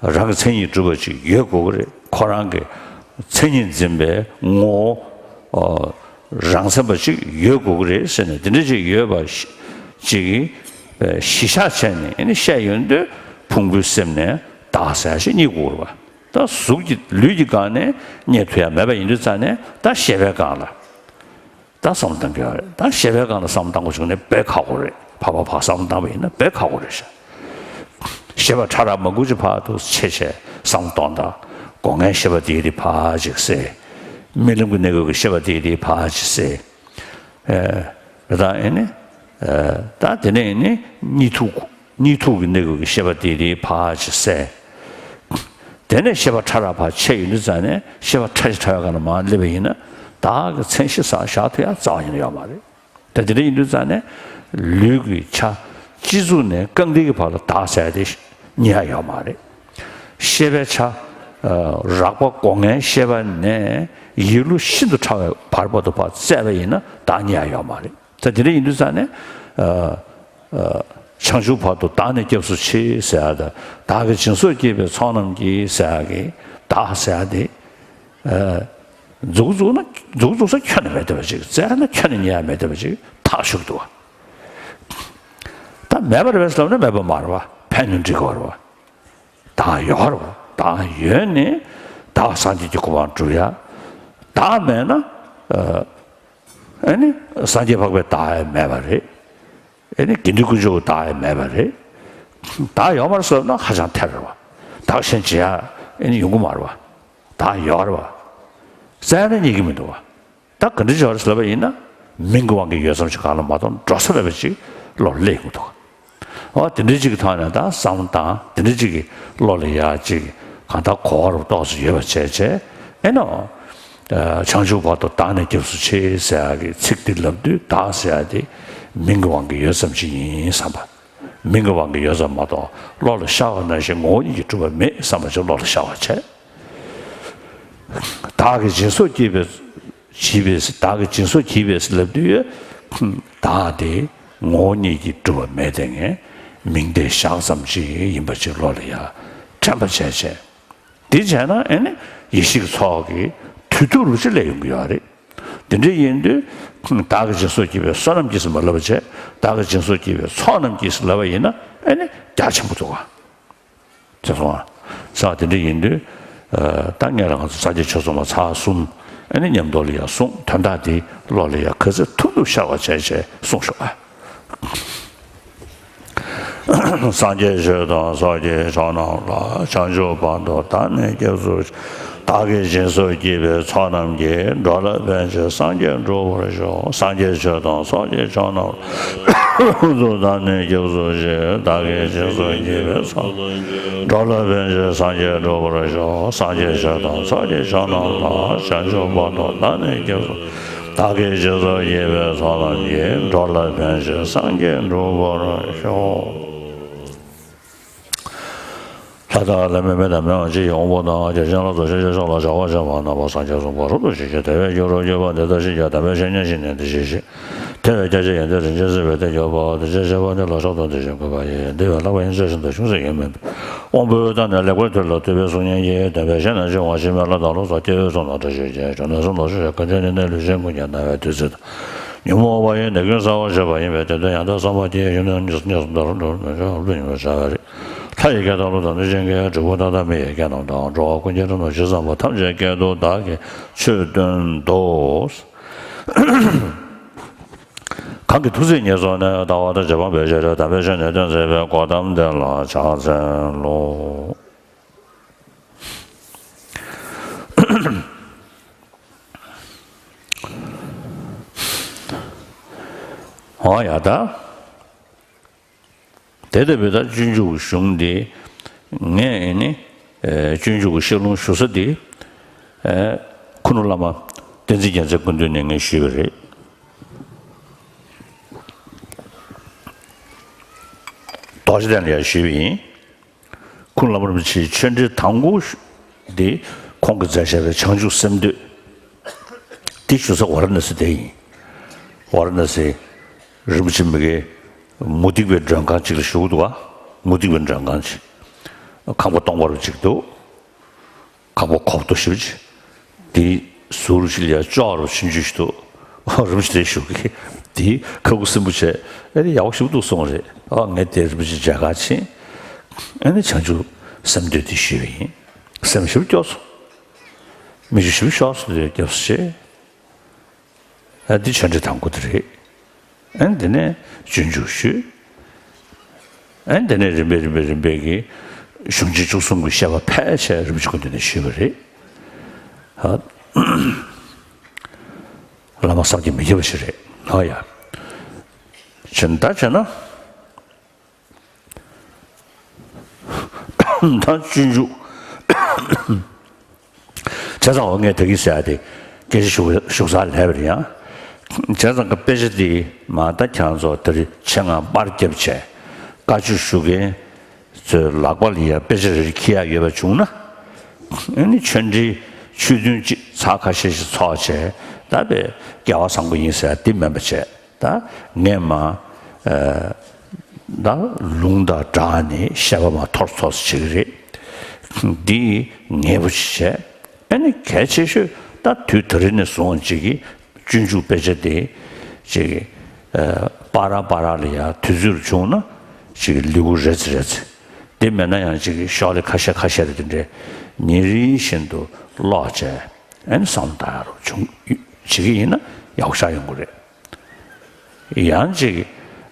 རང་གི་མཚན་ཉིད་གྲུབ་པ་ཅིག་ཡོད་དགོས་ཀྱི་རེད། ཁོ་རང་གི་མཚན་ཉིད་འཛིན་པའི་ངོ་བོ་རང་མཚན་པ་ཅིག་ཡོད་དགོས་ཀྱི་རེད་ཟེར་ནས་དེ་འདྲ་ཅིག་ཡོད་པ་ཅིག་གཞི་བཞག་བྱས་ནས་ཨ་ནི་བཤད་ཡོང་དུས་ཕུང་པོའི་སེམས་ནས་བདག་ཟེར་ཡ་ཞིག་རྙེད་དགོས་རེད་པ། ད་གཟུགས་ཀྱི་ལུས་ཀྱི་སྒང་ནས་རྙེད་ཐུབ་ཡ་མེད་པ་ཡིན་དུས་ཙ་ནས་ད་ཤེས་པའི་སྒང་ལ་ད་བསམ་བློ་གཏང་གི་ཡོད་རེད། ད་ཤེས་པའི་སྒང་ལ་བསམ་བློ་གཏང་དགོས་བྱུང་ནས་དཔེ་ཁག་པོ་རེད། ཕར་ཕར་ཕར་བསམ་བློ་བཏང་བ་ཡིན་ན་དཔེ་ཁག་པོ་རེད་ཤག་ཤེས་པ་ཕྲ་རགས་མང་པོ་ཅིག་ཕར་དུ་ཕྱེ་བྱས་བསམ་བློ་གཏོང་དང་། སྒོ་ལྔའི་ཤེས་པ་དེ་དེ་ཕར་ཅིག་བསལ། རྨི་ལམ་གྱི་གནས་སྐབས་ཀྱི་ཤེས་པ་དེ་དེ་ཕར་ཅིག་བསལ། ཨེ། ད་ཨེ་ནི། ཨེ། ད་དེ་ནས་ཨེ་ནི་གཉིད་འཐུག་གཉིད་འཐུག་གི་གནས་སྐབས་ཀྱི་ཤེས་པ་དེ་དེ་ཕར་ཅིག་བསལ། དེ་ནས་ཤེས་པ་ཕྲ་རགས་ཕར་ཕྱེ་ཡོང་དུས་ཙ་ནས་ཤེས་པ་ཕྲ་ཞིང་ཕྲ་བའི་སྒང་ལ་མར་སླེབས་པ་ཡིན་ན་བདག་གི་མཚན་གཞི་ཟེར་བཞག་ཐུབ་ཡ་རྩ་བ་ཉིད་ནས་ཡོད་མ་རེད། ད་དེ་འདྲ་ཡིན་དུས་ཙ་ནས་ལུས་ཀྱི་ཆ་སྤྱི་གཙུག་ནས་རྐང་མཐིལ་གྱི་བར་ལ་བདག་ཟེར་ཡ་དེ་རྙེད་ཡ་ཡོད་མ་རེད། ཤེས་པའི་ཆ། ཨ། རགས་པ་སྒོ་ལྔའི་ཤེས་པ་ནས་ཡིད་བློ་ཤིན་ཏུ་ཕྲ་བའི་བར་བར་དུ་ཕར་བཙལ་བ་ཡིན་ན་བདག་རྙེད་ཡ་ཡོད་མ་རེད། ད་དེ་འདྲ་ཡིན་དུས་ཙ་ནས། ཨ། ཨ། བྱང་ཆུབ་བར་དུ་བདག་ནི་སྐྱབས་སུ་མཆི་ཟེར་ཡ་དང་བདག་གིས་སྦྱིན་སོགས་བགྱིས་པའི་ཚོགས་རྣམས་ཀྱིས་ཟེར་ཡ་གི་བདག་ཟེར་ཡ་དེ། ཨ། མཛུབ་བཙུགས་ན་མཛུབ་བཙུགས་ས་ཁྱོན་ནས་མེད་བསྡད་པ་ཅིག་བཙལ་ན་ཁྱོན་ནས་རྙེད་ཡ་མེད་བསྡད་པ་ཅིག་ཐག་ཆོད་འདུག་བ། ད་མེད་པ་རེད་པས་ལབ་ན་མེད་པ་མ་རེད་བ། ཕན་ནུས་འགྲིག་གི་རེད་བ། བདག་ཡོད་རེད་བ། བདག་ཡོད་ནས་བདག་སངས་རྒྱས་ཀྱི་གོ་འཕང་སྒྲུབ་ཡ། བདག་མེད་ན། ཨ། ཨ་ནི་སངས་རྒྱས་འཕགས་པའི་བདག་ཡང་མེད་པ་རེད། ཨེ་ནི་དགེ་འདུན་དཀོན་མཆོག་གི་བདག་ཡང་མེད་པ་རེད། བདག་ཡོད་མ་རེད་ཟེར་ན་ཧ་ཅང་ཐལ་རེད་བ། བདག་གཞན་བརྗེ་ཡ་ཨེ་ནི་ཡོང་གི་མ་རེད་བ། བདག་ཡོད་རེད་བ། བཙལ་ན་རྙེད་ཀྱི་མི་འདུག་བ། ད་ག་འདྲ་བྱས་པ་རེད་ཟེར་ལབ་པ་ཡིན་ན་མིང་གི་དབང་གིས་ཡོད་ཙམ་ཞིག་གང་ལ་མ་གཏོགས་འགྲོ་ས་མེད་པ་ཅིག་བློ་སླེབས་ཡོང་གི་འདུག་འོ་དེ་འདྲ་ཅིག་གི་ཐོག་ནས་ད་བསམ་བློ་བཏང་། དེ་འདྲ་ཅིག་གི་བློ་ལ་ཡ་ཅིག་གང་ལྟར་གོ་བ་རུ་ཏོག་ཙམ་ཡོད་པ་བྱས་བྱས་ཨེ་ནོ། ཨ། བྱང་ཆུབ་བར་དུ་བདག་ནི་སྐྱབས་སུ་མཆི་ཟེར་ཡ་གི་ཚིག་འདི་ལབ་དུས་བདག་ཟེར་ཡ་དེ་མིང་གི་དབང་གིས་ཡོད་ཙམ་ཅིག་ཡིན་བསམ་པ། མིང་གི་དབང་གིས་ཡོད་ཙམ་མ་གཏོགས་བློ་ལ་ཤར་བ་ནང་བཞིན་ངོ་བོ་ཉིད་ཀྱིས་གྲུབ་པ་མེད་བསམ་པ་ཅིག་བློ་ལ་ཤར་བ་བྱས། བདག་གིས་སྦྱིན་སོགས་བགྱིས་པའི་བགྱིས་པས། བདག་གིས་སྦྱིན་སོགས་བགྱིས་པས་ལབ་དུས་བདག་དེ་ངོ་བོ་ཉིད་ཀྱིས་གྲུབ་པ་མེད་དེ་ངས་མིང་དེ་བཞག་ཙམ་ཅིག་ཡིན་པ་ཅིག་བློ་ལ་ཡ་དྲན་པ་བྱས་བྱས། དེ་བྱས་ན་ཨེ་ནི་ཡེ་ཤེས་ཀྱི་ཚོགས་ཀྱི་དུས་ཐུབ་རུ་ཅིག་སླེབས་ཡོང་གི་ཡོད་རེད། དེ་འདྲ་ཡིན་དུས་བདག་གིས་སྦྱིན་སོགས་བགྱིས་པའི་བསོད་ནམས་ཀྱིས་ཟེར་མ་ལབ་པ་བྱས། བདག་གིས་སྦྱིན་སོགས་བགྱིས་པའི་ཚོགས་རྣམས་ཀྱིས་ཟེར་ལབ་པ་ཡིན་ན་ཨེ་ནི་རྒྱ་ཆེན་པོ་འདུག་ག་བྱས་སོང་ང་། ས་དེ་འདྲ་ཡིན་དུས། ཨ། ད་སྔོན་ལ་ང་ཚོ་སངས་རྒྱས་ཆོས་ཚོགས་མ་ཚར་གསུམ་ཨ་ནི་མཉམ་དུ་ལ་ཡ་གསུངས། དོན་དག་དེ་བློ་ལ་ཡ་ག་ཚོད་ཐུབ་ཐུབ་ཤར་བ་བྱས་བྱས་གསུངས་ཤོག་ཨ། སངས་རྒྱས་ཆོས་དང་ཚོགས་ཀྱི་མཆོག་རྣམས་ལ། བྱང་ཆུབ་བར་དུ་བདག་ནི་སྐྱབས་སུ། བདག་གིས་སྦྱིན་སོགས་བགྱིས་པའི་ཚོགས་རྣམས་ཀྱིས། འགྲོ་ལ་ཕན་ཕྱིར་སངས་རྒྱས་འགྲུབ་པར་ཤོག་སངས་རྒྱས་ཆོས་དང་ཚོགས་ཀྱི་མཆོག་རྣམས་ལ། བདག་ནི་སྐྱབས་སུ་མཆི། བདག་གིས་སྦྱིན་སོགས་བགྱིས་པའི་ཚོགས། འགྲོ་ལ་ཕན་ཕྱིར་སངས་རྒྱས་འགྲུབ་པར་ཤོག་སངས་རྒྱས་ཆོས་དང་ཚོགས་ཀྱི་མཆོག་རྣམས་ལ། བྱང་ཆུབ་བར་དུ་བདག་ནི་སྐྱབས་སུ། བདག་གིས་སྦྱིན་སོགས་བགྱིས་པའི་ཚོགས་རྣམས་ཀྱིས། འགྲོ་ལ་ཕན་ཕྱིར་སངས་རྒྱས་འགྲུབ་པར་ཤོག་ལྷ་དང་ལྷ་མིན་མི་དང་མི་དབང་ཕྱི་ཡི་དབང་པོ་དང་། རྒྱལ་ཆེན་ལ་སོགས་ཞིང་གཤེགས་ཕྱོགས་ལ་བྱ་བ་བྱེད་པ་རྣམ་པ་སངས་རྒྱས་གསུམ་ཀ་རབ་ཏུ་ཞི་ཞིང་དེ་བས་སྐྱེ་རུ་གྱུར་པ་འདི་ལྟར་ཤེས་བྱ། དམ་པའི་བཤེས་གཉེན་ཞིག་ནས་འདི་ཞེས་བཤད། ཐེག་པའི་རྒྱ་ཆེ་ཡོན་ཏན་རིན་ཆེན་གསལ་བའི་གཏེར་གྱུར་པ། འདི་ཞེས་བཤད་པ་འདི་ལ་ཕྱོགས་དང་འདི་ཞེས་འཁོད་པ་ཡི། འདི་བས་ལྷག་པ་ཡང་ཆེ་ཞིང་དུ་ཅུང་ཟད་ཡོད་མིན་པས། དབང་པོའི་མཐའ་ནས་ལེགས་པར་ཐོས་ལ་ཐོས་པའི་གཟུགས་བརྙན་གྱིས། བདེན་པའི་ཞེན་ནས་ཕྱིར་འོང་ཕྱིར་མིའི་ལྷ་དང་ལུས་སོགས་སྐྱེ་བོའི་ཚོགས་རྣམས་བཀྲ་ཤིས་ཤིང་། སྐྱོན་ནས་སྲུང་དང་ཞི་ཞིང་ཀུན་ཁྱབ་ནུས། ནད་ལུས་སེམས་ཀུན་ཀྱང་ན་བའི་དུས་ཚོད་དང་། ཉོན་མོངས་པ་ཡི་ནད་ཀུན་སེལ་བར་བྱེད་པ་ཡིན་པས། དེ་དོན་ཡང་དག་བསམ་པ་དེས། ཡུན་རིང་གཉིས་སུ་འདོར་འགྲོ་མི་འཇོག་ལུས་ཉིད་པར་བྱ་བ་རེད། ལྷ་ཡི་སྐད་དང་ཀླུ་དང་གནོད་སྦྱིན་གྱིས། འབྲས་བུ་མཐའ་དག་མི་ཡི་སྐད་རྣམས་དང་། འགྲོ་བ་ཀུན་གྱི་སྒྲ་རྣམས་ཇི་ཙམ་པ། ཐམས་ཅད་སྐད་དུ་བདག་གིས་ཆོས་སྟོན་ཏོ། གང་གི་ཐུགས་བརྩེ་ཉེར་བཟུང་ནས། ལྟ་བ་དང་རྗེས་དཔག་པའི་ཕྱིར། དམ་པའི་བཤེས་གཉེན་སྟོན་མཛད་པའི། གོའུ་ཏམ་དེ་ལ་ཕྱག་འཚལ་ལོ། འོ་ཡ་ད། དེ་ལྟ་བུའི་ད་སྤྱོད་འཇུག་གཞུང་འདི་ངས་ནི་ཨེ་སྤྱོད་འཇུག་གི་བཤད་ལུང་ཞུ་ས་འདི་ཨེ་ཁུ་ནུ་བླ་མ་བསྟན་འཛིན་རྒྱལ་མཚན་སྐུ་མདུན་ནས་ངས་ཞུས་པ་རེད། རྡོ་རྗེ་གདན་ལ་ཡང་ཞུས་པ་ཡིན། ཁུ་ནུ་བླ་མ་རིན་པོ་ཆེའི་ཆོས་འབྲེལ་དང་པོ་འདི་ཁོང་གིས་མཛད་བཞག་པའི་བྱང་ཆུབ་སེམས་བསྟོད་འདི་ཞུ་ས་ཝཱ་ར་ཎ་སི་དེ་ཡིན། ཝཱ་ར་ཎ་སི་རིན་པོ་ཆེ་མི་དགེ་མུ་སྟེགས་པའི་མགྲོན་ཁང་ཅིག་ལ་བཞུགས་འདུག་ག་མུ་སྟེགས་པའི་མགྲོན་ཁང་ཅིག་ཁང་པ་སྟོང་པ་རུ་ཅིག་འདུག་ཁང་པ་གོག་ཏོ་ཞེ་པོ་ཅིག་དེའི་ཟུར་ཅིག་ལ་ཡ་ཅོག་རུ་ཆུང་ཆུང་ཞིག་འདུག་རིན་པོ་ཆེ་དེ་བཞུགས་ཀྱི། དེའི་ཁ་ཁུ་སིམ་པོ་བྱས། ཨེ་ནི་ཡག་པོ་ཞེ་པོ་འདུག་གསུངས་རེད། ཨ་ངས་དེ་རིན་པོ་ཆེ་མཇལ་ཁ་ཕྱིན། ཨེ་ནི་བྱང་ཆུབ་སེམས་བསྟོད་དེ་ཞུས་པ་ཡིན། སེམས་ཞེ་པོ་སྐྱོ་སོང་། མིག་ཆུ་ཞེ་པོ་ཤོར་སོང་། དེ་སྐྱབས་སུ་མཆི། ཨ་འདི་ཆོས་འབྲེལ་དང་པོ་དེ་རེད། ཨ་འདི་ནས་སྤྱོད་འཇུག་ཞུས། ཨ་འདི་ནས་རིམ་པས་རིམ་པས་རིམ་པས་ཀྱི་གཞུང་ཆེན་བཅུ་གསུམ་གྱི་བཤད་པ་ཕལ་ཆེར་རིན་པོ་ཆེ་སྐུ་མདུན་ནས་ཞུས་པ་རེད། ཨ་བླ་མ་བསམ་གྱིས་མི་ཁྱབ་པ་ཞིག་རེད། ཨ་ཡ། ཕྱིན་ད་བྱས་ན། ད་སྤྱོད་འཇུག་བྱས་ཙང་འོ་ངས་ད་གིན་ཟེར་ཡ་དེ་སྐད་ཆ་ཞུ་ཞུ་ས་ལྷས་པ་རེད་ཡ། བྱས་ཙང་གི་དཔེ་ཆ་དེ་མ་ད་ཁྱེད་རང་ཚོ་དེ་རིང་ཆེད་མངགས་པར་བརྒྱབ་བྱས་བཀའ་ཆོས་ཞུ་མཁན་ཚོའི་ལག་པ་ལ་ཡ་དཔེ་ཆ་རེ་རེ་འཁྱེར་ཡ་ཡོད་པ་བྱུང་ན། ཨ་ནི་ཆོས་འབྲེལ་ཆོས་ཐུན་གཅིག་ཚར་ཁ་ཤས་ཤིག་ཚོགས་བྱས་ད་དཔེ་སྐལ་བ་བཟང་པོ་ཡིན་ཟེར་ཡ་དེ་མིན་པ་བྱས། ད་ངས་མ། ཨ། ད་ལུང་དང་སྦྲགས་ནས་བཤད་པ་མ་ཐོར་ཐོར་བྱེད་ཀྱི་རེད། འདི་ངེས་པོ་ཞིག་བྱས། ཨ་ནི་གལ་ཆེ་ཤོས་ད་དུས་ད་རེས་ནས་བཟུང་ཅིག་གི་སྤྱོད་འཇུག་དཔེ་ཆ་དེ་ཅིག་ཨ། པ་ར་པ་ར་ལ་ཡ་དུས་ཚོད་བྱུང་ན་ཅིག་ལེའུ་རེ་ཙམ་རེ་ཙམ། དེ་མེད་ན་ཡང་ཅིག་ཤོག་ལེ་ཁ་ཤས་ཁ་ཤས་རེ་དེ་འདྲས་ཉིན་རེ་བཞིན་དུ་ཀློག་བྱས། ཨ་ནི་བསམ་བློ་བཏང་ཡ་རོགས་བྱུང་བྱེད་ཀྱི་ཡིན་ན་ཡག་ཤོས་ཡོང་གི་རེད། ཡང་ཅིག་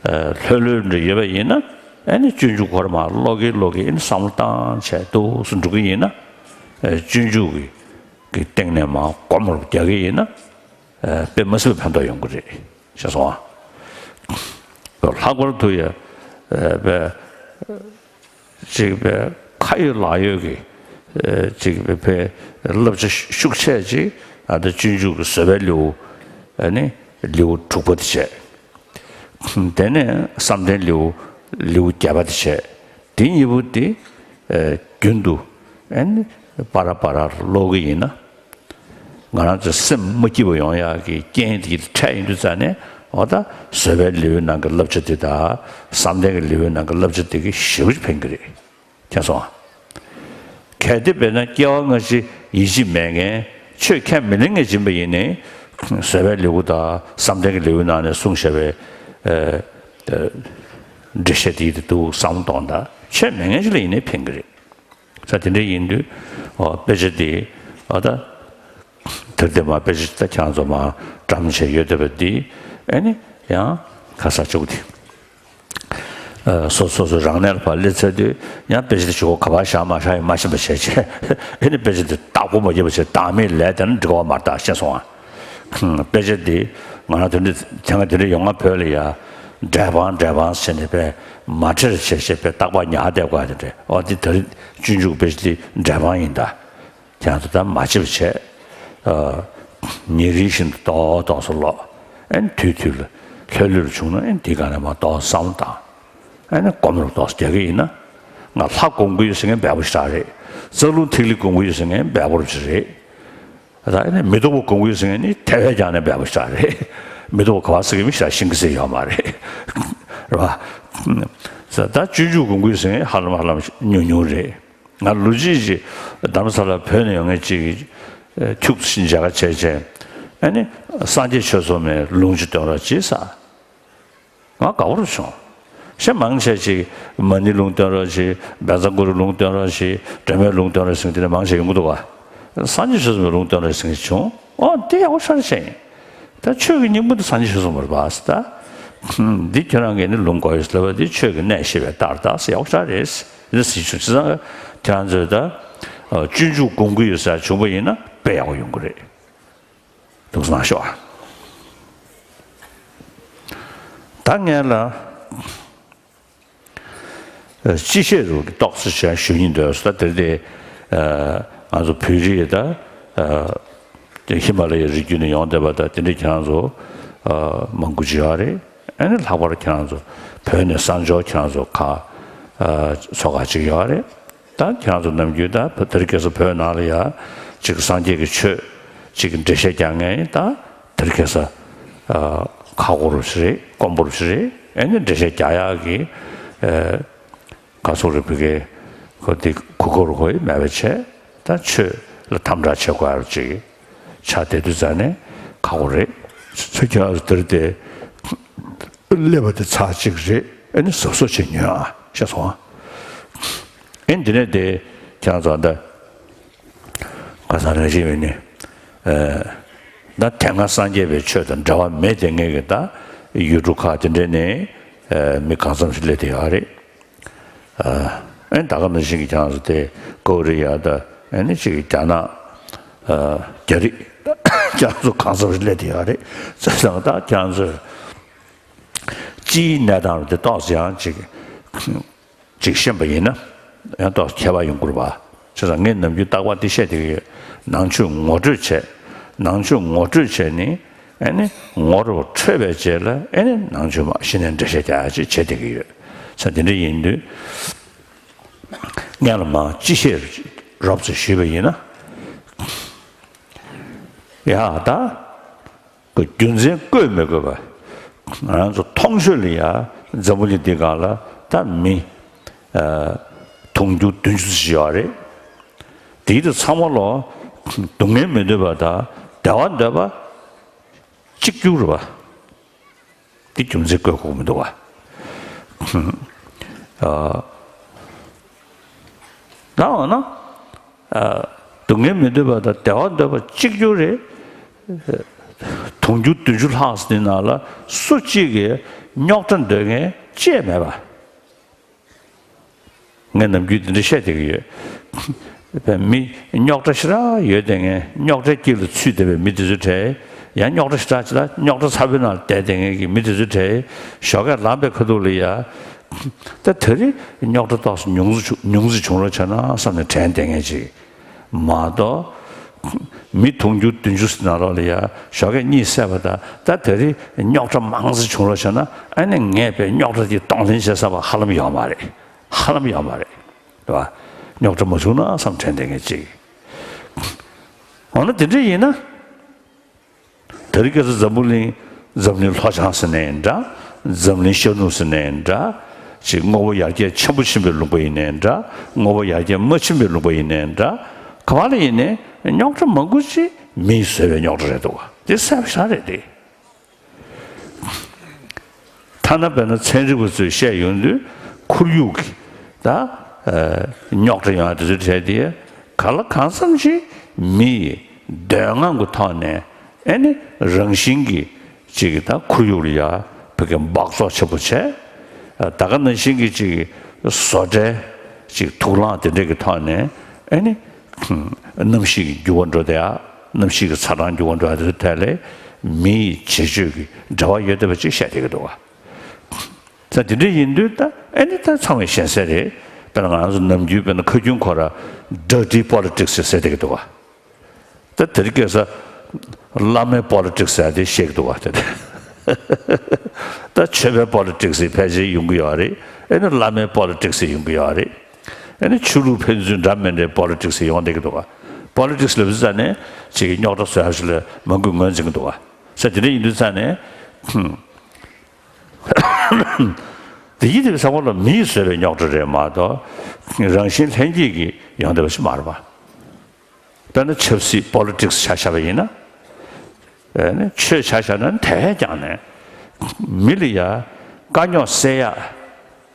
ཨ། ལྷོད་ལྷོད་འདྲ་ཡོད་པ་ཡིན་ན་ཨ་ནི་སྤྱོད་འཇུག་ཁོ་རང་མར་ཀློག་གིན་ཀློག་གིན་ཨ་ནི་བསམ་བློ་བཏང་བྱས་འདུག་སེ་འགྲོ་གི་ཡིན་ན། ཨ། སྤྱོད་འཇུག་གི་གི་སྟེང་ནས་མར་སྒོམ་རུབ་རྒྱག་གི་ཡིན་ན། ཨ། དཔེ་མི་སྲིད་པའི་ཕན་ཐོགས་ཡོང་གི་རེད། ཤེས་སོང་ཨ། ལྷག་པར་དུ་ཡ། ཨ། དཔེ། ཅིག་པའི་ཁ་ཡོད་ལག་ཡོད་ཀྱི་ཨ། ཅིག་པའི་བླ་བྱ་ཤུགས་ཆེ་ཅིག་ཨ། ད་སྤྱོད་འཇུག་གི་བཟོད་པའི་ལེའུ། ཨ་ནི་ལེའུ་དྲུག་པ་དེ་བྱས། དེ་ནས་བསམ་གཏན་ལེའུ་ལེའུ་བརྒྱད་པ་དེ་བྱས། དེ་གཉིས་པོ་དེ་ཨ། རྒྱུན་དུ་ཨ་ནི་པ་ར་པ་ར་ཀློག་གི་ཡིན་ན། ང་རང་ཚོ་སེམས་མ་སྐྱིད་པ་ཡོང་ཡག་གི་རྐྱེན་དེ་འཕྲད་ཡོང་དུས་ཙ་ནས་འོ་ད་བཟོད་པའི་ལེའུའི་ནང་གི་བསླབ་བྱ་དེ་དང་བསམ་གཏན་གྱི་ལེའུའི་ནང་གི་བསླབ་བྱ་དེ་གི་ཞེ་པོ་ཅིག་ཕན་གྱི་རེད། མཁྱེན་སོང་ཨ། གལ་ཏེ་དཔེར་ན་སྐྱེ་བ་སྔ་ཕྱི་ཡིད་ཆེས་མེད་མཁན་ཆོས་ཁས་མི་ལེན་མཁན་ཡིན་པ་ཡིན་ནའི་བཟོད་པའི་ལེའུ་དང་བསམ་གཏན་གྱི་ལེའུའི་ནང་ནས་གསུངས་བཞག་པའི་ཨ། འགྲེལ་བཤད་དེ་ཡིད་དུ་འདུག་བསམ་གཏོང་དང་ཆོས་མེད་མཁན་ཞིག་ལ་ཡིན་ནའི་ཕན་གྱི་རེད། ས་དེ་འདྲ་ཡིན་དུས་ཨོ་དཔེ་ཆ་དེ་ཨོ་ད་དེར་དེ་མ་དཔེ་ཆ་ད་ཁྱེད་ཚོ་མ་འགྲམ་བྱས་ཡོད་བསྡད་པ་འདི་ཨ་ནི་ཡང་ཁ་ས་བཅུག་དེ་ཨ་སོ་སོ་སོ་རང་གནས་ལ་ཕར་སླེབས་ཚར་དུས་ཡང་དཔེ་ཆ་དེ་ཞུ་གོ་ག་པར་བཞག་མ་བཞག་ཡང་མ་ཤེས་པ་བྱས་བྱས་ཨ་ནི་དཔེ་ཆ་དེ་བརྟག་པ་མ་བརྒྱབ་པ་བྱས་བདག་མེད་ལས་དེ་ན་འགྲིག་ག་བ་མ་རེད་ད་ཤེས་སོང་ཨ། དཔེ་ཆ་འདི་ང་རང་དེ་འདྲ་དེ་སྔ་དེ་འདྲ་ཡོང་ང་བོད་ལ་ཡ་འབྲས་སྤངས་འབྲས་སྤངས་ཟེར་ནས་པས་མ་ཁྲེལ་བྱས་བྱས་པས་རྟག་པར་ཉར་བསྡད་དགོས་དེ་འདྲ་ཨོ་དེ་ད་རེས་སྤྱོད་འཇུག་དཔེ་ཆ་འདི་འབྲས་སྤངས་ཡིན་ད། ཁྱེད་ཚོ་ད་མ་བྱེད་པ་བྱས། ཨ་ཉིན་རེ་བཞིན་དུ་ཏོག་ཏོག་སེ་ཀློག་ཨེ་དུས་དུས་ལ་ལྷོད་ལྷོད་བྱུང་ན་ཨེ་འདི་ག་ནས་མ་ཏོག་བསམ་བློ་བཏང་། ཨེ་ནི་སྒོམ་རུབ་ཏོག་རྒྱག་གི་ཡིན་ན། ང་ལྷ་སྒོམ་གྱི་ཡོད་ཟེར་མཁན་འབེལ་པོ་ཞིག་རེད། རྩ་རླུང་ཐིག་ལེ་སྒོམ་གྱི་ཡོད་ཟེར་མཁན་འབེལ་པོ་ཞིག་རེད། ད་ཨ་ནི་མེ་ཏོག་པོ་སྒོམ་གྱི་ཡོད་ཟེར་མཁན་ནི་དེ་བས་ཀྱང་ནས་འབེལ་པོ་ཞིག་རེད། མེ་ཏོག་པོ་ག་བ་ཟེར་གྱི་མི་ཞིག་ཤེས་ཀྱི་ཟེར་ཡོད་མ་རེད། རེད་བ། ད་སྤྱོད་འཇུག་སྒོམ་གྱི་ཡོད་ཟེར་མཁན་ཧ་ལམ་ཧ་ལམ་ཉུང་ཉུང་རེད། ང་ལོ་གཅིག་ཅིག་རྡ་རམ་ས་ལ་བོད་ནས་ཡོང་མཁན་ཅིག་ཁྱུག་ཙམ་མཇལ་ཁ་བྱས་བྱས། ཨ་ནི་སངས་རྒྱས་ཆོས་ཚོགས་མའི་ལུང་ཅིག་སྟོན་རོགས་གྱིས་ཟེར། ང་དགའ་པོ་རུ་བྱུང་། གཞན་མང་ཆེ་ཅིག་མ་ཎི་ལུང་སྟོན་རོགས་གྱིས། བཛྲ་གུ་རུ་ལུང་སྟོན་རོགས་གྱིས། སྒྲོལ་མའི་ལུང་སྟོན་རོགས་ཟེར་མཁན་དེ་འདྲ་མང་ཆེ་ཡོང་གི་འདུག་ག་སངས་རྒྱས་ཆོས་ཚོགས་མའི་ལུང་སྟོན་རོགས་ཟེར་མཁན་བྱུང་། ཨོ་དེ་ཡག་པོ་ཞེ་དྲག་བྱས་ཡིན། ད་ཆོས་ཀྱི་སྙིང་པོ་དེ་སངས་རྒྱས་ཆོས་ཚོགས་མ་རེད་པ་ཟེར། ད་འདི་ཁྱོད་རང་གིས་ནི་ལུང་གོ་ཡོད་ཟེར་བ་འདི་ཆོས་ཀྱི་གནད་ཤེས་པའི་རྟགས་རེད་ཟེར། ཡག་པོ་ཞེ་དྲག་རེད་ཟེར། འདི་ཟེར་བྱུང་། བྱས་ཙང་ཁྱེད་རང་ཚོས་ད་སྤྱོད་འཇུག་སྒོམ་གྱི་ཡོད་ཟེར་བྱུང་པ་ཡིན་ན་དཔེ་ཡག་པོ་ཡོང་གི་རེད། ཐུགས་སྣང་ཞུ། ད་ངས་ལ་སྤྱི་བཤད་རུ་ཏོག་ཙམ་ཞིག་ཞུ་སྙིང་འདོད་སོང་། ད་དེ་དེ་ང་ཚོ་བོད་རིགས་ད་ཧི་མ་ལ་ཡའི་རི་རྒྱུད་ནས་ཡོང་བསྡད་པ་ད་དེ་འདྲ་ཁྱེད་རང་ཚོ་མང་པོ་ཅིག་ཡོད་རེད། ཨ་ནི་ལྷག་པར་ཁྱེད་རང་ཚོ་བོད་ནས་གསར་འབྱོར་ཁྱེད་རང་ཚོ་ཁག་ཚོ་ཁག་ཅིག་ཡོད་རེད། ད་ཁྱེད་རང་ཚོ་ནམ་རྒྱུན་ད་དེ་རིང་ཁ་སང་བོད་ནང་ལ་ཡ་ཅིག་སངས་རྒྱས་ཀྱི་ཆོས་ཅིག་འགྲེལ་བཤད་རྒྱག་མཁན་ད་དེ་རིང་ཁ་སང་ཁ་སྒོར་ཞིག་རེད། དཀོན་པོར་ཞིག་རེད། ཨ་ནི་འགྲེལ་བཤད་རྒྱག་ཡག་གི་ག་ཚོད་རེད། བི་གའི་ཁོ་དེ་གུ་གུ་རུ་ཁོ་ཡི་མེད་པ་བྱས། ད་ཆོས་ལ་དམ་དྲག་བྱེད་དགོས་ཡག་ཅིག་ཆགས་བསྡད་དུས་ཙང་ནས་ཁག་པོ་རེད། ཚོད་ཀྱང་དེར་དེ་སླེབས་པ་དེ་ཚར་གཅིག་རེད། ཨ་ནི་གཟབ་གཟབ་བྱེད་ཉོན་ཨ་ཤེས་སོང་ཨ། ཨ་ནི་འདི་ནས་དེ་ཁྱེད་རང་ཚོ་ད་ག་ས་རང་བཞིན་བས་ནི་ད་དེ་སྔ་སངས་རྒྱས་པའི་ཆོས་དང་འབྲེལ་བ་མེད་དེ་ངེས་ཀྱི་ད་ཡུལ་གྲུ་ཁག་དེ་འདྲས་ནས་མི་གང་འཚམ་ཞིག་སླེབས་བསྡད་ཡོད་རེད། ཨ་ནི་ད་ག་ནང་བཞིན་གྱི་ཁྱེད་རང་ཚོ་དེ་ཀོ་རི་ཡ་ད་ཨ་ནི་ཅིག་རྒྱ་ནག་རྒྱ་རིགས་ཁྱེད་རང་ཚོ་གང་འཚམ་ཞིག་སླེབས་བསྡད་ཡོད་རེད། བྱས་ཙང་ད་ཁྱེད་རང་ཚོས་སྤྱིའི་གནས་སྟངས་དེ་ཏོག་ཙམ་ཡང་ཅིག་ཅིག་ཤེས་པ་ཡིན་ན་ཡང་ཏོག་ཙམ་ཁྱད་པར་ཡོང་གི་རེད་པ། བྱས་ཙང་ངས་ནམ་རྒྱུན་རྟག་པར་འདི་བཤད་བསྡད་ཀྱི་ཡོད། ནང་ཆོས་ངོ་སྤྲོད་བྱས། ནང་ཆོས་ངོ་སྤྲོད་བྱས་ནི་ཨ་ནི་ངོ་རུ་འཕྲོད་པའི་རྗེས་ལ་ཨ་ནི་ནང་ཆོས་མ་གཞི་ནས་འགྲེལ་བཤད་རྒྱག་ཡག་ཅིག་བྱེད་བསྡད་ཀྱི་ཡོད། བྱས་ཙང་དེ་འདྲ་ཡིན་དུས་སྔོན་ལ་མར་སྤྱི་བཤད་རོབ་ཙམ་ཞུས་པ་ཡིན་ན། ཡ་ད། རྒྱུ་མཚན་བཀོད་མི་དགོས་པ། ང་རང་ཚོ་མཐོང་ཆོས་ལ་ཡ་འཛམ་བུ་གླིང་འདི་སྒང་ལ་ད་མི་དུང་ཕྱུར་བདུན་ཅུ་ཙམ་ཡོད་རེད། དེའི་དུ་ཚང་མ་ལོ་སྡུག་བསྔལ་མི་འདོད་པ་དང་བདེ་བ་འདོད་པ་གཅིག་གྱུར་རེད་པ། འདི་རྒྱུ་མཚན་བཀོད་དགོས་མི་འདུག་པ། ད་འོ་ན། སྡུག་བསྔལ་མི་འདོད་པ་དང་བདེ་བ་འདོད་པ་གཅིག་གྱུར་རེད། དུང་ཕྱུར་བདུན་ཅུ་ལྷག་ཙམ་ནང་ལ་སུ་གཅིག་གིས་རྙོག་དྲ་འདོད་མཁན་ཅིག་མེད་པ། ངས་ནམ་རྒྱུན་འདི་འདྲ་བཤད་བསྡད་ཀྱི་ཡོད། མི་རྙོག་དྲ་ཞེ་དྲག་ཡོད་བསྡད་མཁན། རྙོག་དྲའི་དཀྱིལ་ལ་ཚུད་བསྡད་པའི་མི་དེ་ཚོའི་གྲས། ཡང་རྙོག་དྲ་ཞེ་དྲག་ཅིག་ལ་རྙོག་དྲ་ཚ་པོའི་ནང་ལ་བསྡད་བསྡད་མཁན་གྱི་མི་དེ་ཚོའི་གྲས། ཞོགས་ཀས་ལངས་པའི་ཁ་ཐུག་ལ་ཡ། ད་དེ་རིང་རྙོག་དྲ་ཏོག་ཙམ་ཉུང་ཙམ་བྱུང་རོགས་བྱས་ན་བསམ་ནས་དྲན་བསྡད་མཁན་ཅིག་མ་གཏོགས། མི་དུང་ཕྱུར་བདུན་ཅུ་ནང་ལོགས་ལ་ཡ་ཞོགས་ཀས་གཉིད་སད་པ་དང་ད་དེ་རིང་རྙོག་དྲ་མང་ཙམ་བྱུང་རོགས་བྱས་ན་ཨ་ནི་ངས་དཔེ་རྙོག་དྲ་དེ་གདོང་ལེན་བྱེད་ས་པ་ཧ་ལམ་ཡོད་མ་རེད། ཧ་ལམ་ཡོད་མ་རེད། རེད་བ། རྙོག་དྲ་མ་བྱུང་ན་བསམ་དྲན་བསྡད་མཁན་ཅིག་འོ་ན་དེ་འདྲ་ཡིན་ན། དེ་རིང་ཁ་སང་འཛམ་བུ་གླིང་འཛམ་གླིང་ལྷོ་བྱང་ཟེར་ནའི་འདྲ། འཛམ་གླིང་ཤར་ནུབ་ཟེར་ནའི་འདྲ། ཅིག་དངོས་པོ་ཡར་རྒྱས་ཆེན་པོ་ཕྱིན་པའི་ལུང་པ་ཡིན་ནའི་འདྲ། དངོས་པོ་ཡར་རྒྱས་མ་ཕྱིན་པའི་ལུང་པ་ཡིན་ནའི་འདྲ། ག་པ་ལ་ཡིན་ནའི་རྙོག་དྲ་མང་པོ་ཅིག་མིས་བཟོས་པའི་རྙོག་དྲ་རེད་འདུག་ག་དེ་གསལ་པོ་ཞེ་དྲག་རེད་དེ། ཐ་ན་དཔེར་ན་ཚན་རིག་པ་ཚོས་བཤད་ཡོང་དུས་ཁོར་ཡུག་གི་ད་རྙོག་དྲ་ཡོང་ཡ་དེ་ཚོའི་གྲས་དེ་ག་ལ་གང་འཚམ་ཞིག་མིའི་འདོད་རྔམ་གྱི་ཐོག་ནས་ཨེ་ནི་རང་བཞིན་གྱི་ཅིག་ད་ཁོར་ཡུག་ལ་ཡ་བོད་སྐད་འབག་བཙོག་ཆེན་པོ་བྱས། ད་ག་ནང་བཞིན་གྱི་ཅིག་བཟོ་གྲྭའི་ཅིག་དུག་རླངས་དེ་འདྲས་ཀྱི་ཐོག་ནས་ཨེ་ནི། གནམ་གཤིས་ཀྱི་འགྱུར་བ་འགྲོ་བསྡད་ཡ། གནམ་གཤིས་ཀྱི་ཚ་གྲང་འགྱུར་བ་འགྲོ་བསྡད་ཡ་དེ་ཚོ་ཐད་ལ་མིའི་བྱེད་སྤྱོད་ཀྱི་འབྲེལ་བ་ཡོད་བསྡད་པ་ཅིག་བཤད་བསྡད་ཀྱི་འདུག་ག་ད་དེ་འདྲ་ཡིན་དུས་ད་ཨེ་ནི་ད་ཚང་མས་ཤེས་གསལ་རེད། དཔེར་ན་ང་ཚོ་ནམ་རྒྱུན་དཔེར་ན་ཁ་རྒྱུན་ཁོ་ར་dirty politics ཟེར་བསྡད་ཀྱི་འདུག་ག་ད་དེ་རིང་ཁ་སང་བླ་མའི་politics ཟེར་ཡ་དེ་བཤད་ཀྱི་འདུག་ག་དེ་ད་ཆོས་པའི་politics ཕལ་ཆེར་ཡོང་གི་ཡོད་རེད། ཨེ་ནི་བླ་མའི་politics ཡོང་གི་ཡོད་རེད། ཨ་ནི་ཆོས་ལུགས་ཕན་ཚུན་འདྲ་མི་འདྲའི་པོ་ལི་ཊིག་སི་ཡོང་བསྡད་ཀྱི་འདུག་ག། པོ་ལི་ཊིག་སི་ལབ་དུས་ཙ་ནས་ཅིག་རྙོག་དྲ་བཟོ་ཡག་ཞིག་ལ་མང་པོས་ངོས་འཛིན་གྱི་འདུག་ག། ས་དེ་འདྲ་ཡིན་དུས་ཙ་ནས། དེ་ཡིན་དུས་ཚང་མ་ལ་མིས་བཟོས་པའི་རྙོག་དྲ་རེད་མ་གཏོགས། རང་བཞིན་ལྷན་སྐྱེས་ཀྱིས་ཡོང་བསྡད་པ་ཞིག་མ་རེད་པ། དཔེར་ན་ཆབ་སྲིད་པོ་ལི་ཊིག་སི་ཆ་བཞག་པ་ཡིན་ན། ཨེ་ནི་ཆོས་ཆ་བཞག་ན་དེ་ཀྱང་ནས་མི་ལ་ཡ་དཀའ་རྙོག་སེལ་ཡག་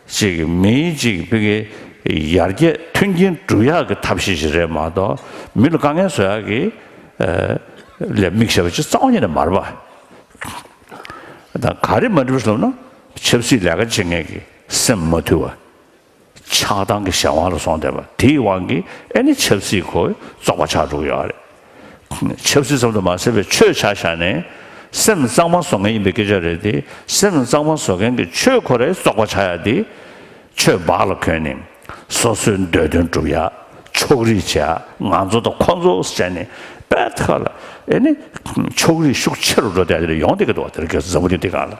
ཅིག་མིའི་ཅིག་ཕ་གི་ཡར་རྒྱས་མཐུན་རྐྱེན་སྒྲུབ་ཡག་གི་ཐབས་ཤེས་ཤིག་རེད་མ་གཏོགས། མི་ལ་དཀའ་ངལ་བཟོ་ཡག་གི་ཨ་ལ་དམིགས་བྱས་པ་ཅིག་རྩ་བ་ཉིད་ནས་མ་རེད་པ། ད་ག་རེ་མ་འགྲིག་པ་ཞིག་ལབ་ན། ཆབ་སྲིད་ལས་ཀ་བྱེད་མཁན་གྱི་སེམས་མ་དུལ་བ། ཆགས་སྡང་གི་གཞན་དབང་ལ་སོང་བསྡད་པ་དེའི་དབང་གིས་ཨེ་ནི་ཆབ་སྲིད་ཁོ་བཙོག་པ་ཆགས་འགྲོ་གི་ཡོད་རེད། ཆབ་སྲིད་ཙམ་དུ་མ་ཟད་པའི་ཆོས་ཆ་བཞག་ནས་སེམས་གཙང་མ་བཟོ་མཁན་ཡིན་པའི་སྐད་ཆ་རེད་དེ། སེམས་གཙང་མ་བཟོ་མཁན་གྱི་ཆོས་ཁོ་རའི་བཙོག་པ་ཆགས་ཡག་དེ། ཆོས་སྦག་ལ་གོན་ནས་སོ་སོའི་འདོད་དོན་སྒྲུབ་ཡག་ཕྱོགས་རིས་བྱེད་ཡག་ང་ཚོ་དང་ཁོ་ཚོ་ཟེར་ནས་དཔེ་ཁ་ལ་ཨེ་ནི་ཕྱོགས་རིས་ཤུགས་ཆེ་རུ་འགྲོ་བསྡད་དེ་ཡོང་བསྡད་ཀྱི་འདུག་བ། དེ་རིང་ཁ་སང་འཛམ་བུ་གླིང་འདི་སྒང་ལ།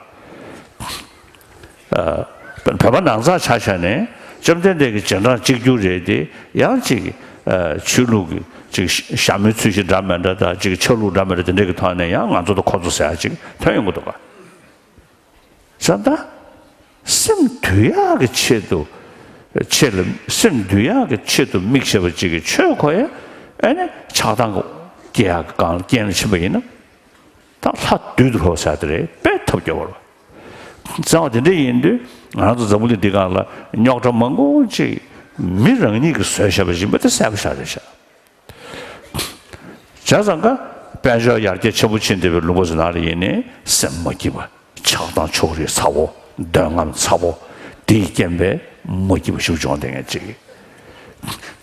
ཨ། བོད་པ་ནང་ཚགས་ཆ་བཞག་ནས་བཅོམ་ལྡན་འདས་ཀྱི་རྗེས་འབྲང་གཅིག་གྱུར་རེད་དེ། ཡང་ཅིག་ཨ། ཆོས་ལུགས་ཀྱི་ཅིག་ཞྭ་མོའི་ཚུལ་བཞིན་འདྲ་མི་འདྲ་དང་། ཅིག་ཆ་ལུགས་འདྲ་མི་འདྲ་དེ་འདྲ་གི་ཐོག་ནས་ཡང་ང་ཚོ་དང་ཁོ་ཚོ་ཟེར་ཡག་ཅིག་ཐོན་ཡོང་གི་འདུག་ག། བྱས་ཙང་ད་སེམས་འདུལ་ཡག་གི་ཆེད་དུ། ཆེད་ལ་སེམས་འདུལ་ཡག་གི་ཆེད་དུ་དམིགས་བྱས་པ་ཅིག་གི་ཆོས་ཁོ་ཡང་ཨེ་ནི་ཆགས་སྡང་གི་སྐྱེ་ཡག་གི་སྒང་ལ་རྐྱེན་ལ་ཕྱིན་པ་ཡིན་ན། ད་ལྷ་བདུད་དུ་འཕོ་ཟེར་དེ་རེད། དཔེ་ཐབས་སྐྱོ་བོ་རེད། བྱས་ཙང་དེ་འདྲ་ཡིན་དུས་ང་རང་ཚོ་འཛམ་བུ་གླིང་འདི་སྒང་ལ་རྙོག་དྲ་མང་པོ་ཅིག་མི་རང་ཉིད་ཀྱིས་བཟོས་བཞག་པ་ཡིན་པ་དེ་གསལ་པོ་ཞེ་དྲག་རེད་ཤག། བྱས་ཙང་ཀ་དཔལ་འབྱོར་ཡར་རྒྱས་ཆེན་པོ་ཕྱིན་བསྡད་པའི་ལུང་པ་ཚོ་ནང་ལ་ཡིན་ནའི་སེམས་མ་སྐྱིད་པ། ཆགས་སྡང་ཕྱོགས་རིས་ཚ་བོ། འདོད་རྔམ་ཚ་བོ། དེའི་རྐྱེན་པས་མ་སྐྱིད་པ་ཞིག་བྱུང་བསྡད་མཁན་ཅིག།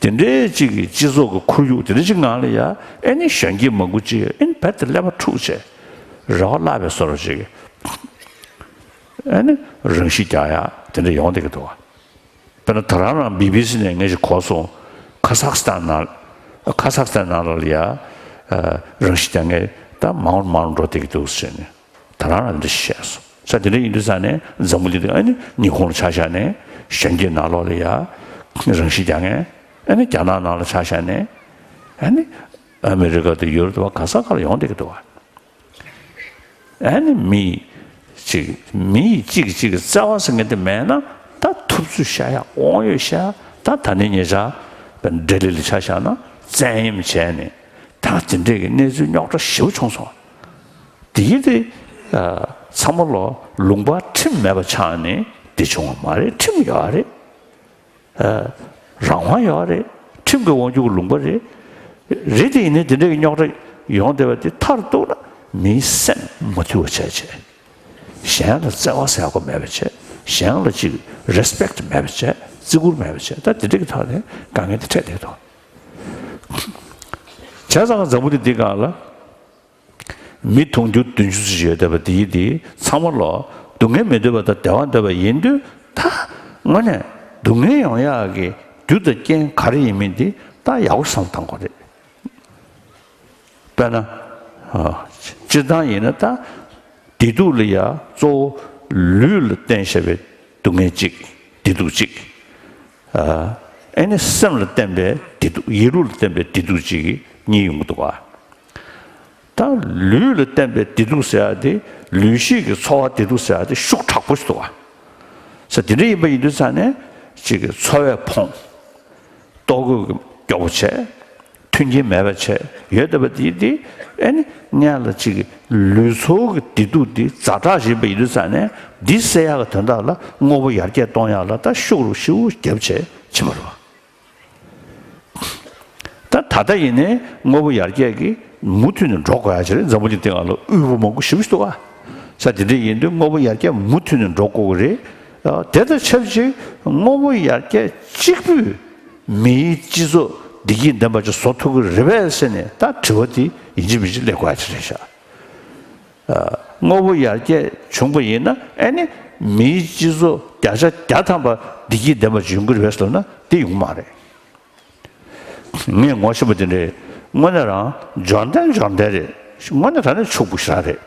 དེ་འདྲའི་ཅིག་གི་སྤྱི་ཚོགས་ཀྱི་ཁོར་ཡུག་དེ་འདྲ་ཅིག་ནང་ལ་ཡ་ཨེ་ནི་གཞོན་སྐྱེས་མང་པོ་ཅིག་ཨེ་ནི་རྦད་དེ་ཀླད་པ་འཁྲུགས་བྱས། རེ་བ་བརླག་པའི་བཟོ་འདྲ་ཅིག་ཨེ་ནི་རང་ཤི་རྒྱག་ཡག་དེ་འདྲ་ཡོང་བསྡད་ཀྱི་འདུག་བ། དཔེར་ན་ད་རང་རང་བི་བི་སི་ནས་ངས་ཅིག་གོ་སོང་། ཁ་ཟག་སི་ཐན་ནང་། ཁ་ཟག་སི་ཐན་ནང་ལ་ཡ་ཨ་རང་ཤི་རྒྱག་མཁན་ད་མང་རུ་མང་རུ་འགྲོ་བསྡད་ཀྱི་འདུག་ཟེར་ནས་ད་རང་རང་འདི་བཤད་སོང་། ས་དེ་འདྲ་ཡིན་དུས་ཙ་ནས་འཛམ་བུ་གླིང་འདི་ཨ་ནི་ཉི་ཧོང་ལ་ཆ་བཞག་ནས་གཞོན་སྐྱེས་ནང་ལོགས་ལ་ཡ་རང་ཤི་རྒྱག་མཁན། ཨ་ནི་རྒྱ་ནག་ནང་ལ་ཆ་བཞག་ནས་ཨ་ནི་ཨ་མི་རི་ཀ་དང་ཡུ་རོབ་དང་ག་ས་ག་ལ་ཡོང་བསྡད་ཀྱི་འདུག་བ། ཨ་ནི་མི་ཅིག་མི་གཅིག་གཅིག་གི་བརྩེ་བ་ཟེར་མཁན་དེ་མེད་ན། ད་ཐུབ་ཚོད་བཤད་ཡག་དབང་ཡོད་བཤད་ཡག་ད་ད་ནི་ཉེ་ཆར་ལྡི་ལི་ལ་ཆ་བཞག་ན་བཙན་གཡེམ་བྱས་ནས་ད་དེ་འདྲས་ཀྱི་གནས་ཚུལ་རྙོག་དྲ་ཞེ་པོ་བྱུང་སོང་། དེ་ཡིན་དུས་ཚང་མ་ལོ་ལུང་པ་ཁྲིམས་མེད་པ་ཆགས་ནས་དེ་བྱུང་བ་མ་རེད། ཁྲིམས་ཡོད་རེད། རང་དབང་ཡོད་རེད། ཁྲིམས་ཀྱི་དབང་སྒྱུར་གྱི་ལུང་པ་རེད། རེད་དེ་ཡིན་ནའི་དེ་འདྲ་གི་རྙོག་དྲ་ཡོང་བསྡད་པ་དེ་མཐར་གཏུགས་ན་མིའི་སེམས་མ་ཐུལ་བ་བྱས་བྱས། གཞན་ལ་བརྩེ་བ་ཟེར་ཡག་པོ་མེད་པ་བྱས། གཞན་ལ་ཅིག་རེ་སི་པེག་མེད་པ་བྱས། བརྩི་བཀུར་མེད་པ་བྱས། ད་དེ་འདྲ་གི་ཐོག་ནས་དཀའ་ངལ་དེ་འཕྲད་བསྡད་འདུག། བྱས་ཙང་འཛམ་བུ་གླིང་འདི་སྒང་ལ། མི་དུང་ཕྱུར་བདུན་ཅུ་ཙམ་ཞིག་ཡོད་བསྡད་པ་དེ་ཡིན་དུས་ཚང་མ་ལོ་སྡུག་བསྔལ་མི་འདོད་པ་དང་བདེ་བ་འདོད་པ་ཡིན་དུས། ད་དངོས་གནས་སྡུག་བསྔལ་ཡོང་ཡག་གི་རྒྱུ་དང་རྐྱེན་ག་རེ་ཡིན་མིན་དེ་ད་ཡག་པོ་བསམ་བློ་བཏང་དགོས་རེད། དཔེར་ན། ཨ། སྤྱིར་བཏང་ཡིན་ན་ད་བདེ་སྡུག་ལ་ཡ་གཙོ་བོ་ལུས་ལ་བརྟེན་བྱས་པའི་སྡུག་བསྔལ་གཅིག། བདེ་སྡུག་གཅིག། ཨ། ཨེ་ནི་སེམས་ལ་བརྟེན་པའི་བདེ་སྡུག། ཡིད་བློ་ལ་བརྟེན་པའི་བདེ་སྡུག་གཅིག་གཉིས་ཡོང་གི་འདུག་ག། ད་ལུས་ལ་བརྟེན་པའི་བདེ་སྡུག་ཟེར་ཡག་དེ། ལུས་ཤེས་ཀྱི་ཚོར་བ་བདེ་སྡུག་ཟེར་ཡག་དེ་ཤུགས་དྲག་པོ་ཞིག་འདུག་ག། ས་དེ་འདྲ་ཡིན་པ་ཡིན་དུས་ཙང་ནས་ཅིག་གི་འཚོ་བས་ཕོངས། ལྟོ་གོས་ཀྱིས་སྐྱོ་པོ་བྱས། མཐུན་རྐྱེན་མེད་པ་བྱས་ཡོད་བསྡད་པ་དེ། དེ་ཨེ་ནི་སྔོན་ལ་ཅིག་གི་ལུས་ཚོར་གྱི་བདེ་སྡུག་དེ་ཛ་དྲག་ཡིན་པ་ཡིན་དུས་ཙང་ནས། འདི་སེལ་ཡག་གི་དོན་དག་ལ་དངོས་པོ་ཡར་རྒྱས་གཏོང་ཡག་ལ་ད་ཤུགས་རུ་ཤུགས་རྒྱབ་བྱས་ཕྱིན་པ་རེད་བ། ད་ད་ལྟ་ཡིན་ནའི་དངོས་པོ་ཡར་རྒྱས་ཀྱིས་མུ་མཐུད་ནས་འགྲོ་དགོས་ཡ་ཅིག་རེད། འཛམ་བུ་གླིང་སྟེང་ལ་དབུལ་པོ་མང་པོ་ཞེ་པོ་ཞིག་འདུག་ག། ས་དེ་འདྲ་ཡིན་དུས་དངོས་པོ་ཡར་རྒྱས་མུ་མཐུད་ནས་འགྲོ་དགོས་ཀྱི་རེད། དེ་དང་ཆབས་ཅིག་དངོས་པོ་ཡར་རྒྱས་གཅིག་པུས་མིའི་སྤྱི་ཚོགས་བདེ་སྐྱིད་ལྡན་པ་ཅིག་བཟོ་ཐུབ་ཀྱི་རེད་པས་ཟེར་ནས་ད་དྲི་བ་དེ་ཡིན་གཅིག་མིན་གཅིག་སླེབས་དགོས་ཡ་ཅིག་རེད་ཤག། དངོས་པོ་ཡར་རྒྱས་བྱུང་པ་ཡིན་ན་ཨེ་ནི་མིའི་སྤྱི་ཚོགས་བརྒྱ་ཆ་བརྒྱ་ཐམ་པ་བདེ་སྐྱིད་ལྡན་པ་ཅིག་ཡོང་གི་རེད་པས་ལབ་ན་དེ་ཡོང་གི་མ་རེད། ངས་ངོ་ཤེས་པ་དེ་འདྲས་དངོས་གནས་རང་འབྱོར་ལྡན་འབྱོར་ལྡན་རེད། དངོས་གནས་དྲང་གནས་ཕྱུག་པོ་ཞེ་དྲག་རེད།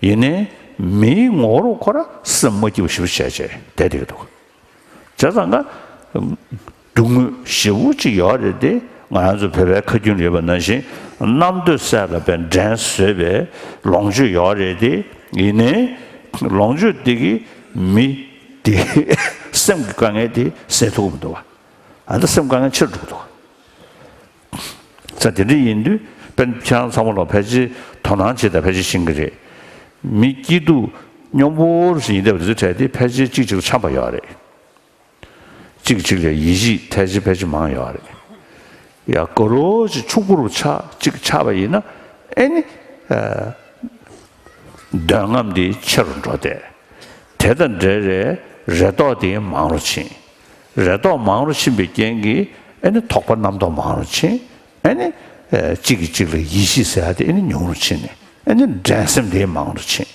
ཡིན་ནའི་མིའི་ངོ་བོ་ཁོ་རང་སེམས་མ་སྐྱིད་པ་ཞེ་པོ་བྱས་བྱས་བསྡད་བསྡད་ཀྱི་འདུག། བྱས་ཙང་ཀ་ སྡུག་བསྔལ་ཞེ་པོ་ཅིག་ཡོད་རེད་དེ། ང་རང་ཚོ་བོད་པའི་ཁ་རྒྱུན་ལ་ཡོད་པ་ནང་བཞིན་རྣམ་འདོད་སེལ་ལ་བའི་འགྲན་བཟོད་པའི་ལོངས་སྤྱོད་ཡོད་རེད་དེ། ཡིན་ནའི་ལོངས་སྤྱོད་འདི་གིས་མི་དེ་སེམས་ཀྱི་དཀའ་ངལ་དེ་སེལ་ཐུབ་ཀྱི་མི་འདུག་བ། ཨ་ད་སེམས་དཀའ་ངལ་ཆེ་རུ་འགྲོ་གི་འདུག་བ། ས་དེ་འདྲ་ཡིན་དུས་དཔེར་ན་ཁྱེད་རང་ཚང་མ་ལ་ཕལ་ཆེར་དོ་སྣང་བྱེད་དང་ཕལ་ཆེར་ཤེས་ཀྱི་རེད། མི་སྐྱིད་སྡུག་སྙོམས་པོ་ཞིག་ཡིན་བསྡད་པ་དེ་ཚོའི་གྲས་དེ་ཕལ་ཆེར་གཅིག་གཅིག་ལ་འཆམ་པ་ཡོད་རེད། གཅིག་གཅིག་ལ་ཡིད་ཆེས་ཐལ་ཆེས་ཕལ་ཆེར་མང་ཡོད་རེད། ཡ་ག་རོ་ཅིག་ཕྱུག་པོ་རུ་ཆགས་གཅིག་ཆགས་པ་ཡིན་ན་ཨེ་ནི། ཨ། འདོད་རྔམ་དེ་ཆེ་རུ་འགྲོ་སྟེ། དེ་དང་འབྲེལ་བའི་རེ་དོགས་དེ་མང་རུ་ཕྱིན། རེ་དོགས་མང་རུ་ཕྱིན་པའི་རྐྱེན་གྱིས་ཨེ་ནི་དོགས་པ་རྣམ་རྟོག་མང་རུ་ཕྱིན། ཨེ་ནི། ཨ། གཅིག་གིས་གཅིག་ལ་ཡིད་ཆེས་ཟེར་ཡ་དེ་ཨེ་ནི་ཉུང་རུ་ཕྱིན་ནས། ཨེ་ནི་འགྲན་སེམས་དེ་མང་རུ་ཕྱིན།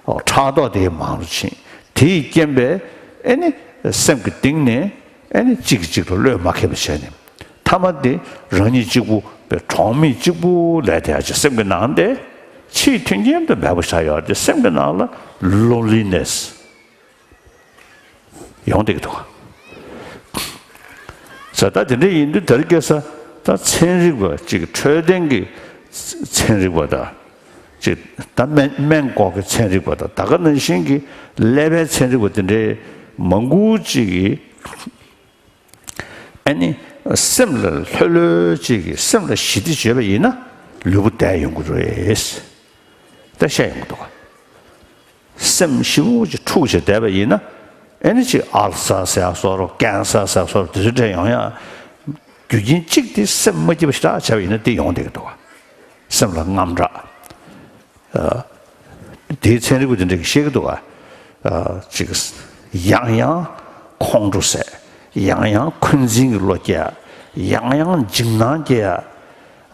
ཨོ་ཕྲག་དོག་དེ་མང་རུ་ཕྱིན། དེ་ཡི་རྐྱེན་པས་ཨེ་ནི་སེམས་ཀྱི་གཏིང་ནས་ཨེ་ནི་གཅིག་གིས་གཅིག་ལ་བློས་མ་འཁེལ་བ་བྱས་ནས། མཐའ་མ་དེ་རང་ཉིད་གཅིག་པུ་པའི་གྲོགས་མེད་གཅིག་པུ་ལས་དེ་ཡ་ཅིག་སེམས་ཀྱི་ནང་དེ་ཕྱིའི་མཐུན་རྐྱེན་དུ་མེད་པ་ཆགས་ཡོད་དེ། སེམས་ཀྱི་ནང་ལ་ལོན་ལི་ནེ་སི་ཡོང་བསྡད་ཀྱི་འདུག་ག་ས་ད་དེ་འདྲ་ཡིན་དུས་དེ་རིང་ཁ་སང་ད་ཚན་རིག་པ་ཅིག་འཕྲོད་བསྟེན་གྱི་ཚན་རིག་པ་དང་། ཅིག་ད་སྨན་སྨན་སྐོར་གྱི་ཚན་རིག་པ་དང་། ད་ག་ནང་བཞིན་གྱི་ཀླད་པའི་ཚན་རིག་པ་དེ་འདྲའི་མང་པོ་ཅིག་གིས་ཨ་ནི་སེམས་ལ་ལྷོད་ལྷོད་ཅིག་གིས་སེམས་ལ་ཞི་བདེ་བྱས་པ་ཡིན་ན་ལུས་པོ་བདེ་ཡོང་གི་རེད། ད་བཤད་ཡོང་གི་འདུག་ག་སེམས་ཞིབ་པོ་ཅིག་འཁྲུག་བྱས་བསྡད་པ་ཡིན་ན། ཨེ་ནི་ཅིག་ཨལ་སར་ཟེར་ཡ་བཟོ་འདྲ། ཀན་སར་ཟེར་ཡ་བཟོ་འདྲ། དེ་ཚོ་འདྲ་ཡོང་ཡ་རྒྱུ་རྐྱེན་གཅིག་དེ་སེམས་མ་སྐྱིད་པ་ཞེ་དྲག་བྱས་པ་ཡིན་ན་དེ་ཡོང་བསྡད་ཀྱི་འདུག་ག་སེམས་ལ་དངངས་སྐྲག་ཨ། དེའི་ཚན་རིག་པ་དེ་འདྲ་གིས་བཤད་ཀྱི་འདུག་ག་ཨ། ཅིག་ཡང་ཡང་ཁོང་ཁྲོ་ཟ། ཡང་ཡང་འཁོན་འཛིན་གྱི་བློ་སྐྱེ་ཡ། ཡང་ཡང་འཇིགས་སྣང་སྐྱེ་ཡ།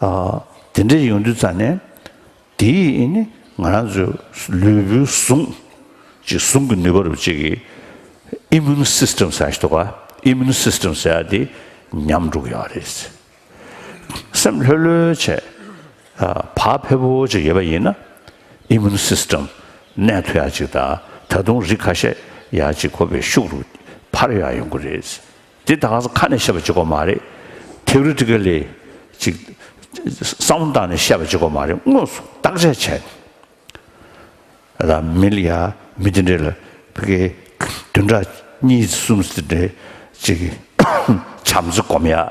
ཨ། དེ་འདྲ་ཡོང་དུས་ཙ་ནས། དེ་ཡིས་ནི་ང་རང་ཚོའི་ལུས་པོའི་ཟུངས། ཅིག་ཟུངས་ཀྱི་ནུས་པ་རུ་ཅིག་གིས་ཨི་མུན་སིས་ཊམ་ཟེར་ཞིག་འདུག་ག་ཨི་མུན་སིས་ཊམ་ཟེར་ཡ་དེ་ཉམས་འགྲོ་གི་ཡོད་རེད། སེམས་ལྷོད་ལྷོད་བྱས། ཨ། བག་ཕེབས་པོ་ཅིག་ཡོད་པ་ཡིན་ན་ཨི་མུན་སིས་ཊམ་གནས་ཐུབ་ཡ་ཅིག་དང་། ད་དུང་རིགས་ཁ་ཤས་ཡ་ཅིག་ཁོ་པའི་ཤུགས་རུ་འཕར་ཡ་ཡོང་གི་རེད། དེ་ད་ག་ས་ཁ་ནས་བཤད་པ་གཅིག་པོ་མ་རེད། ཐེའོ་རི་ཊི་ཀལ་ལི་ཅིག་བསམ་བློ་བཏང་ནས་བཤད་པ་གཅིག་པོ་མ་རེད། དངོས་སུ་བརྟག་དཔྱད་བྱས། ད་མི་ལ་ཡ་མི་དེ་འདྲས་ལ་ཕ་གི་བདུན་ཕྲག་གཉིས་གསུམ་དེ་འདྲས་ཅིག་བྱམས་བརྩེ་སྒོམ་ཡ། ཨ།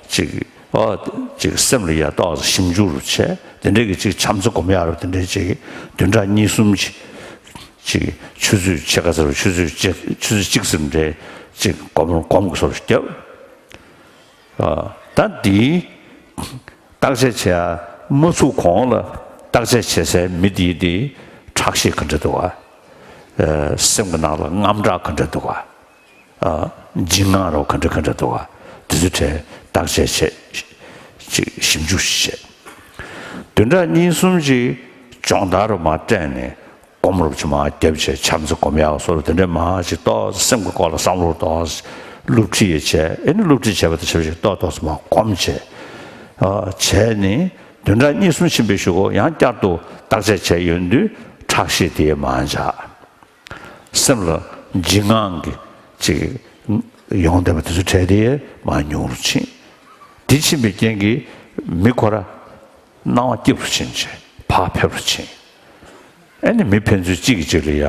ཅིག་ཨ། ཅིག་སེམས་ལ་ཡ་ཏོག་ཙམ་ཞིབ་འཇུག་རུ་བྱས། དེ་འདྲས་ཀྱི་ཅིག་བྱམས་བརྩེ་སྒོམ་ཡ་རུ་དེ་འདྲས་ཅིག་བདུན་ཕྲག་གཉིས་གསུམ་ཅིག་ཅིག་ཆུ་ཚོད་ཕྱེད་ཀ་ཙམ། ཆུ་ཚོད་གཅིག་ཆུ་ཚོད་གཅིག་ཙམ་འདྲས་ཅིག་སྒོམ་སྒོམ་གྱི་བཟོ་འདྲ་བརྒྱབ། ཨ། ད་འདི་བརྟག་དཔྱད་བྱེད་ཡ་མ་ཚུགས་གོང་ལ་བརྟག་དཔྱད་བྱེད་སའི་མི་དེའི་དེ་ཁྲག་ཤེད་ག་འདྲ་འདུག་ག་ཨ། སེམས་ཀྱི་ནང་ལ་དངངས་སྐྲག་ག་འདྲ་འདུག་ག་ཨ། འཇིགས་དངངས་རོ་ག་འདྲ་ག་འདྲ་འདུག་ག་དེ་ཚོའི་གྲས་བརྟག་དཔྱད་བྱེད། ཅིག་ཞིབ་འཇུག་བྱེད། བདུན་ཕྲག་གཉིས་གསུམ་ཅིག་སྦྱོང་བརྡར་རུ་མར་སྤྲད་ནས། སྒོམ་རོབ་ཅིག་མར་བརྒྱབ་བྱས། བྱམས་བརྩེ་སྒོམ་ཡག་སོགས་དེ་འདྲ་མར་ཅིག་ཏོག་ཙམ་སེམས་ཀྱི་སྐོར་ལ་བསམ་བློ་ཏོག་ཙམ་སློབ་ཁྲིད་ཡས་བྱས། ཨེ་ནི་སློབ་ཁྲིད་བྱས་པ་དང་ཆབས་ཅིག་ཏོག་ཏོག་ཙམ་མར་སྒོམ་བྱས། ཨ། བྱས་ནས་བདུན་ཕྲག་གཉིས་གསུམ་ཕྱིན་པའི་གཞུག་གུ་ཡང་བསྐྱར་དུ་བརྟག་དཔྱད་བྱས་ཡོང་དུས་ཁྲག་ཤེད་དེ་མར་འཇགས། སེམས་ལ་འཇིགས་དངངས་ཀྱི་ཅིག་ཡོང་བསྡད་པ་དེ་ཚོ་གྲས་དེ་མར་ཉུང་རུ་ཕྱིན། དེ་ཕྱིན་པའི་རྐྱེན་གྱིས་མི་ཁོ་ར་སྣང་བ་སྐྱིད་རུ་ཕྱིན་བྱས། བག་ཕེབས་རུ་ཕྱིན། ཨེ་ནི་མི་ཕན་ཚུན་གཅིག་གིས་གཅིག་ལ་ཡ་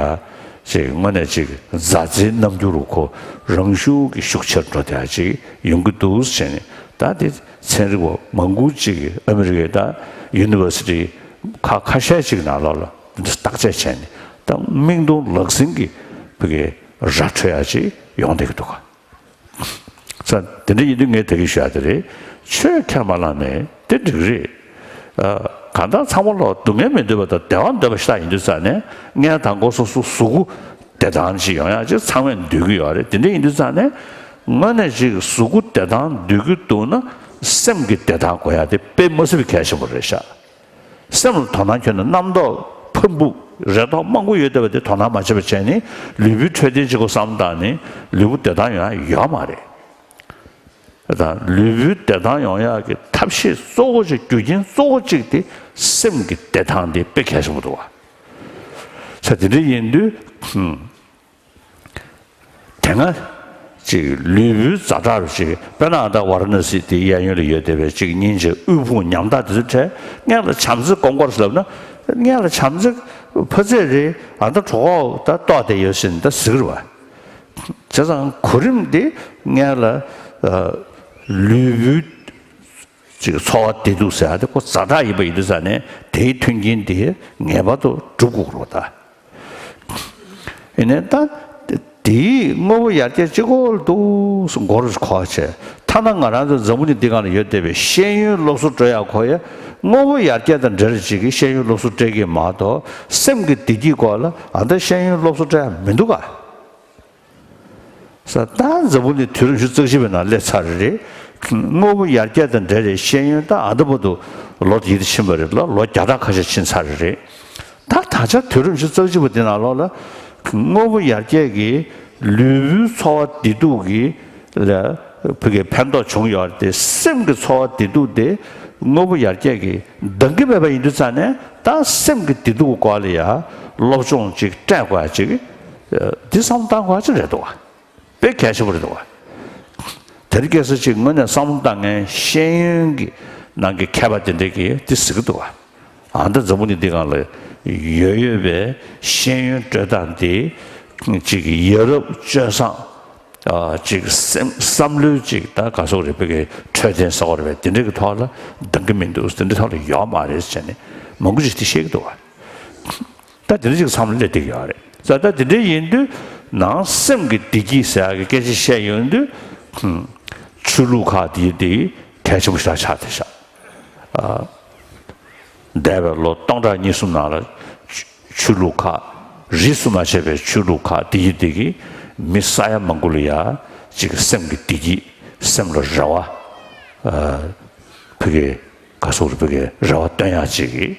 ཅིག་དངོས་གནས་ཅིག་མཛའ་བརྩེའི་རྣམ་འགྱུར་རུ་ཁོ་རང་ཤུགས་ཀྱིས་ཤུགས་ཆེར་འགྲོ་བསྡད་ཡ་ཅིག་ཡོང་གི་འདུག་ཟེར་ནས། ད་དེ་ཚན་རིག་པ་མང་པོ་ཅིག་གིས་ཨ་མི་རི་ཀའི་ད་ཡུ་ནི་ཝར་སི་ཊི་ཁག་ཁ་ཤས་ཅིག་ནང་ལོགས་ལ་འདི་བརྟག་དཔྱད་བྱས་ནས། ད་མིག་མཐོང་ལག་ཟིན་གྱི་ཕ་གི་ར་འཕྲོད་ཡ་ཅིག་ཡོང་བསྡད་ཀྱི་འདུག་ག་ས་དེ་འདྲ་ཡིན་དུས་ངས་ད་གིན་ཞུ་ཡ་དེ་རེད། ཆོས་ཁས་མ་བླངས་ནས་དེ་འགྲིག་རེད། ཨ། གང་ལྟར་ཚང་མ་ལོག་སྡུག་བསྔལ་མི་འདོད་པ་དང་བདེ་བ་འདོད་པ་ཞིག་ཡིན་དུས་ཙ་ནས། ངས་དང་པོ་སོ་སོ་གཟུགས་པོ་བདེ་ཐང་ཅིག་ཡོང་ཡ་ཅིག་ཚང་མས་འདོད་ཀྱི་ཡོད་རེད། དེ་འདྲ་ཡིན་དུས་ཙ་ནས་དངོས་གནས་ཅིག་གཟུགས་པོ་བདེ་ཐང་འདོད་ཀྱི་འདུག་ན། སེམས་ཀྱི་བདེ་ཐང་དགོས་ཡ་དེ་དཔེ་མ་སྲིད་པའི་གལ་ཆེན་པོ་རེད་ཤག་སེམས་ལ་དོ་སྣང་ཁྱོན་ནས། རྣམ་རྟོག་ཕམ་ཕུག་རེ་དོགས་མང་པོ་ཡོད་བསྡད་པ་དེ་དོ་སྣང་མ་བྱེད་པ་བྱས་ནས། ལུས་པོའི་འཕྲོད་བསྟེན་གཅིག་པོ་བསམ་བཏང་ནས་ལུས་པོ་བདེ་ཐང་ཡོང་ཡ་ཡོད་མ་རེད། ད་ལུས་པོའི་བདེ་ཐང་ཡོང་ཡག་གི་ཐབས་ཤེས་གཙོ་བོ་གཅིག་རྒྱུ་རྐྱེན་གཙོ་བོ་གཅིག་དེ་སེམས་ཀྱི་བདེ་ཐང་དེ་དཔེ་གལ་ཆེན་པོ་འདུག་བ། ས་དེ་འདྲ་ཡིན་དུས། ཧུམ། དེ་སྔ་ ཅིག་ལུས་པོའི་ཛ་དྲག་རུ་ཅིག་དཔེར་ན་ཨ་ད་ཝཱ་ར་ཎ་སི་དེའི་གཡས་གཡོན་ལ་ཡོད་བསྡད་པའི་ཅིག་སྙིང་རྗེ་དབུལ་ཕོངས་ཉམ་ཐག་དེ་ཚོའི་གྲས་སྔོན་ལ་བྱམས་བརྩེ་སྐོང་དགོས་ཟེར་ལབ་ན། སྔོན་ལ་བྱམས་བརྩེ་ཕ་ཚད་རེད། ཨ་ད་གྲོད་ཁོག་ད་ལྟོགས་བསྡད་ཡོད་ཟེར་ནས་ད་ཟེར་གི་རེད་བ། བྱས་ཙང་གོ་རིམ་དེ་སྔོན་ལ་ཨ་ལུས་པོའི་ཅིག་འཚོ་བ་བདེ་སྡུག་ཟེར་ཡ་དེ་ཁོ་ཛ་དྲག་ཡིན་པ་ཡིན་དུས་ཙང་ནས་དེའི་མཐུན་རྐྱེན་དེ་ངེས་པར་དུ་སྒྲུབ་དགོས་རེད་ད། ཡིན་ནའི་ད་དེའི་དངོས་པོ་ཡར་རྒྱས་གཅིག་པོ་འདུག་མགོ་རུ་གོ་བྱས། ཐ་ན་ང་རང་ཚོ་འཛམ་བུ་གླིང་འདི་སྒང་ལ་ཡོད་བསྡད་པའི་ཤེས་ཡོན་སློབ་གསོ་སྤྲོད་ཡག་ཁོ་ཡ་དངོས་པོ་ཡར་རྒྱས་དང་འབྲེལ་ཅིག་གི་ཤེས་ཡོན་སློབ་གསོ་སྤྲད་ཀྱི་མ་གཏོགས་སེམས་ཀྱི་བདེ་སྐྱིད་སྐོར་ལ་ཨ་ད་ཤེས་ཡོན་སློབ་གསོ་སྤྲད་ཡག་མི་འདུག་ག་ས་ད་འཛམ་བུ་གླིང་དུས་རབས་ཉི་ཤུ་རྩ་གཅིག་པའི་ནང་སླེབས་ཚར་རེད། དངོས་པོ་ཡར་རྒྱས་དང་འབྲེལ་བའི་ཤེས་ཡོན་ད་ཨ་ད་བར་དུ་ལོ་ཡི་དེ་ཕྱིན་པ་རེད་ལ་ལོ་བརྒྱ་ཕྲག་ཁ་ཤས་ཕྱིན་ཚར་རེད། ད་ད་ཆ་དུས་རབས་ཉི་ཤུ་རྩ་གཅིག་པ་འདི་ནང་ལོགས་ལ་དངོས་པོ་ཡར་རྒྱས་ཀྱིས་ལུས་པོའི་འཚོ་བ་བདེ་སྡུག་གི་ལ་ཕ་གི་ཕན་ཐོགས་བྱུང་ཡོད་རེད་དེ། སེམས་ཀྱི་འཚོ་བ་བདེ་སྡུག་དེ་དངོས་པོ་ཡར་རྒྱས་ཀྱིས་འདང་གི་མེད་པ་ཡིན་དུས་ཙང་ནས་ད་སེམས་ཀྱི་བདེ་སྡུག་གི་སྐོར་ལ་ཡ་སློབ་སྦྱོང་ཅིག་སྤྲད་དགོས་ཡ་ཅིག་འདི་བསམ་བློ་བཏང་དགོས་ཡ་ཅིག་རེད་འདུག་བ། དཔེ་གལ་ཆེན་པོ་རེད་འདུག་བ། དེ་རིང་ཁ་སང་ཅིག་དངོས་གནས་བསམ་བློ་བཏང་མཁན་ཤེས་ཡོན་གྱི་ནང་གི་མཁས་པ་དེ་འདྲས་ཀྱིས་འདི་ཟེར་གྱི་འདུག་བ། ཨ་ད་འཛམ་བུ་གླིང་འདི་སྒང་ལ་ཡོད་ཡོད་པའི་ཤེས་ཡོན་སྤྲོད་སྟངས་འདི་ཅིག་ཡ་རབས་སྤྱོད་བཟང་ཨ་ཅིག་སེམས་བསམ་བློའི་ཅིག་ད་ག་སོག་རེད་པའི་གི་འཕྲོད་བསྟེན་ཟེར་བ་རེད་པས་དེ་འདྲས་ཀྱི་ཐོག་ལ་འདང་གི་མི་འདུག་དེ་འདྲས་ཐོག་ལ་ཡོད་མ་རེད་ཟེར་ནས་མང་པོ་ཅིག་དེ་བཤད་ཀྱི་འདུག་བ། ད་དེ་འདྲ་ཅིག་བསམ་བློ་སླེབས་བསྡད་ཀྱི་ཡོད་རེད། ད་ད་དེ་འདྲ་ཡིན་དུས་ནང་སེམས་ཀྱི་བདེ་སྐྱིད་ཟེར་ཡག་གི་སྐད་ཆ་བཤད་ཡོང་དུས་ཆོས་ལུགས་ཁག་དེ་དེ་གལ་ཆེན་པོ་ཞིག་ཆགས་བསྡད་ཤག་ཨ་འདས་པའི་ལོ་སྟོང་ཕྲག་གཉིས་གསུམ་ནང་ལ་ཆོས་ཆོས་ལུགས་ཁག་རིས་སུ་མ་ཆད་པའི་ཆོས་ལུགས་ཁག་དེ་ཡི་དེ་གིས་མི་ས་ཡ་མང་པོ་ལ་ཡ་ཅིག་སེམས་ཀྱི་བདེ་སྐྱིད་སེམས་ལ་རེ་བ་ཨ་ཕ་གི་ག་སོག་རེད་པའི་གི་རེ་བ་བཏོན་ཡག་ཅིག་གིས་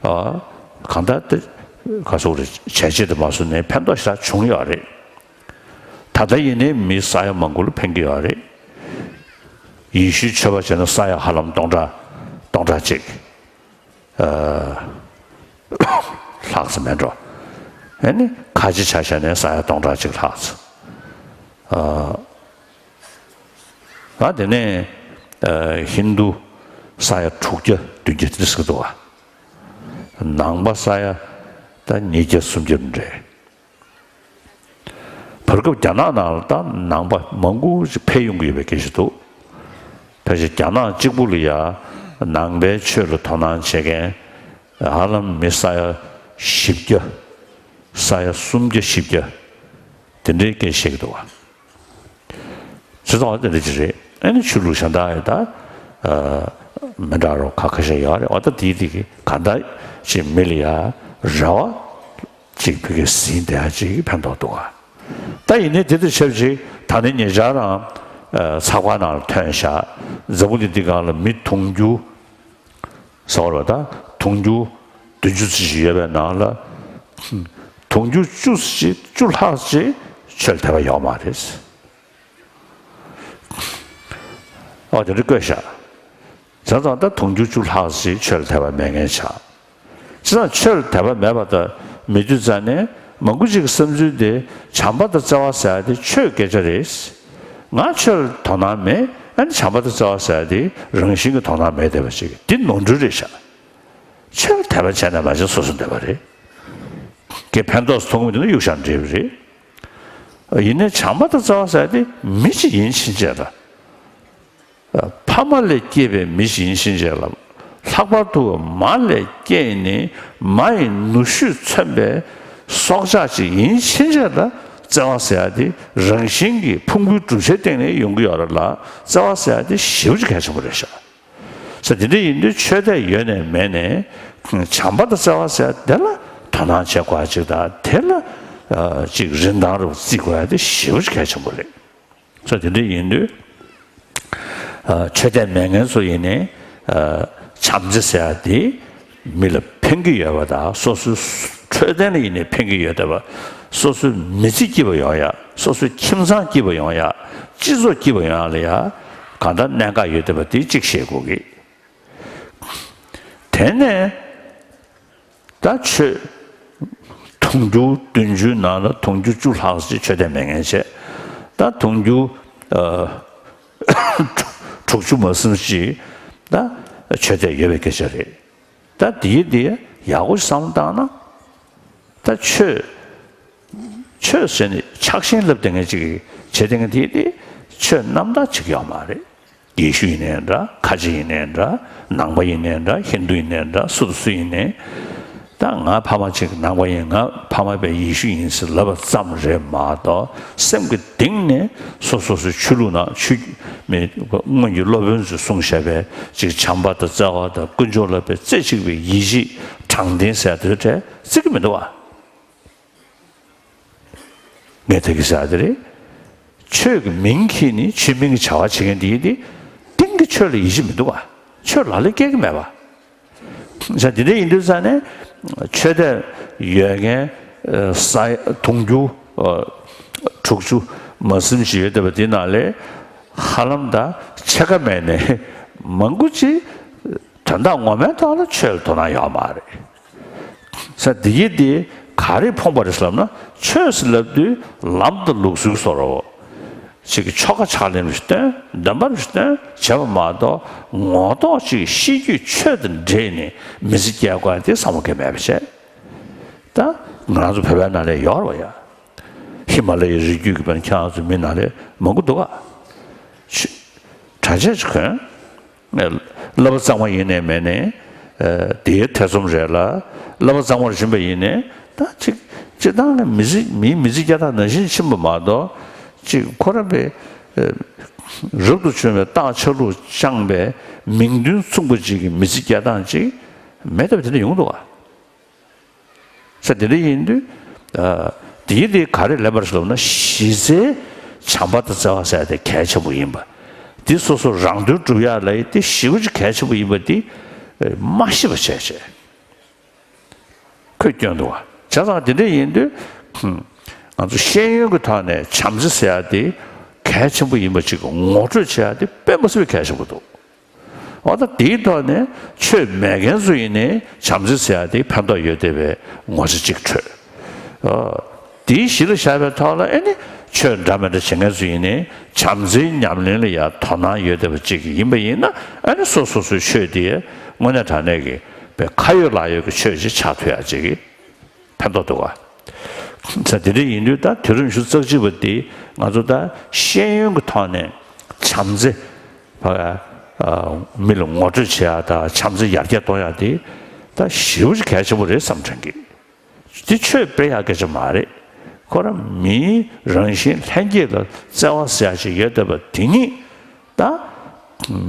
ཨ་གང་ལྟར་དེ་ག་སོག་རེད་བྱས་རྗེས་དེ་མ་སོང་ནས་ཕན་ཐོགས་ཞེ་དྲག་བྱུང་ཡོད་རེད། ད་ལྟ་ཡིན་ནའི་མི་ས་ཡ་མང་པོ་ལ་ཕན་གྱི་ཡོད་རེད། ཡེ་ཤུའི་ཆོས་པ་བྱས་ན་ས་ཡ་ཧ་ལམ་སྟོང་ཕྲག་སྟོང་ཕྲག་གཅིག་ཨ་ལྷག་ཙམ་མེད་འགྲོ། ཨ་ནི་ཁ་ཆེ་ཆ་བཞག་ནས་ས་ཡ་སྟོང་ཕྲག་གཅིག་ལྷག་ཙམ་ཨ། ད་དེ་ནས་ཨ་ཧིན་དུ་ས་ཡ་དྲུག་བརྒྱ་བདུན་བརྒྱ་དེ་འདྲ་ཟེར་གྱི་འདུག་བ། ནང་པ་ས་ཡ་ད་ཉིས་བརྒྱ་སུམ་བརྒྱ་འདྲ་རེད། བར་སྐབས་རྒྱ་ནག་ནང་ལ་ད་ནང་པ་མང་པོ་ཞིག་འཕེལ་ཡོང་གི་ཡོད་པའི་སྐད་ཆ་འདུག་ཕལ་ཆེར་རྒྱ་ནག་གཅིག་པུ་ལ་ཡ་ནང་པའི་ཆོས་ལ་དོ་སྣང་བྱེད་མཁན་ཧ་ལམ་མི་ས་ཡ་བཞི་བརྒྱ་ས་ཡ་སུམ་བརྒྱ་བཞི་བརྒྱ་དེ་འདྲའི་སྐད་ཆ་བཤད་ཀྱི་འདུག་བ། སྤྱི་ཚོགས་དེ་འདྲ་ཅིག་རེད། ཨ་ནི་ཆོས་ལུགས་གཞན་དག་ཡང་ད་ཨ་མི་འདྲ་རོ་ཁ་ཁ་ཤས་ཡོད་རེད། འོ་ད་དེའི་དེ་གི་ག་འདྲ་ཅིག་མི་ལ་ཡ་རེ་བ་ཅིག་ཕ་གིར་ཟིན་བསྡད་ཡ་ཅིག་ཕན་ཐོགས་འདུག་ཨ། ད་ཡིན་ནའི་དེ་དང་ཆབས་ཅིག་ད་ནི་ཉེ་ཆར་རང་ཨ་ཚགས་པར་ནང་ལ་ཐོན་ཤག་འཛམ་བུ་གླིང་འདི་སྒང་ལ་མི་དུང་ཕྱུར་ཟེར་བ་རེད་པ། ད་དུང་ཕྱུར་བདུན་ཅུ་ཙམ་ཞིག་ཡོད་པའི་ནང་ལ་དུང་ཕྱུར་བཅུ་ཙམ་ཅིག་བཅུ་ལྷག་ཅིག་ཆོས་ལ་དད་པ་ཡོད་མ་རེད། ཨོ་དེ་འདྲ་བཀོད་བཞག་བྱས་ཙང་ད་དུང་ཕྱུར་བཅུ་ལྷག་ཅིག་ཆོས་ལ་དད་པ་མེད་མཁན་ཆགས། བྱས་ཙང་ཆོས་ལ་དད་པ་མེད་པ་དང་མི་འདུག་ཙང་ནས་མང་པོ་ཅིག་གི་བསམ་ཚུལ་དེ་བྱམས་པ་དང་བརྩེ་བ་ཟེར་ཡ་དེ་ཆོས་སྐད་ཆ་རེད། ང་ཆོས་ལ་དོ་སྣང་མེད། ཨ་ནི་བྱམས་པ་དང་བརྩེ་བ་ཟེར་ཡ་དེ་རང་བཞིན་གྱི་དོ་སྣང་མེད་བསྡད་པ་ཅིག་འདི་ནོར་འཁྲུལ་རེད་ཤག་ཆོས་ལ་དད་པ་བྱས་ན་མ་བྱས་སོ་སོ་འདོད་པ་རེད། གི་ཕན་ཐོགས་སུ་མཐོང་གི་འདུག་ན་གཡུག་བཞག་འགྲིག་པ་རེད། ཡིན་ནའི་བྱམས་པ་དང་བརྩེ་བ་ཟེར་ཡ་དེ་མི་ཅིག་ཡིན་ཕྱིན་ཆད་ལ། ཕ་མ་ལས་སྐྱེས་པའི་མི་ཞིག་ཡིན་ཕྱིན་ཆད་ལ། ལྷག་པར་དུ་མ་ལས་སྐྱེས་ནས་མ་ཡི་ནུ་ཞོས་མཚོན་པའི་སྲོག་ཆགས་ཅིག་ཡིན་ཕྱིན་ཆད་ལ་བརྩེ་བ་ཟེར་ཡ་དེ་རང་བཞིན་གྱིས་ཕུང་པོའི་གྲུབ་ཆའི་སྟེང་ནས་ཡོང་གི་ཡོད་རེད་ལ། བརྩེ་བ་ཟེར་ཡ་དེ་ཞེ་པོ་ཅིག་གལ་ཆེན་པོ་རེད་ཤག་ས་དེ་འདྲ་ཡིན་དུས་ཆོས་དད་ཡོད་ནས་མེད་ནས་བྱམས་པ་དང་བརྩེ་བ་ཟེར་ཡ་དེ་ལ་དོ་སྣང་བྱེད་དགོས་ཡ་ཅིག་དང་དེ་ལ་ཅིག་རིན་ཐང་རུ་བརྩི་དགོས་ཡ་དེ་ཞེ་པོ་ཅིག་གལ་ཆེན་པོ་རེད། ས་དེ་འདྲ་ཡིན་དུས་ཨ་ཆོས་དད་མེད་མཁན་ཚོ་ཡིན་ནའི་ཨ་བྱམས་བརྩེ་ཟེར་ཡ་དེ་མི་ལ་ཕན་གྱི་ཡོད་པ་དང་སོ་སོའི་འཕྲོད་བསྟེན་ལ་ཡིན་ནའི་ཕན་གྱི་ཡོད་བསྡད་པ། སོ་སོའི་མི་ཚེ་སྐྱིད་པ་ཡོང་ཡ། སོ་སོའི་ཁྱིམ་ཚང་སྐྱིད་པ་ཡོང་ཡ། སྤྱི་ཚོགས་སྐྱིད་པ་ཡོང་ཡ་ལ་ཡ་གང་ལྟར་གནད་འགག་ཡོད་བསྡད་པ་དེ་གཅིག་ཤེས་དགོས་ཀྱི། དེ་ནས་ད་ཆོས་དུང་ཕྱུར་བདུན་ཅུའི་ནང་ལ་དུང་ཕྱུར་བཅུ་ལྷག་ཅིག་ཆོས་དད་མེད་མཁན་བྱས། ད་ ད་དུང་རྒྱུ་ཨ་དྲུག་ཅུ་མ་ཟིན་ཞིག་ད་ཆོས་དད་ཡོད་པའི་སྐད་ཆ་རེད། ད་དེའི་དེ་ཡག་པོ་ཞིག་བསམ་བློ་བཏང་ན། ད་ཆོས་ཆོས་ཟེར་ནས་ཕྱག་ཆེན་ལབ་བསྡད་མཁན་ཅིག་བྱེད་བསྡད་མཁན་དེ་དེ་ཆོས་རྣམ་དག་ཅིག་ཡོད་མ་རེད། ཡེ་ཤུ་ཡིན་ནའི་འདྲ། ཁ་ཆེ་ཡིན་ནའི་འདྲ། ནང་པ་ཡིན་ནའི་འདྲ། ཧིན་དུ་ཡིན་ནའི་འདྲ། སུ་དང་སུ་ཡིན་ནའི། ད་ང་ཕ་མ་ཅིག་ནང་པ་ཡིན། ང་ཕ་མ་པས་ཡེ་ཤུ་ཡིན་ཟེར་ལབ་པ་ཙམ་རེད་མ་གཏོགས། སེམས་ཀྱི་གཏིང་ནས་སོ་སོ་སོའི་ཆོས་ལུགས་ནང་ཆོས་མི་སྔོན་གྱི་སློབ་དཔོན་ཚོས་གསུངས་བཞག་པའི་ཅིག་བྱམས་པ་དང་བརྩེ་བ་དང་ཀུན་སྦྱོར་ལ་དཔེ་རྩེ་གཅིག་པའི་ཡིད་ཆེས་དྲང་བདེན་ཟེར་ཡ་དེ་ཚོ་བྲལ་རྩི་གི་མི་འདུག་བ། ངས་ད་གིན་ཟེར་ཡ་དེ་རེད། ཆོས་ཀྱི་མིང་གིས་ནི་ཆོས་མིང་གི་བྱ་བ་བྱེད་མཁན་དེ་ཡིན་ཏེ། གཏིང་གི་ཆོས་ལ་ཡིད་ཆེས་མི་འདུག་བ། ཆོས་ལག་ལེན་སྐྱེལ་གི་མེད་པ། ས་དེ་འདྲ་ཡིན་དུས་ས་ནས་ཆོས་དད་ཡོད་མཁན་ས་དུང་རྒྱུ་དྲུག་ཅུ་མ་ཟིན་ཞིག་ཡོད་བསྡད་པ་དེ་ནང་ལས་ཧ་ལམ་ད་ཕྱེད་ཀ་མེད་ནས་མང་པོ་ཅིག་དོན་དག་ངོ་མའི་ཐོག་ལ་ཆོས་ལ་དོ་སྣང་ཡོད་མ་རེད། ས་དེ་ཡི་དེ་ག་རེ་ཕོངས་པ་རེད་ལབ་ན། ཆོས་ཟེར་ལབ་དུས་ལམ་དང་ལུགས་སྲོལ་བཟོ་འདྲ་བོ། ཅིག་གི་ཆོ་ག་ཕྱག་ལེན་རེ་སྟོན། འདོན་པ་རེ་སྟོན་བྱས་པ་མ་གཏོགས། ངོ་ཐོག་ཅིག་གི་ཤེས་རྒྱུད་ཆོས་དང་འདྲེས་ནས་མི་ཚེ་སྐྱེལ་དགོས་ཡ་དེ་བསམ་བློ་གང་མེད་པ་བྱས། ད་ང་རང་ཚོ་བོད་པའི་ནང་ལ་ཡོད་རེད་བ་ཡ། ཧི་མ་ལ་ཡའི་རི་རྒྱུད་ཀྱི་བར་ཁྱེད་རང་ཚོ་མི་ནང་ལ་མང་པོ་འདུག་ག་ཆུ་གྲྭ་ཆས་ཅིག་གོན། བསླབ་པ་གཙང་མ་ཡིན་ནའི་མེད་ནའི། དེའི་ཐེ་ཚོམ་རེད་ལ། བསླབ་པ་གཙང་མར་ཕྱིན་པ་ཡིན་ནའི། ད་ཅིག་སྤྱིར་བཏང་ནས་མི་ཚེ་མིའི་མི་ཚེ་སྐྱེལ་སྟངས་ནང་བཞིན་ཕྱིན་པ་མ་གཏོགས། ཅིག་ཁོ་རང་པའི་རབ་ཏུ་བྱུང་བའི་རྟགས་ཆ་ལུགས་བཅངས་པའི་མིང་དོན་མཚུངས་པ་ཅིག་གི་མི་ཚེ་སྐྱེལ་སྟངས་ཅིག་མེད་བསྡད་པ་དེ་འདྲ་ཡོང་གི་འདུག་ག་ས་དེ་འདྲ་ཡིན་དུས། ཨ། དེའི་དེ་ག་རེ་ལབ་པ་རེད་ལབ་ན། གཞི་རྩའི་བྱམས་པ་དང་བརྩེ་བ་ཟེར་ཡ་དེ་གལ་ཆེན་པོ་ཡིན་པ། དེ་སོ་སོ་རང་དོན་སྒྲུབ་ཡ་ལ་དེ་ཞེ་པོ་ཅིག་གལ་ཆེན་པོ་ཡིན་པ་དེ་མ་ཤེས་པ་བྱས་བྱས། ཁོས་སྐྱོན་འདུག་བ། བྱས་ཙང་དེ་འདྲ་ཡིན་དུས། ང་ཚོ་ཤེས་ཡོན་གྱི་ཐོག་ནས་བྱམས་བརྩེ་ཟེར་ཡ་དེ་གལ་ཆེན་པོ་ཡིན་པ་ཅིག་ངོ་སྤྲོད་བྱེད་ཡ་དེ་དཔེ་མི་སྲིད་པའི་གལ་ཆེན་པོ་འདུག་འོ་ད་དེའི་ཐོག་ནས་ཆོས་མེད་མཁན་ཚོ་ཡིན་ནའི་བྱམས་བརྩེ་ཟེར་ཡ་དེ་ཕན་ཐོགས་ཡོད་བསྡད་པའི་ངོ་ཚ་གཅིག་འཕྲོད། ཨོ། དེའི་གཞི་ལ་བཞག་པའི་ཐོག་ལ་ཨེ་ནི་ཆོས་འདྲ་མི་འདྲ་བྱེད་མཁན་ཚོ་ཡིན་ནའི་བྱམས་བརྩེའི་ཉམས་ལེན་ལ་ཡ་དོ་སྣང་ཡོད་བསྡད་པ་གཅིག་ཡིན་པ་ཡིན་ན། ཨེ་ནི་སོ་སོ་སོའི་ཆོས་དེ་དངོས་གནས་དྲང་གནས་ཀྱི་པའི་ཁ་ཡོད་ལག་ཡོད་ཀྱི་ཆོས་ཅིག་ཆགས་ཐུབ་ཡ་ཅིག་གི་ཕན་ཐོགས་འདུག་ག་ས་དེ་འདྲ་ཡིན་དུས་ད་དུས་རབས་ཉི་ཤུ་རྩ་གཅིག་པ་འདི་ང་ཚོ་ད་ཤེས་ཡོན་གྱི་ཐོག་ནས་བྱམས་བརྩེ་ཕ་ག་ཨ་མི་ལ་ངོ་སྤྲོད་བྱེད་ཡག་དང་བྱམས་བརྩེ་ཡར་རྒྱས་གཏོང་ཡག་དེ་ད་ཞེ་པོ་ཅིག་གལ་ཆེན་པོ་རེད་བསམ་དྲན་གི་འདི་ཆོས་སྤེལ་ཡག་སྐད་ཆ་མ་རེད། ཁོ་རང་མིའི་རང་བཞིན་ལྷན་སྐྱེས་ལ་བརྩེ་བ་ཟེར་ཡག་ཅིག་ཡོད་བསྡད་པ་དེ་ཉིད། ད་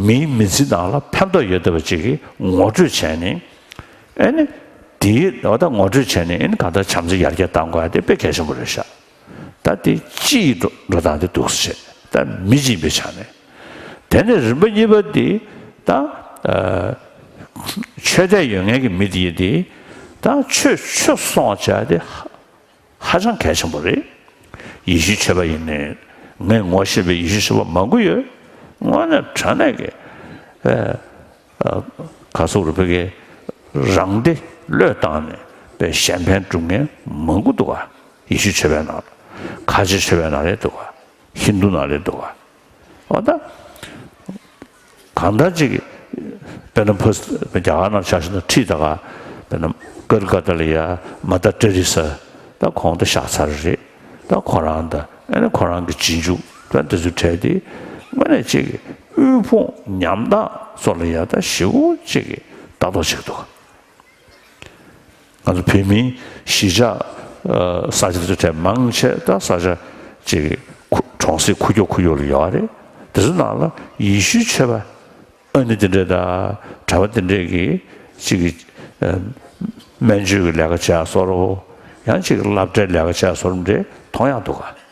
མིའི་མི་ཚེ་ནང་ལ་ཕན་ཐོགས་ཡོད་བསྡད་པ་ཅིག་གི་ངོ་སྤྲོད་བྱས་ནས། ཨེ་ནི་དེའི་འོ་ད་ངོ་སྤྲོད་བྱས་ནས། ཨེ་ནི་གང་ལྟར་བྱམས་བརྩེ་ཡར་རྒྱས་གཏང་དགོས་ཡ་དེ་དཔེ་གལ་ཆེན་པོ་རེད་ཤག་ད་དེ་སྤྱི་ཡི་འགྲོ་འགྲོ་སྟངས་དེ་འདུག་སེ་བྱས། ད་མི་གཅིག་ཡིན་པའི་ཆ་ནས། དེ་ནས་རིམ་པ་གཉིས་པ་དེ་ད་ཨ་ཆོས་དད་ཡོད་མཁན་གྱི་མི་དེ་དེ་ད་ཆོས་ཆོས་སྲུང་བ་བྱ་དེ་ཧ་ཧ་ཅང་གལ་ཆེན་པོ་རེད། ཡེ་ཤུའི་ཆོས་པ་ཡིན་ནའི། ངས་ངོ་ཤེས་པའི་ཡེ་ཤུའི་ཆོས་པ་མང་པོ་ཡོད། དངོས་གནས་དྲང་གནས་ཀྱི་ཨ་ཨ་ག་ཟེར་རེད། ཕ་གི་རང་སྡེ་བློས་བཏང་ནས་པའི་གཞན་ཕན་སྒྲུབ་མཁན་མང་པོ་འདུག་ག་ཡེ་ཤུའི་ཆོས་པའི་ནང་ལ། ཁ་ཆེ་ཆོས་པའི་ནང་ལ་འདུག་ག་ཧིན་དུ་ནང་ལ་འདུག་ག་འོ་ད། གང་ལྟར་ཅིག་དཔེར་ན་ཕ་རྒྱ་གར་ནང་ཆ་བཞག་ན་ཁྲིད་ད་ག་དཔེར་ན་ཀལ་ཀ་ཏ་ལ་ཡ་མ་ཏར་ཏེ་རེ་ས། ད་ཁོང་ད་ཤག་ཚར་རེད། ད་ཁོ་རང་ད་ཨེ་ནི་ཁོ་རང་གི་རྗེས་འཇུག་ད་འདི་ཚོ་གྲས་དེ་དངོས་གནས་ཅིག་གི་དབུལ་ཕོངས་ཉམ་ཐག་ཚོ་ལ་ཡ་ད་ཞེ་པོ་ཅིག་གི་ལྟ་རྟོག་བྱེད་ཀྱི་འདུག་ང་ཚོ་བོད་མིའི་གཞིས་ཆགས་ཨ་ས་ཆ་དེ་ཚོ་གྲས་མང་ཆེ་ད་ས་ཆ་ཅིག་གི་ཁུ་གྲོང་གསེབ་ཁུག་ཀྱོག་ཁུག་ཀྱོག་ལ་ཡོད་རེད། དེ་ཚོ་ནང་ལ་ཡེ་ཤུའི་ཆོས་པ་ཨ་ནི་དེ་འདྲས་དང་གྲྭ་པ་དེ་འདྲས་ཀྱིས་ཅིག་གི་ཨ་སྨན་བཅོས་ཀྱི་ལས་ཀ་བྱས་སོ་རོ། ཡང་ཅིག་སློབ་གྲྭའི་ལས་ཀ་བྱས་སོ་རོ་འདྲས་མཐོང་ཡག་འདུག་ག་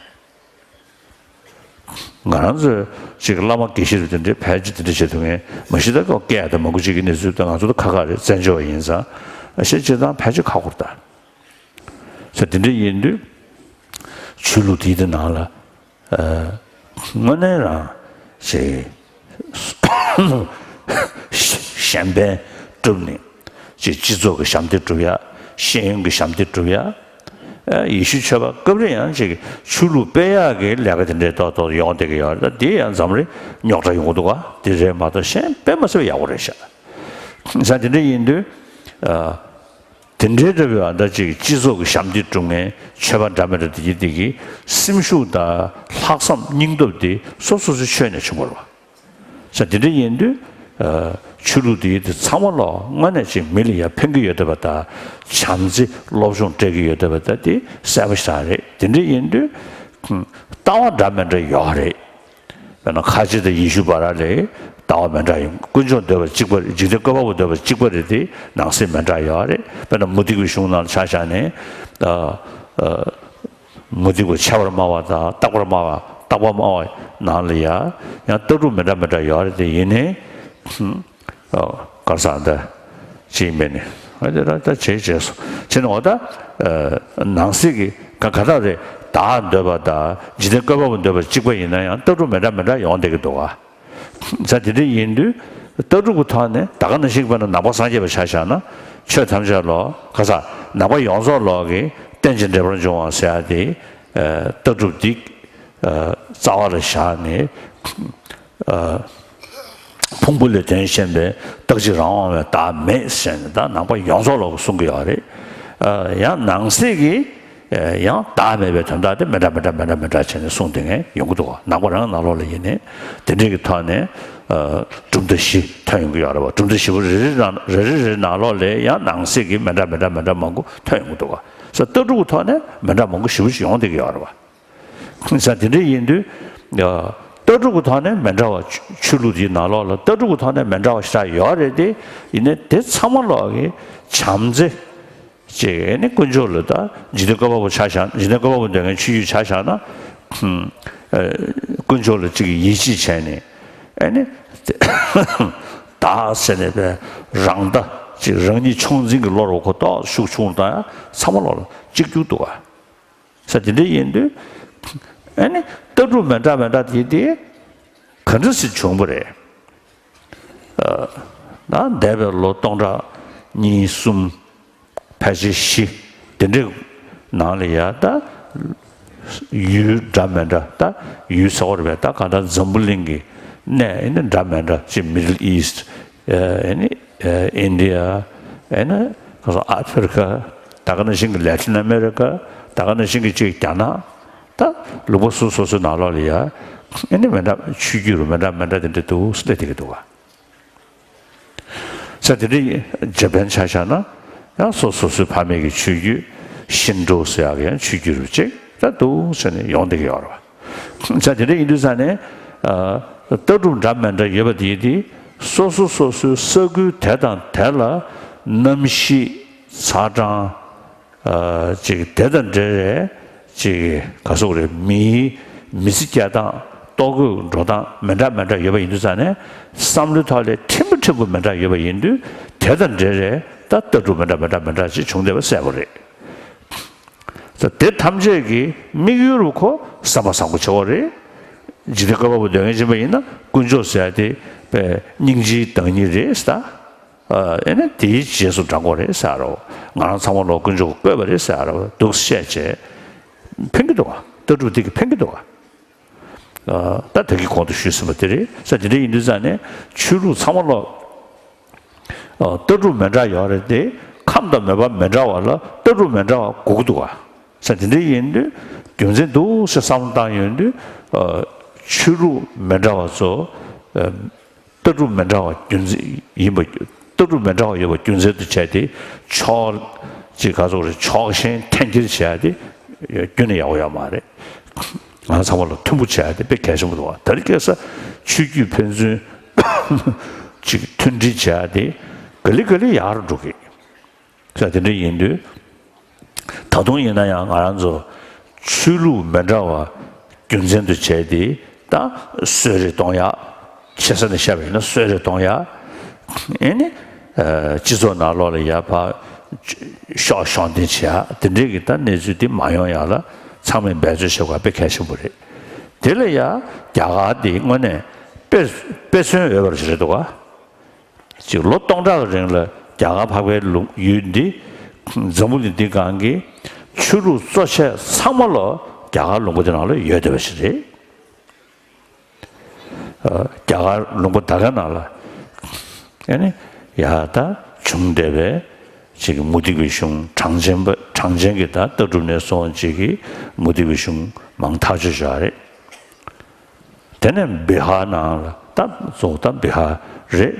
ང་རང་ཚོས་ཅིག་བླ་མ་དགེ་བཤེས་རུ་དེ་འདྲའི་ཕལ་ཆེར་དེ་འདྲ་བྱེད་ཐུབ་མཁན་མ་གཞི་ད་ཀོ་སྐད་དང་མང་པོ་ཅིག་གི་གནས་ཚུལ་དང་། ང་ཚོ་ད་ཁ་ཁ་རེད། བཙན་བྱོལ་བ་ཡིན་ཙང་ཨ་ཤེས་ཅིག་དང་ཕལ་ཆེར་ཁག་པོ་རེད་ད། ས་དེ་འདྲ་ཡིན་དུས་ཆོས་ལུགས་དེའི་དེ་ནང་ལ་ཨ་དངོས་གནས་རང་ཅིག་གཞན་ཕན་བསྒྲུབས་ནས་ཅིག་སྤྱི་ཚོགས་ཀྱི་ཞབས་འདེགས་སྒྲུབ་ཡ། ཤེས་ཡོན་གྱི་ཞབས་འདེགས་སྒྲུབ་ཡ། ཡེ་ཤུ་ཆོས་པ་སྐབས་རེ་ཡང་ཅིག་ཆོས་ལུགས་སྤེལ་ཡག་གི་ལས་ཀ་དེ་འདྲའི་ཏོག་ཏོག་ཡོང་བསྡད་ཀྱི་ཡོད་རེད། ད་དེ་ཡང་འཛམ་གླིང་རྙོག་དྲ་ཡོང་གི་འདུག་ག་དེ་རེད་མ་གཏོགས་གཞན་དཔེ་མ་སྲིད་པ་ཡག་པོ་རེད་ཤག་ས་དེ་འདྲ་ཡིན་དུས། དེ་འདྲའི་འདྲ་བའི་ཨ་ད་ཅིག་སྤྱི་ཚོགས་ཀྱི་ཞབས་འདེགས་སྒྲུབ་མཁན་ཆོས་པ་འདྲ་མི་འདྲ་དེ་གྱིས་དེ་གི་སེམས་ཤུགས་དང་ལྷག་བསམ་སྙིང་སྟོབས་དེ་སོ་སོ་སོའི་ཆོས་ནས་བྱུང་བ་རེད་བ། ས་དེ་འདྲ་ཡིན་དུས། ཆོས་ལུགས་དེ་དེ་ཚང་མ་ལོ་དངོས་གནས་ཅིག་མི་ལ་ཡ་ཕན་གྱི་ཡོད་བསྡད་པ་དང་། བྱམས་བརྩེ་སློབ་སྦྱོང་སྤྲད་ཀྱི་ཡོད་བསྡད་པ་དང་དེ་གསལ་པོ་ཞིག་རེད། དེ་འདྲ་ཡིན་དུས། ལྟ་བ་འདྲ་མི་འདྲ་ཡོད་རེད། དཔེར་ན་ཁ་ཆེ་དང་ཡེ་ཤུ་བར་ལ་ལྟ་བ་མི་འདྲ་ཡོང་། དཀོན་མཆོག་འདོད་པ་གཅིག་པ་རེད། འཇིག་རྟེན་བཀོད་པ་པོ་འདོད་པ་གཅིག་པ་རེད་དེ་ནང་གསེས་མི་འདྲ་ཡོད་རེད། དཔེར་ན་མུ་སྟེགས་པའི་གཞུང་ནང་ལ་ཆ་བཞག་ནས། ཨ་ཨ་མུ་སྟེགས་པ་ཆེ་བར་སྨྲ་བ་དང་རྟག་པར་སྨྲ་བ་རྟག་པར་སྨྲ་བ་ནང་ལ་ཡ་ཡང་ལྟ་གྲུབ་མི་འདྲ་མི་འདྲ་ཡོད་རེད་དེ་ཡིན་ནའི། གར་ས་འདི་ཅིག་མེད་ནི་ཨ་དེ་ལ་ད་བྱེད་བྱས་སོ་བྱས་ནས་འོ་ད་ནང་གསེས་ཀྱི་ག་ག་དག་རེད། བདག་འདོད་པ་དང་འཇིག་རྟེན་བཀོད་པ་པོ་འདོད་པ་གཅིག་པ་ཡིན་ན་ཡང་ལྟ་གྲུབ་མི་འདྲ་མི་འདྲ་ཡོང་བསྡད་ཀྱི་འདུག་ག་ས་དེ་འདྲ་ཡིན་དུས་ལྟ་གྲུབ་ཀྱི་ཐོག་ནས་ད་ག་ནང་བཞིན་དཔེར་ན་ནང་པ་སངས་རྒྱས་པ་ཆ་བཞག་ན་ཆོས་ཐམས་ཅད་ལོ་ག་ས་ནང་པ་ཡོངས་རྫོགས་ལོ་གི་རྟེན་ཅིང་འབྲེལ་པར་འབྱུང་བ་ཟེར་ཡ་དེ་ལྟ་གྲུབ་འདི་རྩ་བ་ལ་བཞག་ནས། ཕུང་པོ་ལས་དོན་གཞན་པའི་རྟག་གཅིག་རང་དབང་བའི་བདག་མེད་ཟེར་ནས་ད་ནང་པ་ཡོངས་རྫོགས་ལ་གསུང་གི་ཡོད་རེད། ཡང་ནང་གསེས་ཀྱི་ཡང་བདག་མེད་པའི་དོན་དག་དེ་མི་འདྲ་མི་འདྲ་མི་འདྲ་མི་འདྲ་བྱས་ནས་གསུངས་བསྡད་མཁན་ཡོང་གི་འདུག་ནང་པ་རང་ནང་ལོགས་ལ་ཡིན་ནའི་དེ་འདྲའི་གི་ཐོག་ནས་གྲུབ་མཐའ་བཞི་ཐོན་ཡོང་གི་ཡོད་རེད་བ། གྲུབ་མཐའ་བཞི་པོ་རེ་རེ་ནང་རེ་རེ་རེ་ནང་ལོགས་ལ་ཡང་ནང་གསེས་ཀྱི་མི་འདྲ་མི་འདྲ་མི་འདྲ་མང་པོ་ཐོན་ཡོང་གི་འདུག་བ། ས་ལྟ་གྲུབ་ཀྱི་ཐོག་ནས་མི་འདྲ་མང་པོ་ཞེ་པོ་ཅིག་ཡོང་བསྡད་ཀྱི་ཡོད་རེད་བ། ས་དེ་འདྲ་ཡིན་དུས། ལྟ་གྲུབ་ཀྱི་ཐོག་ནས་མི་འདྲ་བ་ཆོས་ལུགས་དེའི་ནང་ལོགས་ལ་ལྟ་གྲུབ་ཀྱི་ཐོག་ནས་མི་འདྲ་བ་ཞེ་དྲག་ཡོད་རེད་དེ། ཡིན་ནའི་དེ་ཚང་མ་ལོག་གི་བྱམས་བརྩེ། ཅིག་ཨེ་ནི་དཀོན་མཆོག་ལ་ད་འཇིག་རྟེན་བཀོད་པ་པོ་ཆ་བཞག་ན་འཇིག་རྟེན་བཀོད་པ་པོ་འདོད་མཁན་ཆོས་བརྒྱུད་ཆ་བཞག་ན། དཀོན་མཆོག་ལ་ཅིག་ཡིད་ཆེས་བྱས་ནས་ཨེ་ནི། བདག་ཟེར་ནས་པའི་རང་ལྟ་ཅིག་རང་ཉིད་ཆུང་འཛིན་གྱི་བློ་རུ་ཁོ་ཏོག་ཤུགས་ཆུང་དང་ཚང་མ་ལོག་ལ་གཅིག་གྱུར་འདུག་ག་ས་དེ་འདྲ་ཡིན་དུས། ཨ་ནི་ལྟ་གྲུབ་མི་འདྲ་མི་འདྲ་དེ་དེ་ག་འདྲ་སེ་བྱུང་བ་རེད། ཨ་ན་འདས་པའི་ལོ་སྟོང་ཕྲག་གཉིས་གསུམ་ཕལ་ཆེར་བཞི་དེ་འདྲའི་ནང་ལ་ཡ་ད་ཡུལ་འདྲ་མི་འདྲ་ད་ཡུལ་ཟེར་བ་རེད་པས། ད་གང་ལྟར་འཛམ་བུ་གླིང་གི་གནས་ཨ་ནི་འདྲ་མི་འདྲ་ཅིག་Middle East ཨ་ནི་ཨ་India ཨ་ནི་ག་ས་Africa ད་ག་ནང་བཞིན་གྱི་Latin America ད་ག་ནང་བཞིན་གྱི་ཅིག་རྒྱ་ནག་ད་ལུང་པ་སོ་སོ་སོའི་ནང་ལོགས་ལ་ཡ་ཨ་ནི་མི་འདྲ་ཆོས་བརྒྱུད་རུ་མི་འདྲ་མི་འདྲ་དེ་འདྲ་འདུག་སླེབས་བསྡད་ཀྱི་འདུག་ག་ས་དེ་འདྲ་ཇ་པན་ཆ་བཞག་ན་ཡང་སོ་སོ་སོའི་ཕ་མེས་ཀྱི་ཆོས་བརྒྱུད་ཤིན་ཏོ་ཟེར་ཡག་གི་ཡང་ཆོས་བརྒྱུད་རུ་ཅིག་ད་འདུག་ཟེར་ནས་ཡོང་བསྡད་ཀྱི་ཡོད་རེད་བ། ས་དེ་འདྲ་ཡིན་དུས་ས་ནས་ལྟ་གྲུབ་འདྲ་མི་འདྲ་ཡོད་པ་དེ་དེ་སོ་སོ་སོ་སོའི་ས་ཁུལ་དེ་དང་དེ་ལ་གནམ་གཤིས་ཚ་གྲང་ཅིག་དེ་དང་འབྲེལ་རེད། ཅིག་ག་སོག་རེད། མིའི་མི་ཚེ་སྐྱེལ་སྟངས་ལྟོ་གོས་འགྲོ་སྟངས་མི་འདྲ་མི་འདྲ་ཡོད་པ་ཡིན་དུས་ཙང་ནས་བསམ་བློའི་ཐོག་ལས་ཕྲན་བུ་ཕྲན་བུ་མི་འདྲ་ཡོད་པ་ཡིན་དུས་དེ་དང་འབྲེལ་རེད། ད་ལྟ་གྲུབ་མི་འདྲ་མི་འདྲ་མི་འདྲ་ཅིག་བྱུང་བསྡད་པ་གསལ་པོ་རེད། ད་དེ་ཐམས་ཅད་ཀྱི་དམིགས་ཡུལ་རུ་ཁོ་བསམ་པ་བཟང་པོ་ཆེ་བོ་རེད། འཇིག་རྟེན་བཀོད་པ་པོ་འདོད་མཁན་ཡིན་པ་ཡིན་ན་དཀོན་མཆོག་ཟེར་ཡ་དེ་དཔེ་སྙིང་རྗེའི་བདག་ཉིད་རེད་ད། ཨ་ནི་དེའི་རྗེས་སུ་འབྲང་དགོས་རེད་ཟེར་རོ། ང་རང་ཚང་མ་ལོ་དཀོན་མཆོག་གིས་བཀོད་པ་རེད་ཟེར་རོ་འདུག་བཤད་བྱས། ཕན་གྱི་འདུག་ག་ལྟ་གྲུབ་འདི་གིས་ཕན་གྱི་འདུག་ག་ད་ད་གིན་གོང་དུ་ཞུས་ཟིན་པ་དེ་རེད་ཟེར། དེ་འདྲ་ཡིན་དུས་ཙང་ནས་ཆོས་ལུགས་ཚང་མ་ལོ་ལྟ་གྲུབ་མི་འདྲ་ཡོད་རེད་དེ། ཁམས་དང་མོས་པ་མི་འདྲ་བ་ལ་ལྟ་གྲུབ་མི་འདྲ་བ་དགོས་ཀྱི་འདུག་ག་ཟེར། དེ་འདྲ་ཡིན་དུས་རྒྱུ་མཚན་འདུག་ཟེར་བསམ་བློ་བཏང་ཡོང་དུས་ཆོས་ལུགས་མི་འདྲ་བ་ཚོ། ལྟ་གྲུབ་མི་འདྲ་བ་རྒྱུ་མཚན་ཡིན་པ། ལྟ་གྲུབ་མི་འདྲ་བ་ཡོད་པ་རྒྱུ་མཚན་དུ་བྱས་ཏེ་ཕྱོགས་ཅིག་ག་ཚོད་རེད། ཕྱོགས་ཞེན་འཐེན་འཁྱེར་བྱས་ཏེ་རྒྱུ་ནས་ཡག་པོ་ཡོད་མ་རེད། ང་ཚང་མ་ལ་མཐུན་པོ་བྱས་ཏེ་དཔེ་གལ་ཆེན་པོ་འདུག་བ། དེ་རིང་ཁ་སང་ཆོས་བརྒྱུད་ཕན་ཚུན་ཅིག་མཐུན་སྒྲིལ་བྱས་ཏེ་ག་ལེ་ག་ལེ་ཡག་རུ་འགྲོ་གི། ས་དེ་འདྲ་ཡིན་དུས། ད་དུང་ཡིན་ན་ཡང་ང་རང་ཚོ་ཆོས་ལུགས་མི་འདྲ་བ་རྒྱུ་མཚན་དུ་བྱས་ཏེ་ད་གསོད་རེས་གཏོང་ཡག་ཆེ་ས་ནས་བཤད་པ་ཡིན་ན་གསོད་རེས་གཏོང་ཡག་ཨེ་ནི། སྤྱི་ཚོགས་ནང་ལོགས་ལ་ཡར་ཕར་ཤོག་ཤོག་འདེད་བྱེད་ཡག་དེ་འདྲའི་གི་ད་གནས་ཚུལ་འདི་མ་ཡོང་ཡག་ལ་ཚང་མས་འབད་རྩོལ་བྱེད་དགོས་པ་དཔེ་གལ་ཆེན་པོ་རེད། དེ་ལ་ཡང་རྒྱ་གར་འདི་དངོས་གནས་དཔེ་དཔེ་མཚོན་འོས་པ་ཞིག་རེད་འདུག་ག་ཅིག་ལོ་སྟོང་ཕྲག་གི་རིང་ལ་རྒྱ་གར་འཕགས་པའི་ལུང་ཡུལ་འདི་འཛམ་བུ་གླིང་འདི་སྒང་གི་ ཆོས་ལུགས་གཙོ་ཆེ་ཚང་མ་ལོ་རྒྱ་གར་ལུང་པ་དེ་ནང་ལ་ཡོད་བསྡད་པ་ཞིག་རེད། ཨ། རྒྱ་གར་ལུང་པ་ད་ག་ནང་ལ་ཨེ་ནི་ཡ་ད་བྱུང་བསྡད་པའི་ཅིག་མུ་སྟེགས་པའི་གཞུང་། གྲངས་ཅན་པ། གྲངས་ཅན་གྱི་ད་ལྟ་གྲུབ་ནས་སོང་ཅིག་གི་མུ་སྟེགས་པའི་གཞུང་མང་ཐག་ཆོད་བཞག་རེད། དེ་ནས་བི་ཧར་ནང་ལ་ད་གཙོ་བོ་ད་བི་ཧར་རེད།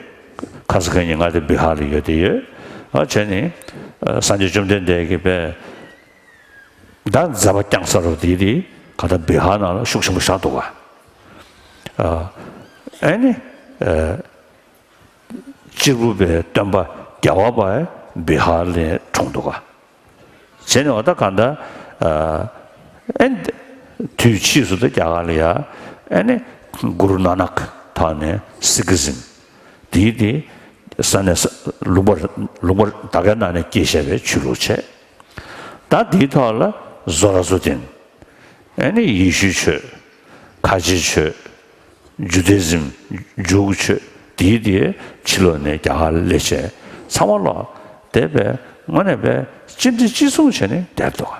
ཁ་ས་ཁ་ཉིན་ང་དེ་བི་ཧར་ལ་ཡོད་དེ་ཡོད། ཨ། བྱས་ནས་སངས་རྒྱས་བཅོམ་ལྡན་འདས་ཀྱིས་པས། ད་མཛད་པ་བསྐྱངས་ས་རུ་དེ་དེ་ག་ད་བི་ཧར་ནང་ལ་ཤུགས་ཆེན་པོ་བཞག་འདུག་ག་ཨ་ནི། ཨ། གཅེར་བུ་པའི་སྟོན་པ་རྒྱལ་བ་པ་བི་ཧར་ལ་འཁྲུངས་འདུག་ག་བྱས་ནས་འོ་ད་ག་ད། ཨ་ནི་དུས་ཕྱིས་སུ་ད་རྒྱ་གར་ལ་ཡ་ཨ་ནི་གུ་རུ་ན་ནག་ཐོག་ནས་སིག་ཨི་ཛིམ་དེ་དེ་ས་ནས་ལུང་པ་ལུང་པ་ད་གའི་ནང་ནས་སྐྱེས་བཞག་པའི་ཆོས་ལུགས་བྱས། ད་དེའི་ཐོག་ལ་བཟོ་ལ་བཟོ་ལྡན། ཨ་ནི་ཡེ་ཤུའི་ཆོས། ཁ་ཆེའི་ཆོས། ཇུ་དེ་ཛིམ། ཇུའུ་གི་ཆོས། དེའི་དེ་ཕྱི་ལོགས་ནས་རྒྱ་གར་ལ་སླེབས་བྱས་ཚང་མ་ལོ་དེ་པས་དངོས་གནས་པས་གཅིག་འདྲེས་གཅིག་མཚུངས་བྱས་ནས་བསྡད་འདུག་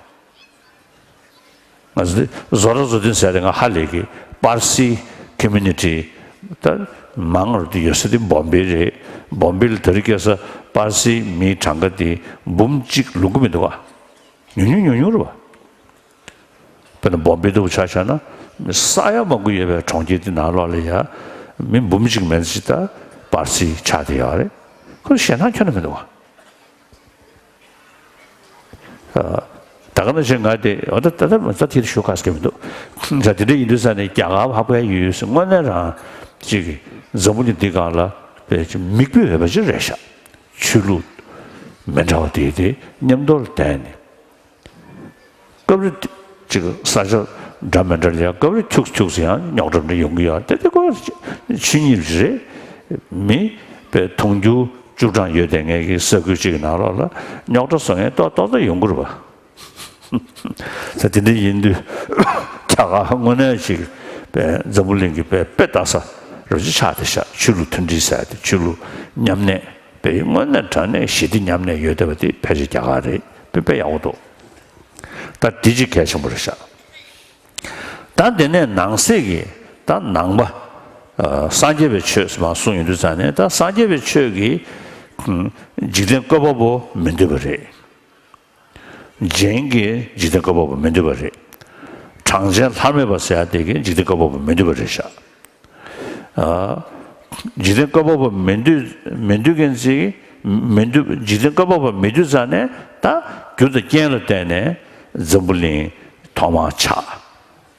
ང་ཚོ་དེ་བཟོ་ལ་བཟོ་ལྡན་ཟེར་དེ་ང་ཧ་ལས་ཀི། པར་སི་ཀོ་མུ་ནི་ཊི་ད་མང་རུ་དེ་ཡོད་ས་དེ་བོམ་བེ་རེད། བོམ་བེ་ལ་དེ་རིང་ཁ་སང་པར་སི་མི་གྲངས་ཀ་དེ་འབུམ་གཅིག་ལོངས་ཀྱི་མི་འདུག་ག་ཉུང་ཉུང་ཉུང་ཉུང་རེད་པ། དཔེར་ན་བོམ་བེ་ལྟ་བུ་ཆ་བཞག་ན་ས་ཡ་མང་པོ་ཡོད་པའི་གྲོང་ཁྱེར་དེ་ནང་ལོགས་ལ་ཡ་མི་འབུམ་གཅིག་མན་ཙམ་ད་པར་སི་ཆགས་བསྡད་ཡོད་རེད། ཁོ་ཞེད་སྣང་ཁྱོན་ནས་མི་འདུག་ག་ད་ག་ནང་བཞིན་ང་དེ་འོ་ད་ད་ད་ད་དེ་ཞུ་ཁག་ཅིག་མི་འདུག་ད་དེ་འདྲ་ཡིན་དུས་ས་ནས་རྒྱ་གར་ཧ་གོ་ཡ་ཡོད་ཡོད་ཟེར། དངོས་གནས་རང་ཅིག་འཛམ་བུ་གླིང་འདི་སྒང་ལ་དཔེ་ཅིག་མིག་དཔེ་འོས་པ་ཅིག་རེད་ཤག་ཆོས་ལུགས་མི་འདྲ་བ་དེ་དེ་མཉམ་དུ་ལ་བསྡད་ནས། སྐབས་རེ་ཅིག་ས་ཆ་འདྲ་མི་འདྲ་ལ་ཡང་སྐབས་རེ་ཁྱུག་ཁྱུག་ཙམ་ཡང་རྙོག་དྲ་འདྲ་ཡོང་གི་ཡོད་རེད། དེ་དེ་ཁོ་ཆོས་ཉིད་རེད། མི་དཔེ་དུང་ཕྱུར་བཅུ་གྲངས་ཡོད་དེ་ངེད་ཀྱི་ས་ཁུལ་གཅིག་གི་ནང་ལོགས་ལ་རྙོག་དྲ་བཟོ་མཁན་ཏོག་ཏོག་ཙམ་ཡོང་གི་རེད་པ། ད་དེ་འདྲ་ཡིན་དུས་རྒྱ་གར་དངོས་གནས་ཅིག་དཔེ་འཛམ་བུ་གླིང་གི་དཔེ་དཔེ་ལྟ་ས་རུ་ཅིག་ཆགས་བསྡད་ཤག་ཆོས་ལུགས་མཐུན་སྒྲིལ་ཟེར་ཡ་དེ། ཆོས་ལུགས་མཉམ་གནས་དཔེ་དངོས་གནས་དྲང་གནས་ཞི་བདེ་མཉམ་གནས་ཡོད་བསྡད་པ་དེ་ཕལ་ཆེར་རྒྱ་གར་རེད། དཔེ་དཔེ་ཡག་པོ་འདུག་ད་འདི་གཅིག་གལ་ཆེན་པོ་རེད་ཤག་ད་དེ་ནས་ནང་གསེས་ཀྱི་ད་ནང་པ། ཨ། སངས་རྒྱས་པའི་ཆོས་ཟེར་མར་གསུངས་ཡོང་དུས་ཙང་ནས་ད་སངས་རྒྱས་པའི་ཆོས་ཀྱིས་འཇིག་རྟེན་བཀོད་པ་པོ་མི་འདུས་པ་རེད། གཞན་གྱིས་འཇིག་རྟེན་བཀོད་པ་པོ་མི་འདུས་པ་རེད། གྲངས་ཅན་ལྷར་མེད་པ་ཟེར་ཡ་དེ་གིས་འཇིག་རྟེན་བཀོད་པ་པོ་མི་འདུས་པ་རེད་ཤག་ཨ། འཇིག་རྟེན་བཀོད་པ་པོ་མི་འདུས་མི་འདུས་མཁན་ཅིག་མི་འདུས། འཇིག་རྟེན་བཀོད་པ་པོ་མི་འདུས་ཙང་ནས་ད་རྒྱུ་དང་རྐྱེན་ལ་བརྟེན་ནས་འཛམ་བུ་གླིང་ཐོག་མར་ཆགས།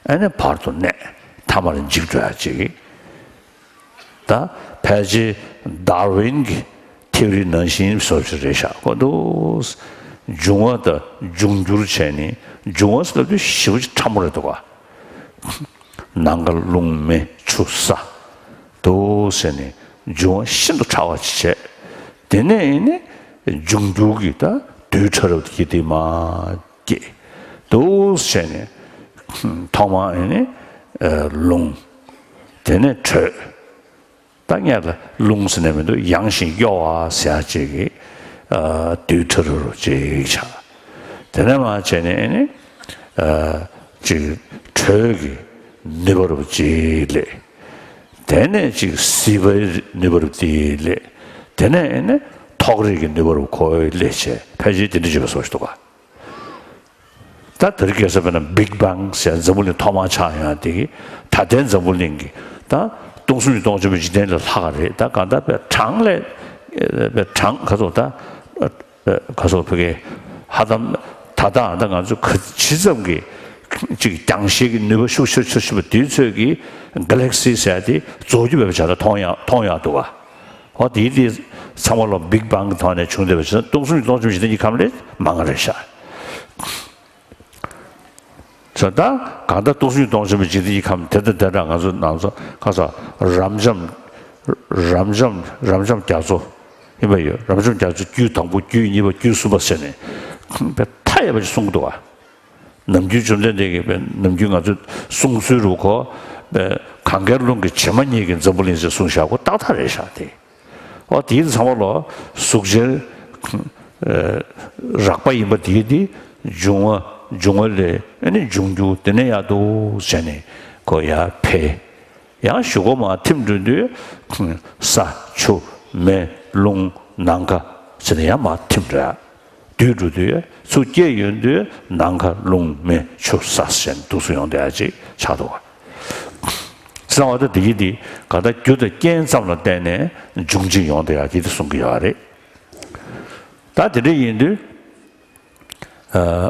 ཨ་ནི་བར་དུ་གནས། ཐ་མར་འཇིག་འགྲོ་ཡ་ཅིག་ད་ཕལ་ཆེར་ཌར་ཝིན་གྱི་ཐེའུ་རི་ནང་བཞིན་བཟོ་ཞིག་རེད་ཤག་གོ་འདུག་འབྱུང་བ་དང་འབྱུང་འགྱུར་བྱས་ནས། འབྱུང་བ་ཟེར་ལབ་དུས་ཞེ་པོ་ཅིག་ཕྲ་མོ་རེད་འདུག་ག་ནམ་མཁའ་རླུང་མེ་ཆུ་ས་འདུག་ཟེར་ནས་འབྱུང་བ་ཤིན་ཏུ་ཕྲ་བ་ཅིག་བྱས། དེ་ནས་ཨེ་ནི་འབྱུང་འགྱུར་གྱི་ད་རྡུལ་ཕྲ་རབ་དེ་དེ་མར་སྐྱེས་འདུག་བྱས་ནས་ཐོག་མར་ཨེ་ནི་རླུང་། དེ་ནས་དྲོད། ད་སྔོན་ལ་རླུང་ཟེར་ནས་མི་འདུག་ཡང་ཞིང་གཡོ་བ་ཟེར་ཡ་ཅིག་གིས་ཨ་རྡུལ་ཕྲ་རབ་ཅིག་ཆགས། དེ་ནས་མར་བྱས་ནས་ཨ་ནི་ཨ་ཅིག་དྲོད་ཀྱི་ནུས་པ་རབ་ཅིག་སླེབས། དེ་ནས་ཅིག་བསིལ་བའི་ནུས་པ་རབ་དེ་སླེབས། དེ་ནས་ཨ་ནི་ཐོག་རེག་གི་ནུས་པ་རབ་ཁོ་སླེབས་བྱས། ཕལ་ཆེར་དེ་འདྲ་ཅིག་ཡོད་པ་བཟོ་ཞིག་འདུག་ག་ད་དེ་རིང་ཁ་སང་དཔེར་ན་བིག་བང་ཟེར་འཛམ་བུ་གླིང་ཐོག་མར་ཆགས་ཡོང་དེ་གིས་ད་ལྟའི་འཛམ་བུ་གླིང་གི་ད་སྟོང་གསུམ་གྱི་སྟོང་ཆེན་པོའི་འཇིག་རྟེན་ལས་ལྷག་ག་རེད། ད་གང་ལྟར་དཔེ་གྲངས་ལས་དཔེ་གྲངས་ག་ཚོད་ད་ག་ཚོད་བོད་སྐད་ཧ་ལམ་ད་ལྟ་ད་ང་ཚོ་ག་ཇི་ཙམ་གྱི་ཅིག་རྒྱང་ཤེལ་གྱི་ནུས་པ་ཤུགས་ཆེ་ཆེ་ཆེ་བ་དེའི་ཚོད་ཀྱིས་གྷ་ལེག་སི་ཟེར་དེ་རྫོགས་རྒྱུ་མེད་པ་བྱས་ན་མཐོང་ཡག་མཐོང་ཡག་འདུག་ག་འོ་དེའི་དེ་ཚང་མ་ལོ་བིག་བང་གི་ཐོག་ནས་བྱུང་བསྡད་པ་བྱས་ན་སྟོང་གསུམ་གྱི་སྟོང་ཆེན་པོའི་འཇིག་རྟེན་གྱི་ཁམས་ལས་མང་བ་རེད་ཤག་ད་གང་ལྟར་སྟོང་གསུམ་གྱི་སྟོང་ཆེན་པོའི་འཇིག་རྟེན་གྱི་ཁམས་དེ་དང་དེ་འདྲ་ང་ཚོ་ནང་ཚོ་ཁ་ས་རབ་འབྱམས་རབ་འབྱམས་རབ་འབྱམས་རྒྱ་མཚོ་ཡིན་པ་ཡོད། རབ་འབྱམས་རྒྱ་མཚོ་རྒྱུད་དང་པོ་རྒྱུད་གཉིས་པ་རྒྱུད་གསུམ་པ་ཟེར་ནས་དཔེ་མཐའ་ཡས་པ་ཞིག་གསུང་གི་འདུག་ག་ནམ་རྒྱུན་བཅོམ་ལྡན་འདས་ཀྱིས་དཔེ་ནམ་རྒྱུན་ང་ཚོས་གསུང་ཚུལ་རུ་ཁོ་དཔེ་གངྒཱའི་ཀླུང་གི་བྱེ་མ་སྙེད་ཀྱི་འཛམ་བུ་གླིང་ཟེར་གསུངས་བཞག་གོ་ཏག་ཏག་རེད་ཤག་དེ། འོ་དེའི་ཚང་མ་ལོ་གཟུགས་ཅན་རགས་པ་ཡིན་པ་དེའི་དེ་ འབྱུང་བ་འབྱུང་བ་ལས་ཨ་ནི་འབྱུང་འགྱུར་དེ་ནས་ཡར་འདུག་བྱས་ནས་ཁོ་ཡར་འཕེལ། ཡང་གཞུག་གུ་མར་ཐིམ་འགྲོ་དུས་ས་ཆུ་མེ་རླུང་ནམ་མཁའ་ཟེར་ནས་ཡང་མར་ཐིམ་འགྲོ་ཡ། དུས་འགྲོ་དུས་ཚུར་སྐྱེ་ཡོང་དུས་ནམ་མཁའ་རླུང་མེ་ཆུ་ས་ཟེར་ནས་འདུག་སེ་ཡོང་བསྡད་ཡ་ཅིག་ཆགས་འདུག་ག་གསང་བ་ད་འདི་ཡི་འདི་ག་ད་རྒྱུ་དང་རྐྱེན་ཙམ་ལ་བརྟེན་ནས་འབྱུང་བྱེད་ཡོང་བསྡད་ཡ་དེ་དེ་གསུང་གི་ཡོད་རེད། ད་དེ་འདྲ་ཡིན་དུས། ཨ།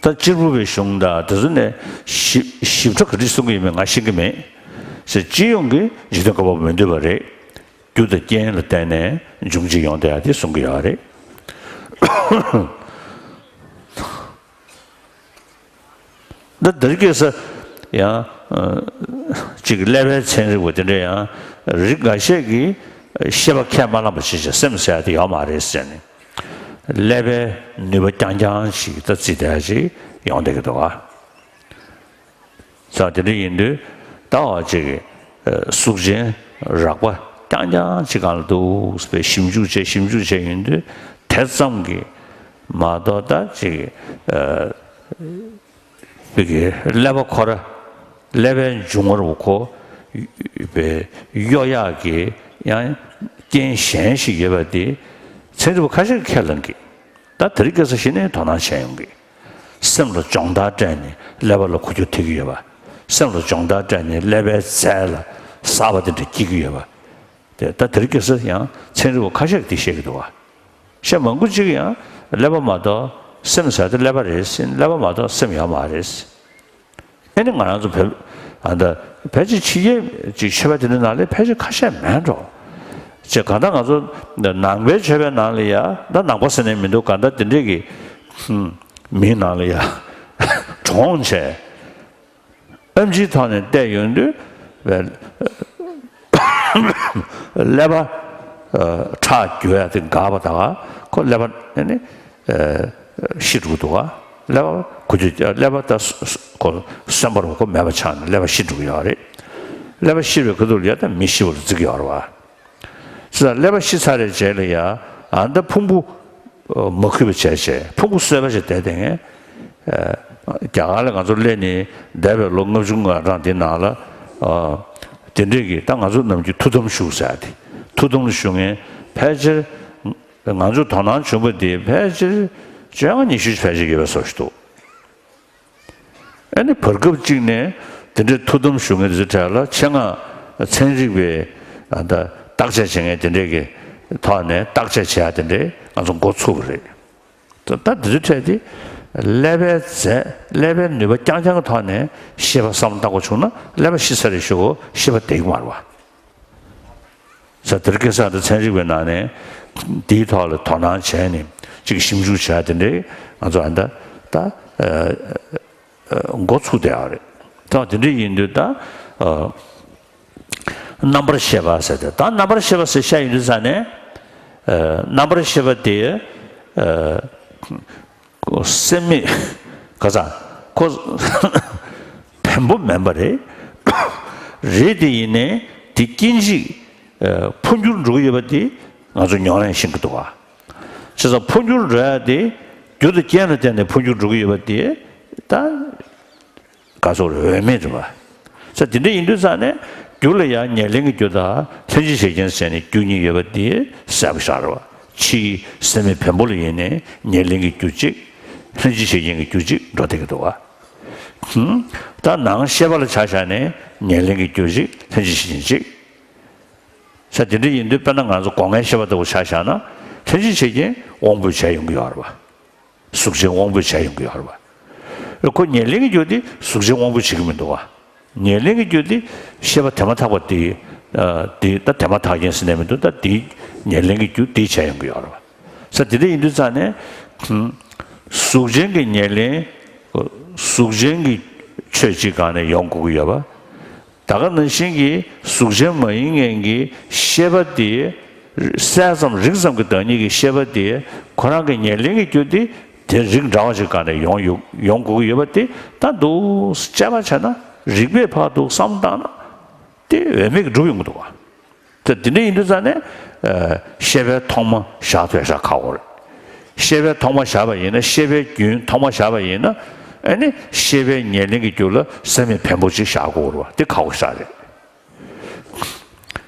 ད་གཅེར་བུ་པའི་གཞུང་དང་དེ་ཚོ་ནས་ཞིབ་ཞིབ་ཕྲ་ག་འདྲ་གསུང་གི་ཡོད་མེད་ང་ཤེས་ཀྱི་མེད། ཟེར་སྤྱི་ཡོངས་ཀྱི་འཇིག་རྟེན་བཀོད་པ་མི་འདུས་པ་རེད། རྒྱུ་དང་རྐྱེན་ལ་བརྟེན་ནས་འབྱུང་བྱེད་ཡོང་བསྡད་ཡ་དེ་གསུང་གི་ཡོད་རེད། ད་འདིར་སྐྱེས་ས་ཡང་ཅིག་ཀླད་པའི་ཚན་རིག་པ་དེ་འདྲ་ཡང་རིགས་འགའ་ཤས་ཀྱིས་ཤེས་པ་ཁས་མ་བླངས་པ་ཞིག་བྱས་སེམས་ཟེར་ཡ་དེ་ཡོད་མ་རེད་ཟེར་ནས། ཀླད་པའི་ནུས་པ་རྐྱང་རྐྱང་ཞིག་ད་རྩིས་བསྡད་ཅིག་ཡོང་བསྡད་ཀྱི་འདུག་ག་ས་དེ་འདྲ་ཡིན་དུས་ད་འོ་ཅིག་གཟུགས་ཅན་རགས་པ་རྐྱང་རྐྱང་ཅིག་གང་ལ་འདུག་ཟེར་བའི་ཞིབ་འཇུག་བྱས་ཞིབ་འཇུག་བྱས་ཡིན་དུས་དེ་ཙམ་གྱིས་མ་གཏོགས་ད་ཅིག་བོད་ཀྱི་ཀླད་པ་ཁོ་ར་ཀླད་པའི་འབྱུང་བ་རུ་ཁོ་བའི་གཡོ་ཡག་གི་ཡང་རྐྱེན་གཞན་ཞིག་ཡོད་པ་དེ་ཚན་རིག་པ་ཁ་ཤས་ཀྱིས་ཁས་ལེན་གྱི། ད་དེ་རིང་ཁ་སང་གཞི་ནས་དོ་སྣང་བྱས་ཡོང་གི། སེམས་ལ་སྦྱོང་བརྡར་སྤྲད་ནས་ཀླད་པ་ལ་འགུལ་སྐྱོད་ཐེབས་ཀྱི་ཡོད་པ། སེམས་ལ་སྦྱོང་བརྡར་སྤྲད་ནས་ཀླད་པའི་རྩལ་ལ་གསར་པ་དེ་འདྲ་སྐྱེ་གི་ཡོད་པ། དེ་ད་དེ་རིང་ཁ་སང་ཡང་ཚན་རིག་པ་ཁ་ཤས་ཀྱིས་དེ་བཤད་ཀྱི་འདུག་བ། བཤད་མང་པོ་ཅིག་ཡང་ཀླད་པ་མ་གཏོགས་སེམས་ཟེར་དེ་ཀླད་པ་རེད་ཟེར། ཀླད་པ་མ་གཏོགས་སེམས་ཡོད་མ་རེད་ཟེར། ཨེ་ནི་ང་རང་ཚོ་བོད་ཨ་ད་ཕལ་ཆེར་ཕྱི་རྒྱལ་ཅིག་ཆོས་པ་དེ་འདྲ་ནང་ལ་ཕལ་ཆེར་ཁ་ཤས་མེད་འགྲོ། ཅེས་གང་ལྟར་ང་ཚོ་ནང་པའི་ཆོས་པའི་ནང་ལ་ཡ་ད་ནང་པ་ཟེར་ནས་མི་འདུག་གང་ལྟར་དེ་འདྲས་ཀྱི་མིའི་ནང་ལ་ཡ་གྲོངས་བྱས། ཨེམ་ཆིའི་ཐོག་ནས་བལྟས་ཡོང་དུས་ཀླད་པ་ཁྲག་རྒྱུ་ཡ་དེ་འགག་པ་དང་ཁོ་ཀླད་པ་ནི་ཤི་འགྲོ་གི་འདུག་ག་ཀླད་པ་ཁོ་ཚོས་ཀླད་པ་ད་ཁོ་གསོན་པོ་རུ་ཁོ་མེད་པ་ཆགས་ནས་ཀླད་པ་ཤི་འགྲོ་གི་ཡོད་རེད། ཀླད་པ་ཤི་བའི་ཁ་ཐུག་ལ་ཡ་ད་མི་ཤི་བ་རུ་བརྩི་གི་ཡོད་རེད་བ། ཙི་ད་ཀླད་པ་ཤི་ཚར་རེད་བྱས་ལ་ཡ་ཨ་ད་ཕུང་པོ་མ་གུས་པ་བྱས་བྱས་ཕུང་པོ་གསོད་པ་བྱས་བསྡད་དེ་ངས་རྒྱ་གར་ལ་ང་ཚོ་སླེབས་ནས་འདས་པའི་ལོ་ལྔ་བཅུ་ང་གྲངས་དེ་ནང་ལ་དེ་འདྲས་ཀྱི་ད་ང་ཚོ་ནམ་རྒྱུན་ཐུགས་དམ་བཞུགས་ཟེར་ཡ་དེ་ཐུགས་དམ་ལ་བཞུགས་མཁན་ཕལ་ཆེར་ང་ཚོ་དོ་སྣང་བྱུང་བ་དེ་ཕལ་ཆེར་བཅོ་ལྔ་ཉི་ཤུ་ཕལ་ཆེར་ཡོད་པའི་བཟོ་ཞིག་འདུག་ཨ་ནི་བར་སྐབས་གཅིག་ནས་དེ་འདྲའི་ཐུགས་དམ་བཞུགས་མཁན་དེ་ཚོའི་གྲས་ལ་ཆེད་མངགས་ཚན་རིག་པའི་ཨ་ད་བརྟག་དཔྱད་བྱེད་མཁན་དེ་འདྲས་ཀྱི་ཐོག་ནས་བརྟག་དཔྱད་བྱེད་ཡ་དེ་འདྲས་ང་ཚོ་འགོ་ཚུགས་པ་རེད། ད་ད་དེ་ཚོའི་གྲས་དེ་ཀླད་པའི་རྫས་ཀླད་པའི་ནུས་པ་རྐྱང་རྐྱང་གི་ཐོག་ནས་ཤེས་པ་བསམ་བློ་བཏང་དགོས་བྱུང་ན་ཀླད་པ་ཤི་ཚར་རེད་ཞུ་དགོས། ཤེས་པ་བསྡད་ཀྱི་མ་རེད་བ། ས་དེར་སྐད་ས་དང་ཚན་རིག་པའི་ནང་ནས་དེའི་ཐོག་ལ་དོ་སྣང་བྱས་ནས་ཅིག་ཞིབ་འཇུག་བྱས་དེ་འདྲའི་ང་ཚོ་ཨ་ད་ད་འགོ་ཚུགས་བསྡད་ཡོད་རེད། ད་དེ་འདྲ་ཡིན་དུས་ད་རྣམ་པར་ཤེས་པ་ཟེར་ཏེ་ད་རྣམ་པར་ཤེས་པ་ཟེར་བཤད་ཡོང་དུས་ཙ་ནས་རྣམ་པར་ཤེས་པ་དེ། ཁོ་སེམས་མེད་ག་ས་ཁོ་བེམ་པོ་མིན་པ་རེད། རེད་དེ་ཡིན་ནའི་དེ་སྐྱེ་འཇིག་འཕོ་འགྱུར་འགྲོ་གི་ཡོད་པ་དེ་ང་ཚོ་མྱོང་ལེན་ཤེས་ཀྱི་འདུག་བ། བྱས་ཙང་འཕོ་འགྱུར་འགྲོ་ཡ་དེ་རྒྱུ་དང་རྐྱེན་ལ་བརྟེན་ནས་འཕོ་འགྱུར་འགྲོ་གི་ཡོད་པ་དེ་ད། ག་སོགས་རེད་འོས་མེད་རེད་བ། ས་དེ་འདྲ་ཡིན་དུས་ཙང་ནས་རྒྱུ་ལ་ཡང་ཉེར་ལེན་གྱི་རྒྱུ་དང་ལྷན་ཅིག་བྱེད་རྐྱེན་ཟེར་ནས་རྒྱུ་གཉིས་ཡོད་པ་དེ་གསལ་པོ་ཤར་བ། ཕྱིའི་སེམས་མེད་བེམ་པོ་ལ་ཡིན་ནས་ཉེར་ལེན་གྱི་རྒྱུ་གཅིག་ལྷན་ཅིག་བྱེད་རྐྱེན་གྱི་རྒྱུ་གཅིག་འགྲོ་བསྡད་ཀྱི་འདུག་བ། ད་ནང་ཤེས་པ་ལ་ཆ་བཞག་ནས་ཉེར་ལེན་གྱི་རྒྱུ་གཅིག་ལྷན་ཅིག་བྱེད་རྐྱེན་གཅིག་ས་དེ་འདྲ་ཡིན་དུས་དཔེར་ན་ང་ཚོ་སྒོ་ལྔའི་ཤེས་པ་ལྟ་བུ་ཆ་བཞག་ན་ལྷན་ཅིག་བྱེད་རྐྱེན་དབང་པོས་བྱས་ཡོང་གི་ཡོད་རེད་བ། གཟུགས་ཅན་དབང་པོས་བྱས་ཡོང་གི་ཡོད་རེད་བ། ཁོ་ཉེར་ལེན་གྱི་རྒྱུ་དེ་གཟུགས་ཅན་དབང་པོས་བྱེད་ཀྱི་མི་འདུག་བ། ཉེར་ལེན་གྱི་རྒྱུ་དེ་ཤེས་པ་དེ་མ་ཐག་པ་དེ། དེ་ད་དེ་མ་ཐག་རྐྱེན་ཟེར་ནས་མི་འདུག་ད་དེ་ཉེར་ལེན་གྱི་རྒྱུ་དེ་བྱས་ཡོང་གི་ཡོད་རེད་བ། ས་དེ་འདྲ་ཡིན་དུས་ཙང་ནས། གཟུགས་ཅན་གྱི་ཉེར་ལེན། གཟུགས་ཅན་གྱི་ཆོས་གཅིག་སྒང་ནས་ཡོང་དགོས་ཀྱི་ཡོད་པ། ད་ག་ནང་བཞིན་གྱི་གཟུགས་ཅན་མ་ཡིན་མཁན་གྱི་ཤེས་པ་དེ། གསལ་ཙམ་རིག་ཙམ་གྱི་བདག་ཉིད་ཀྱི་ཤེས་པ་དེ་ཁོ་རང་གི་ཉེར་ལེན་གྱི་རྒྱུ་དེ་དེ་རིགས་འདྲ་བ་ཞིག་སྒང་ནས་ཡོང་ཡོང་ཡོང་དགོས་ཀྱི་ཡོད་པ་དེ་ད་འདུག་དཔྱད་པ་བྱས་ན་རིགས་པས་ཕར་འདུག་བསམ་བཏང་ན་དེ་འོས་མེད་ཀྱི་འགྲུབ་ཡོང་གི་འདུག་བ། ད་དེ་འདྲ་ཡིན་དུས་ཙང་ནས་ཤེས་པའི་ཐོག་མ་བཞག་ཐུབ་ཤག་ཁག་པོ་རེད། ཤེས་པའི་ཐོག་མ་བཞག་པ་ཡིན་ན། ཤེས་པའི་རྒྱུན་ཐོག་མ་བཞག་པ་ཡིན་ན། ཨ་ནི་ཤེས་པའི་ཉེར་ལེན་གྱི་རྒྱུ་ལ་སེམས་ཉིད་བེམ་པོ་གཅིག་བཞག་དགོས་རེད་བ། དེ་ཁག་པོ་ཞེ་དྲག་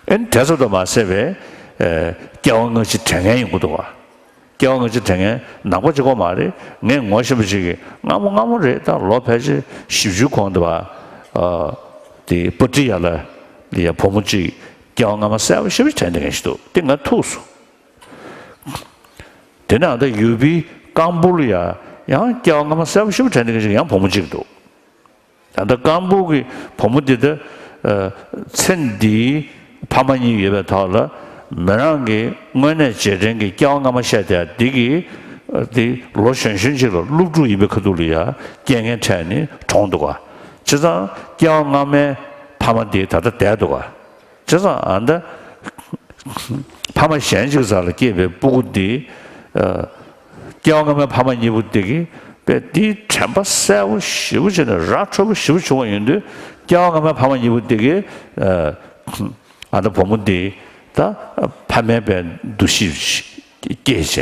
རེད། ཨ་ནི་དེ་ཙམ་དུ་མ་ཟད་པའི་ཨེ་སྐྱེ་བ་སྔ་ཕྱི་དྲན་མཁན་ཡོང་གི་འདུག་བ། སྐྱེ་བ་སྔ་ཕྱི་དྲན་མཁན་ནང་པ་གཅིག་པོ་མ་རེད། ངས་ངོ་ཤེས་པ་ཅིག་གིས་སྔ་མོ་སྔ་མོ་རེད། ད་ལོ་ཕལ་ཆེར་བཞི་བཅུ་གོང་དུ་བ། ཨ་དེ་པུ་ཊི་ཡ་ལ་ཡ་བུ་མོ་གཅིག་སྐྱེ་བ་སྔ་མ་གསལ་པོ་ཞེ་པོ་དྲན་བསྡད་མཁན་ཞིག་འདུག་དེ་ང་ཐུག་སོང་། དེ་ནས་ཨ་ད་ཡུ་པིའི་ཀམ་པུ་ལ་ཡ་ཡང་སྐྱེ་བ་སྔ་མ་གསལ་པོ་ཞེ་པོ་དྲན་བསྡད་མཁན་ཞིག་ཡང་བུ་མོ་གཅིག་འདུག་ཨ་ད་ཀམ་པུ་གི་བུ་མོ་འདི་ད་ཨ་ཚེ་འདིའི་ཕ་མ་གཉིས་ཡོད་པའི་ཐོག་ལ། མི་རང་གི་དངོས་གནས་རྗེས་དྲན་གྱི་སྐྱེ་བ་སྔ་མ་བཤད་དེ་འདི་གི་ཨ་འདི་ལོ་གཞོན་གཞོན་ཅིག་ལ་སློབ་ཕྲུག་ཡིན་པའི་ཁ་ཐུག་ལ་ཡ་སྐྱེ་ངན་འཕྲད་ནས་གྲོངས་འདུག་ག་བྱས་ཙང་སྐྱེ་བ་སྔ་མའི་ཕ་མ་འདི་ད་ལྟ་བསྡད་འདུག་ག་བྱས་ཙང་ཨ་ད་ཕ་མ་གཞན་ཅིག་རྩ་ལ་སྐྱེས་པའི་སྤུ་གུ་འདི་ཨ་སྐྱེ་བ་སྔ་མའི་ཕ་མ་གཉིས་པོ་དེ་གིས་དཔེ་དེའི་དྲན་པ་གསལ་པོ་ཞེ་པོ་བྱས་ནས་ར་འཕྲོད་པོ་ཞེ་པོ་བྱུང་བ་ཡིན་དུས། སྐྱེ་བ་སྔ་མའི་ཕ་མ་གཉིས་པོ་དེ་གིས་ཨ་ཨ་ད་བུ་མོ་འདི་ད་ཕ་མའི་དཔེ་འདུ་ཤེས་སྐྱེས་བྱས། བྱས་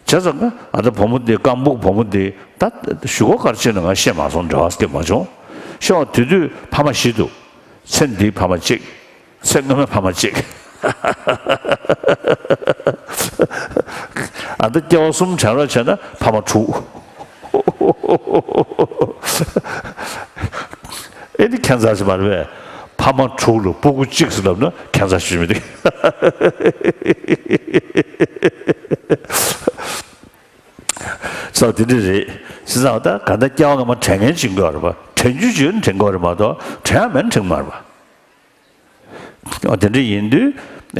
ཙང་ཨ་ད་བུ་མོ་འདི་ཀམ་པུ་བུ་མོ་འདི་ད་ཞུ་སྒོ་ག་རེ་ཕྱིན་ན་ང་ཤེས་མ་སོང་། འབྲེལ་བ་སྐྱེས་མ་བྱུང་། ཤོག་དེ་དུས་ཕ་མ་བཞི་འདུག་ཚེ་འདིའི་ཕ་མ་གཅིག་ཚེ་སྔ་མའི་ཕ་མ་གཅིག་ཨ་ད་སྐྱེ་བ་གསུམ་དྲན་རོགས་བྱས་ན་ཕ་མ་དྲུག་ཨེ་ནི་ཁྱད་མཚར་ཞིག་མ་རེད་པས། ཕ་མ་དྲུག་ལ་སྤུ་གུ་གཅིག་ཟེར་ལབ་ན་ཁྱད་མཚར་ཞིག་མི་འདུག་ས་དེ་འདྲ་རེད། བྱས་ཙང་ད་ག་ད་སྐྱེ་བ་སྔ་མ་དྲན་མཁན་ཅིག་དགོས་རེད་པ། དྲན་རྒྱུ་ཅིག་ཡོད་ན་དྲན་དགོས་རེད་མ་གཏོགས་དྲན་ཡ་མེད་ན་དྲན་གི་མ་རེད་པ། འོ་དེ་འདྲ་ཡིན་དུས།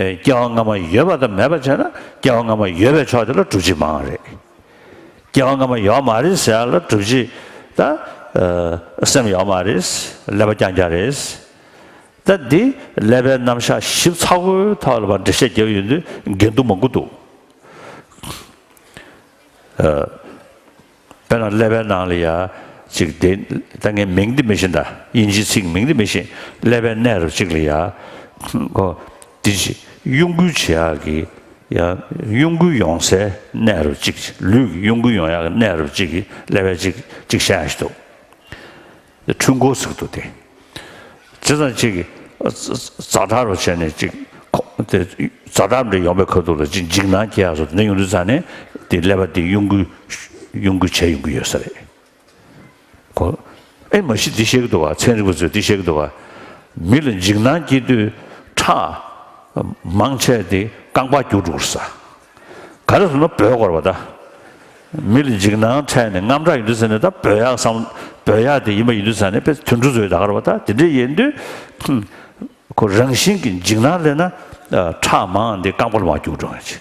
ཨེ་སྐྱེ་བ་སྔ་མ་ཡོད་པ་དང་མེད་པ་བྱས་ན། སྐྱེ་བ་སྔ་མ་ཡོད་པའི་ཕྱོགས་དེ་ལ་སྒྲུབ་བྱེད་མང་རེད། སྐྱེ་བ་སྔ་མ་ཡོད་མ་རེད་ཟེར་ཡ་ལ་སྒྲུབ་བྱེད་ད་ཨ་སེམས་ཡོད་མ་རེད། ཀླད་པ་རྐྱང་རྐྱང་རེད། ད་འདི་ཀླད་པའི་རྣམ་གཞག་ཞིབ་ཚགས་པོའི་ཐོག་ལ་ཕར་འགྲེལ་བཤད་རྒྱབ་ཡོང་དུས་འགལ་འདུ་མང་པོ་འདུག་ཨ། དཔེར་ན་ཀླད་པའི་ནང་ལ་ཡ་ཅིག་དེ་ད་ངས་མིང་འདི་མི་ཤེས། ད་དབྱིན་ཇིའི་ཚིག་མིང་འདི་མི་ཤེས། ཀླད་པའི་གནས་རབས་ཅིག་ལ་ཡ་ཁོ་དེ་ཅིག་གཡོ་འགུལ་བྱེད་ཡག་གི་ཡ་གཡོ་འགུལ་ཡོང་སའི་གནས་རབས་ཅིག་ལུས་ཀྱི་གཡོ་འགུལ་ཡོང་ཡག་གི་གནས་རབས་ཅིག་གི་ཀླད་པའི་ཅིག་ཅིག་བཤད་ཡག་ཞིག་འདུག་འཕྲུལ་འཁོར་ཟེར་གི་འདུག་སྟེ། བྱས་ཙང་ཅིག་ཛ་དྲག་རུ་བྱས་ནས་ཅིག་ཁོ་དེ་ཛ་དྲག་འདྲ་ཡོང་པའི་ཁ་ཐུག་ལ་ཅིག་འཇིགས་སྣང་སྐྱེ་ཡག་བཟོ་དེ་འདྲ་ཡོང་དུས་ཙང་ནས་དེ་ཀླད་པ་དེ་གཡོ་འགུལ་གཡོ་འགུལ་བྱས་ཡོང་གི་ཡོད་ས་རེད། ཁོ་ཨེ་མ་གཞི་འདི་བཤད་གི་འདུག་ག་ཚན་རིག་པ་ཚོས་འདི་བཤད་གི་འདུག་ག་མི་ལ་འཇིགས་སྣང་སྐྱེ་དུས་ཁྲག་མང་ཆེ་དེ་རྐང་པར་རྒྱུག་འགྲོ་གི་རེད་ས། ག་རེ་ཟེར་ན་འབོད་དགོས་རེད་པ་ད། མི་ལ་འཇིགས་སྣང་འཕྲད་ནས་དངངས་སྐྲག་ཡོང་དུས་ཙ་ནས་ད་འབོད་ཡག་བསམ། འབོད་ཡག་དེ་ཡིན་པ་ཡིན་དུས་ཙ་ནས་དཔེ་དུད་འགྲོ་ཚོའི་ད་ག་རེད་པ་ད། དེ་འདྲ་ཡིན་དུས་ཁོ་རང་བཞིན་གྱི་འཇིགས་སྣང་སླེབས་ན་ཁྲག་མང་དེ་རྐང་པ་ལ་མར་རྒྱུག་འགྲོ་ཡག་ཅིག་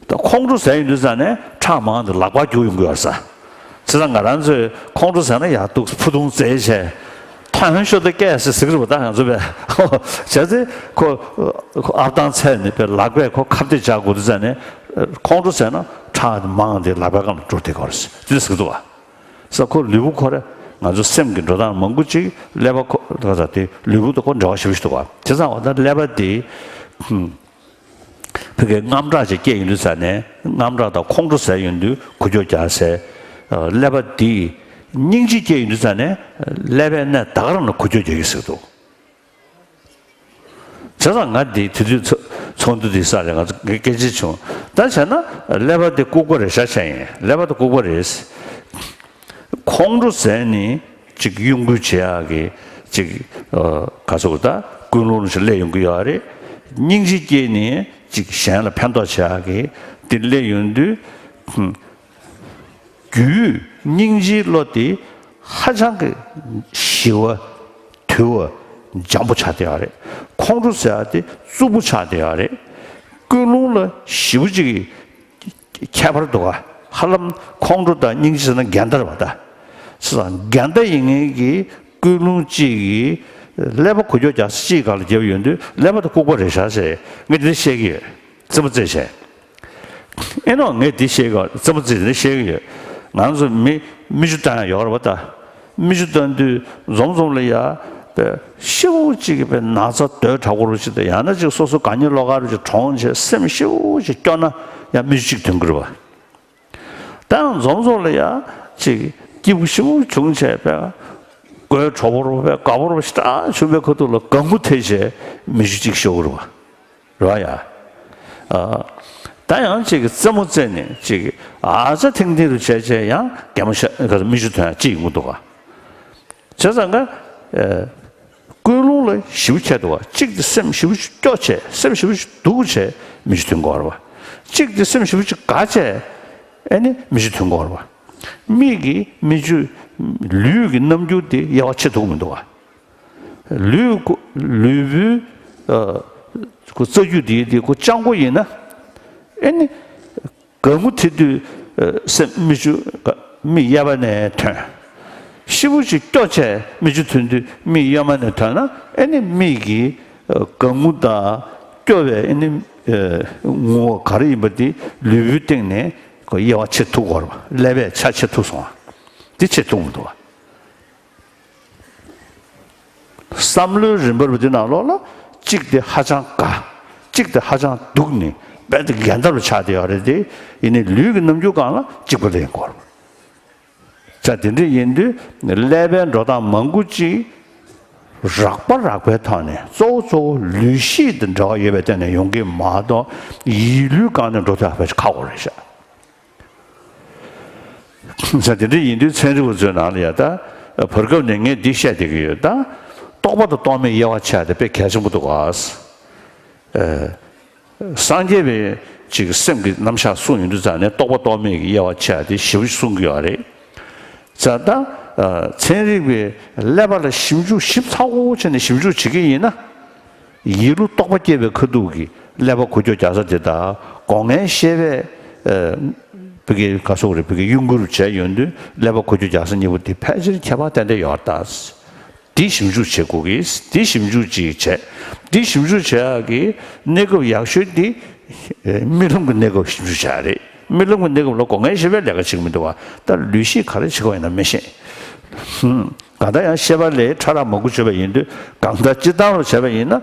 ད་ཁོང་ཁྲོ་ཟ་ཡོང་དུས་ཙ་ནས་ཁྲག་མང་དེ་ལག་པར་རྒྱུག་ཡོང་གི་ཡོད་ས། བྱས་ཙང་ང་རང་ཚོས་ཁོང་ཁྲོ་ཟ་ན་ཡར་འདུག་ཕུ་ཐུང་བཙལ་བྱས། ཐོན་ཤོག་ཏུ་སྐད་ཟེར་ཟེར་གི་རེད་པ་ད་ང་ཚོ་བས། བྱས་ཙང་ཁོ་ཁོ་ཨབ་ཐང་ཚད་ནས་པའི་ལག་པས་ཁོ་ཁ་གཏད་བཅག་དགོས་དུས་ཙ་ནས་ཁོང་ཁྲོ་ཟ་ན་ཁྲག་མང་དེ་ལག་པའི་སྒང་ལ་འགྲོ་བསྡད་ཀྱི་ཡོད་རེད་ཟེར་དུས་ཟེར་གི་འདུག་བ། ས་ཁོ་ལུས་པོ་ཁོ་རེ་ང་ཚོ་སེམས་ཀྱི་འགྲོ་སྟངས་མང་པོ་ཅིག་ཀླད་པ་ཁོ་ཁ་ས་དེ་ལུས་པོ་དང་ཁོ་འབྲེལ་བ་ཞེ་པོ་ཞིག་འདུག་བ། བྱས་ཙང་འོ་ད་ཀླད་པ་དེ་ཕ་གིའི་དངངས་སྐྲག་ཅིག་སྐྱེས་ཡོང་དུས་ཙ་ནས་དངངས་སྐྲག་དང་ཁོང་ཁྲོ་ཟ་ཡོང་དུས་འགུལ་སྐྱོད་རྒྱག་སའི་ཀླད་པ་དེ་སྙིང་རྗེ་སྐྱེས་ཡོང་དུས་ཙ་ནས་ཀླད་པའི་གནས་ད་ག་རང་ལ་འགུལ་སྐྱོད་རྒྱག་གི་ཟེར་འདུག་བྱས་ཙང་ང་འདི་དུས་དུས་ཚོ་ཚོགས་འདུ་འདི་ས་ལས་ང་ཚོ་ངས་སྐད་ཆ་བྱུང་། ད་བྱས་ན་ཀླད་པ་འདི་ལྐུགས་པ་རེད་ཤག་བྱས་ཡིན། ཀླད་པ་འདི་ལྐུགས་པ་རེད། ཁོང་ཁྲོ་ཟ་ནི་ཅིག་གཡོ་འགུལ་བྱེད་ཡག་གི་ཅིག་ཨ་ག་ཚོད་ད་ཀུན་སློང་ཞིག་སླེབས་ཡོང་གི་ཡོད་རེད། སྙིང་རྗེ་སྐྱེས་ནི་ཅིག་གཞན་ལ་ཕན་ཐོགས་བྱེད་ཡག་གི་འདི་སླེབས་ཡོང་དུས། རྒྱུས་ཡོད་སྙིང་རྗེའི་བློ་དེ་ཧ་ཅང་གི་ཞི་བ་དུལ་བ་འཇམ་པོ་ཆགས་བསྡད་ཡོད་རེད། ཁོང་ཁྲོ་ཟེར་ཡག་དེ་རྩུབ་པོ་ཆགས་བསྡད་ཡོད་རེད། ཀུན་སློང་ལ་ཞེ་པོ་ཅིག་ཁྱད་པར་འདུག་ག་ཧ་ལམ་ཁོང་ཁྲོ་དང་སྙིང་རྗེ་ཟེར་ན་འགལ་ཟླ་རེད་པ་ད། བྱས་ཙང་འགལ་ཟླ་ཡིན་མཁན་གྱི་ཀུན་སློང་གཅིག་གིས་ཀླད་པ་འགུལ་སྐྱོད་རྒྱག་ས་གཅིག་སྒང་ལ་བརྒྱབ་ཡོང་དུས་ཀླད་པ་དེ་ལྐུགས་པ་རེད་ཤག་ཟེར་ངས་དེ་འདྲ་བཤད་ཀྱི་ཡོད། རྩེད་མོ་རྩེ་བྱས། ཨེ་ནོ་ངས་འདི་བཤད་གི་རྩེད་མོ་རྩེ་འདི་བཤད་གི་ཡོད། ང་ཚོ་མི་མིག་ཆུ་བཏང་ཡག་ཡོད་རེད་པ་ད། མིག་ཆུ་བཏང་དུས་འཛོམས་འཛོམས་ལ་ཡ་པའི་ཤི་བོ་གཅིག་གི་པའི་ན་ཚ་དོས་དྲག་པོ་རུ་ཞིག་དང་ཡང་ན་ཅིག་སོ་སོ་དགའ་ཉེ་བློ་དགའ་རུ་ཅིག་གྲོངས་བྱས་སེམས་ཤི་བོ་ཅིག་སྐྱོ་ན་ཡང་མིག་ཆུ་གཅིག་ཐོན་གི་རེད་པ། ད་ཡང་འཛོམས་ཚོགས་ལ་ཡ་ཅིག་སྐྱིད་པོ་ཞིམ་པོ་བྱུང་བྱས་པས། དགོད་བྲོ་བོ་རོ་བས་དགའ་བོ་རོ་ཞེ་དྲག་བྱུང་བའི་ཁ་ཐུག་ལ་དགའ་མགུ་ཐེབས་བྱས་མི་ཆུ་གཅིག་ཤོར་བ་རེད་བ་ཡ། ཨ། ད་ཡང་ཅིག་རྩེད་མོ་རྩེས་ནས་ཅིག་ཨ་ཙ་ཐིང་ཐིང་རུ་བྱས་བྱས་ཡང་གད་མོ་ཤ་མི་ཆུ་ཐོན་ཡ་ཅིག་ཡོང་གི་འདུག་ག་བྱས་ཙང་ཀ། ཨ། ཀུན་སློང་ལ་ཞེ་པོ་ཁྱད་འདུག་བ། གཅིག་དེ་སེམས་ཞེ་པོ་ཅིག་སྐྱོ་བྱས། སེམས་ཞེ་པོ་ཅིག་སྡུག་བྱས་མི་ཆུ་ཐོན་གྱི་ཡོད་རེད་བ། གཅིག་དེ་སེམས་ཞེ་པོ་ཅིག་དགའ་བྱས། ཨེ་ནི་མི་ཆུ་ཐོན་གྱི་ཡོད་རེད་བ། མིག་གིས་མི་ཆུ། ལུས་ཀྱི་རྣམ་འགྱུར་དེ་དབྱེ་བ་ཕྱེ་ཐུབ་ཀྱི་མི་འདུག་བ། ལུས་ཀོ་ལུས་པོའི། ཨ། ཀོ་རྩ་རྒྱུད་དེ་དེ་ཀོ་སྤྱང་པོ་ཡིན་ན། ཨེ་ནི། དགའ་མགུ་ཐེབས་དུས། ཨ། སེམས་མིག་ཆུ། མིག་གཡས་པ་ནས་ཐོན། ཞེ་པོ་ཅིག་སྐྱོ་བྱས་མིག་ཆུ་ཐོན་དུས་མིག་གཡོན་མ་ནས་ཐོན་ན། ཨེ་ནི་མིག་གི། ཨ། དགའ་མགུ་དང་སྐྱོ་བའི་ཨེ་ནི། ཨ། ངོ་བོ་ག་རེ་ཡིན་པ་དེ་ལུས་པོའི་སྟེང་ནས་ཀོ་དབྱེ་བ་ཕྱེ་ཐུབ་ཀྱི་ཡོད་རེད་བ། ཀླད་པས་ཆ་ཕྱེ་ཐུབ་སོང་བ། དེ་ཕྱེ་ཐུབ་མི་འདུག་བ། བསམ་བློའི་རིམ་པ་རུ་དེ་ནང་ལོགས་ལ་གཅིག་དེ་ཧ་ཅང་དགའ། གཅིག་དེ་ཧ་ཅང་སྡུག་ནས་རྦད་དེ་འགལ་ཟླ་རུ་ཆགས་བསྡད་ཡོད་རེད་དེ། ཡིན་ནའི་ལུས་ཀྱི་རྣམ་འགྱུར་སྒང་ལ་གཅིག་པ་ལེན་དགོས་རེད། ཙང་དེ་འདྲ་ཡིན་དུས་ཀླད་པའི་འགྲོ་སྟངས་མང་པོ་ཅིག་རགས་པ་རགས་པའི་ཐོག་ནས་གཙོ་བོ་གཙོ་བོ་ལུས་ཤེས་དང་འབྲེལ་བ་ཡོད་པའི་སྟེང་ནས་ཡོང་གི་མ་གཏོགས་ཡིད་ལུས་སྒང་ནས་འགྲོ་ཐུབ་ཡག་ཕལ་ཆེར་ཁག་པོ་རེད་ཤག་ས་དེ་འདྲ་ཡིན་དུས་ཚན་རིག་པ་ཚོའི་ནང་ལ་ཡ་ད་བར་སྐབས་ནས་ངས་འདི་བཤད་བསྡད་ཀྱི་ཡོད། ད་རྟོག་པ་དང་རྟོག་མེད་དབྱེ་བ་ཕྱེ་ཡ་དེ་དཔེ་གལ་ཆེན་པོ་འདུག་ག་ཨ། སངས་རྒྱས་པའི་ཅིག་སེམས་ཀྱི་རྣམ་གཞག་གསུངས་ཡོང་དུས་ཙང་ནས་རྟོག་པ་རྟོག་མེད་ཀྱི་དབྱེ་བ་ཕྱེ་ཡ་དེ་ཞེ་པོ་ཅིག་གསུང་གི་ཡོད་རེད། ཙང་ད་ཨ། ཚན་རིག་པས་ཀླད་པ་ལ་ཞིབ་འཇུག་ཞིབ་ཚགས་པོ་བྱས་ནས་ཞིབ་འཇུག་བྱེད་ཀྱི་ཡིན་ན། ཡིད་བློ་རྟོག་པ་སྐྱེས་པའི་ཁ་ཐུག་གི་ཀླད་པ་འགུལ་སྐྱོད་རྒྱག་ས་དེ་དག་སྒོ་ལྔའི་ཤེས་པས། ཨ། བི་གའི་ག་སོགས་རེད། བི་གའི་གཡོ་འགུལ་བྱས་ཡོང་དུས་ཀླད་པ་འགུལ་སྐྱོད་རྒྱག་ས་གཉིས་པོ་དེ་ཕལ་ཆེར་ཁྱད་པར་ཏན་ཏན་ཡོད་རེད་ད། དེ་ཞིབ་འཇུག་བྱེད་དགོས་ཀྱི། དེ་ཞིབ་འཇུག་ཅིག་བྱས། དེ་ཞིབ་འཇུག་བྱེད་ཡག་གི་གནས་སྐབས་ཡག་ཤོས་དེ་རྨི་ལམ་གྱི་གནས་སྐབས་ཞིབ་འཇུག་བྱེད་ཡག་རེད། རྨི་ལམ་གྱི་གནས་སྐབས་ལ་སྒོ་ལྔའི་ཤེས་པས་ལས་ཀ་བྱེད་ཀྱི་མི་འདུག་བ། ད་ལུས་ཤེས་ག་རེ་བྱེད་དགོས་ཡིན་ན་མི་ཤེས། ཧུམ། གང་ལྟར་ཡང་ཤེས་པ་ལས་ཕྲ་རགས་མང་པོ་བྱས་པ་ཡིན་དུས། གང་ལྟར་སྤྱིར་བཏང་རུ་བྱས་པ་ཡིན་ན།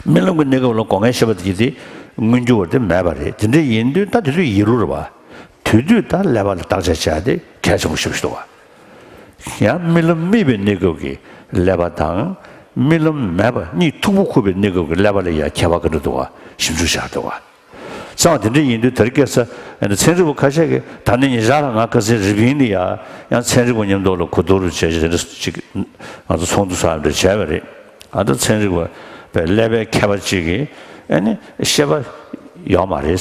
རྨི་ལམ་གྱི་གནས་སྐབས་ལ་སྒོ་ལྔའི་ཤེས་པ་དེ་དེ་མངོན་གྱུར་བ་དེ་མེད་པ་རེད། དེ་འདྲ་ཡིན་དུས་ད་དེ་དུས་ཡིད་བློ་རེད་བ། དེ་དུས་ད་ཀླད་པ་ལ་བརྟག་དཔྱད་བྱ་ཡ་དེ་གལ་ཆེན་པོ་ཞེ་པོ་ཞིག་འདུག་བ། ཡང་རྨི་ལམ་རྨིས་པའི་གནས་སྐབས་ཀྱི་ཀླད་པ་དང་། རྨི་ལམ་མེད་པ་གཉིད་མཐུག་པོ་ཁུག་པའི་གནས་སྐབས་ཀྱི་ཀླད་པ་ལ་ཡང་ཁྱད་པར་ག་འདྲ་འདུག་བ། ཞིབ་འཇུག་བྱ་འདུག་བ། ཚང་བ་དེ་འདྲ་ཡིན་དུས་དེ་རིང་ཁ་སང་ཚན་རིག་པ་ཁ་ཤས་ཀྱིས། ད་ནི་ཉེ་ཆར་ལ་ང་ཁ་སང་རི་པིན་ལ་ཡ་ཡང་ཚན་རིག་པ་མཉམ་དུ་ལ་གོ་བསྡུར་བྱས་བྱས་ཅིག་ང་ཚོ་ཚོགས་འདུ་ཚོགས་ཡ་འདྲ་བྱས་པ་རེད། ཨ། ད་ཚན་རིག་པ་པའི་ཀླད་པའི་མཁས་པ་ཅིག་གིས། ཨ་ནི་ཤེས་པ་ཡོད་མ་རེད།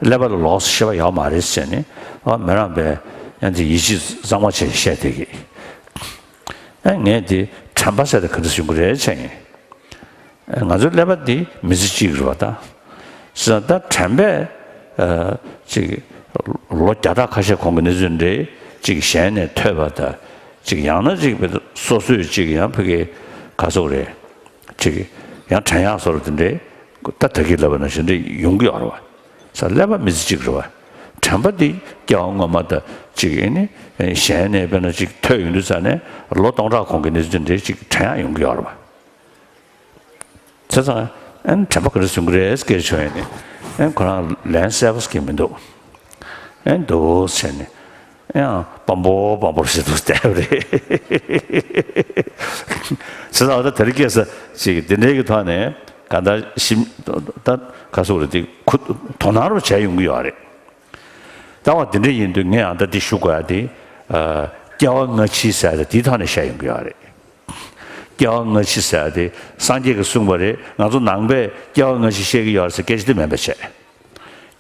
ཀླད་པ་ལ་ལོགས་སུ་ཤེས་པ་ཡོད་མ་རེད་ཟེར་ནས། ཨ། མི་རང་པས་ཡང་དེ་ཡིད་ཆེས་གཙང་མ་བྱས་བཤད་བསྡད་ཀྱི། ཨ། ངས་དེ་དྲན་པ་ཟེར་དེ་ག་འདྲ་ཡོང་གི་རེད་བྱས་ནས། ཨ། ང་ཚོའི་ཀླད་པ་འདི་མི་ཚེ་གཅིག་རེད་བ་ད། ཟེར་ན་ད་དྲན་པས། ཨ། ཅིག་ལོ་བརྒྱ་ཕྲག་ཁ་ཤས་གོང་གི་གནས་ཚུལ་འདྲ་ཅིག་གཞན་ནས་ཐོས་པ་དང་། ཅིག་ཡང་ན་ཅིག་སོ་སོས་ཅིག་ཡང་ཕ་གི་ག་སོགས་རེད། ཅིག་ཡང་དྲན་ཡག་བཟོ་འདྲ་དེ་འདྲ། ད་ད་གིན་ལབ་པ་ནང་བཞིན་འདྲ་ཡོང་གི་ཡོད་རེད་བ། ས་ཀླད་པ་མི་ཚེ་གཅིག་རེད་བ། དྲན་པ་འདི་སྐྱེ་བ་སྔོན་མ་དང་ཅིག་ཨེ་ནི་གཞན་ནས་དཔེར་ན་ཅིག་ཐོས་ཡོང་དུས་ཙ་ནས་ལོ་སྟོང་ཕྲག་གོང་གི་གནས་ཚུལ་འདྲ་ཅིག་དྲན་ཡག་ཡོང་གི་ཡོད་རེད་བ། བྱས་ཙང་ཨེ་ནི་དྲན་པ་ག་རེ་བྱུང་གི་རེད་སྐད་ཆ་བྱུང་ཡོང་ནས། ཨེ་ཁོ་རང་ལན་གསལ་པོ་ཞིག་མི་འདུག་ཨེ་འདུག་ཟེར་ནས། ཨེ་ཡང་སྤམ་པོ་སྤམ་པོར་ཟེར་འདུག་བསྡད་པ་རེད། བྱས་ཙང་ད་དེ་རིང་ཁ་སང་ཅིག་དེ་འདྲའི་གི་ཐོག་ནས་གང་ལྟར་ཞིབ་ད་ག་སོགས་རེད་དེ་ཁུ་དོ་སྣང་རུ་བྱས་ཡོང་གི་ཡོད་རེད། ད་བ་དེ་འདྲ་ཡིན་དུས་ངས་ཨ་ད་འདི་ཞུ་དགོས་ཡ་དེ། ཨ། སྐྱེ་བ་སྔ་ཕྱི་ཟེར་ཡ་དེ་དེའི་ཐོག་ནས་བཤད་ཡོང་གི་ཡོད་རེད། སྐྱེ་བ་སྔ་ཕྱི་ཟེར་ཡ་དེ་སངས་རྒྱས་ཀྱིས་གསུངས་པ་རེད། ང་ཚོ་ནང་པས་སྐྱེ་བ་སྔ་ཕྱི་བཤད་ཀྱི་ཡོད་རེད་ཟེར་སྐད་ཆ་དེ་མིན་པ་བྱས། སྐྱེ་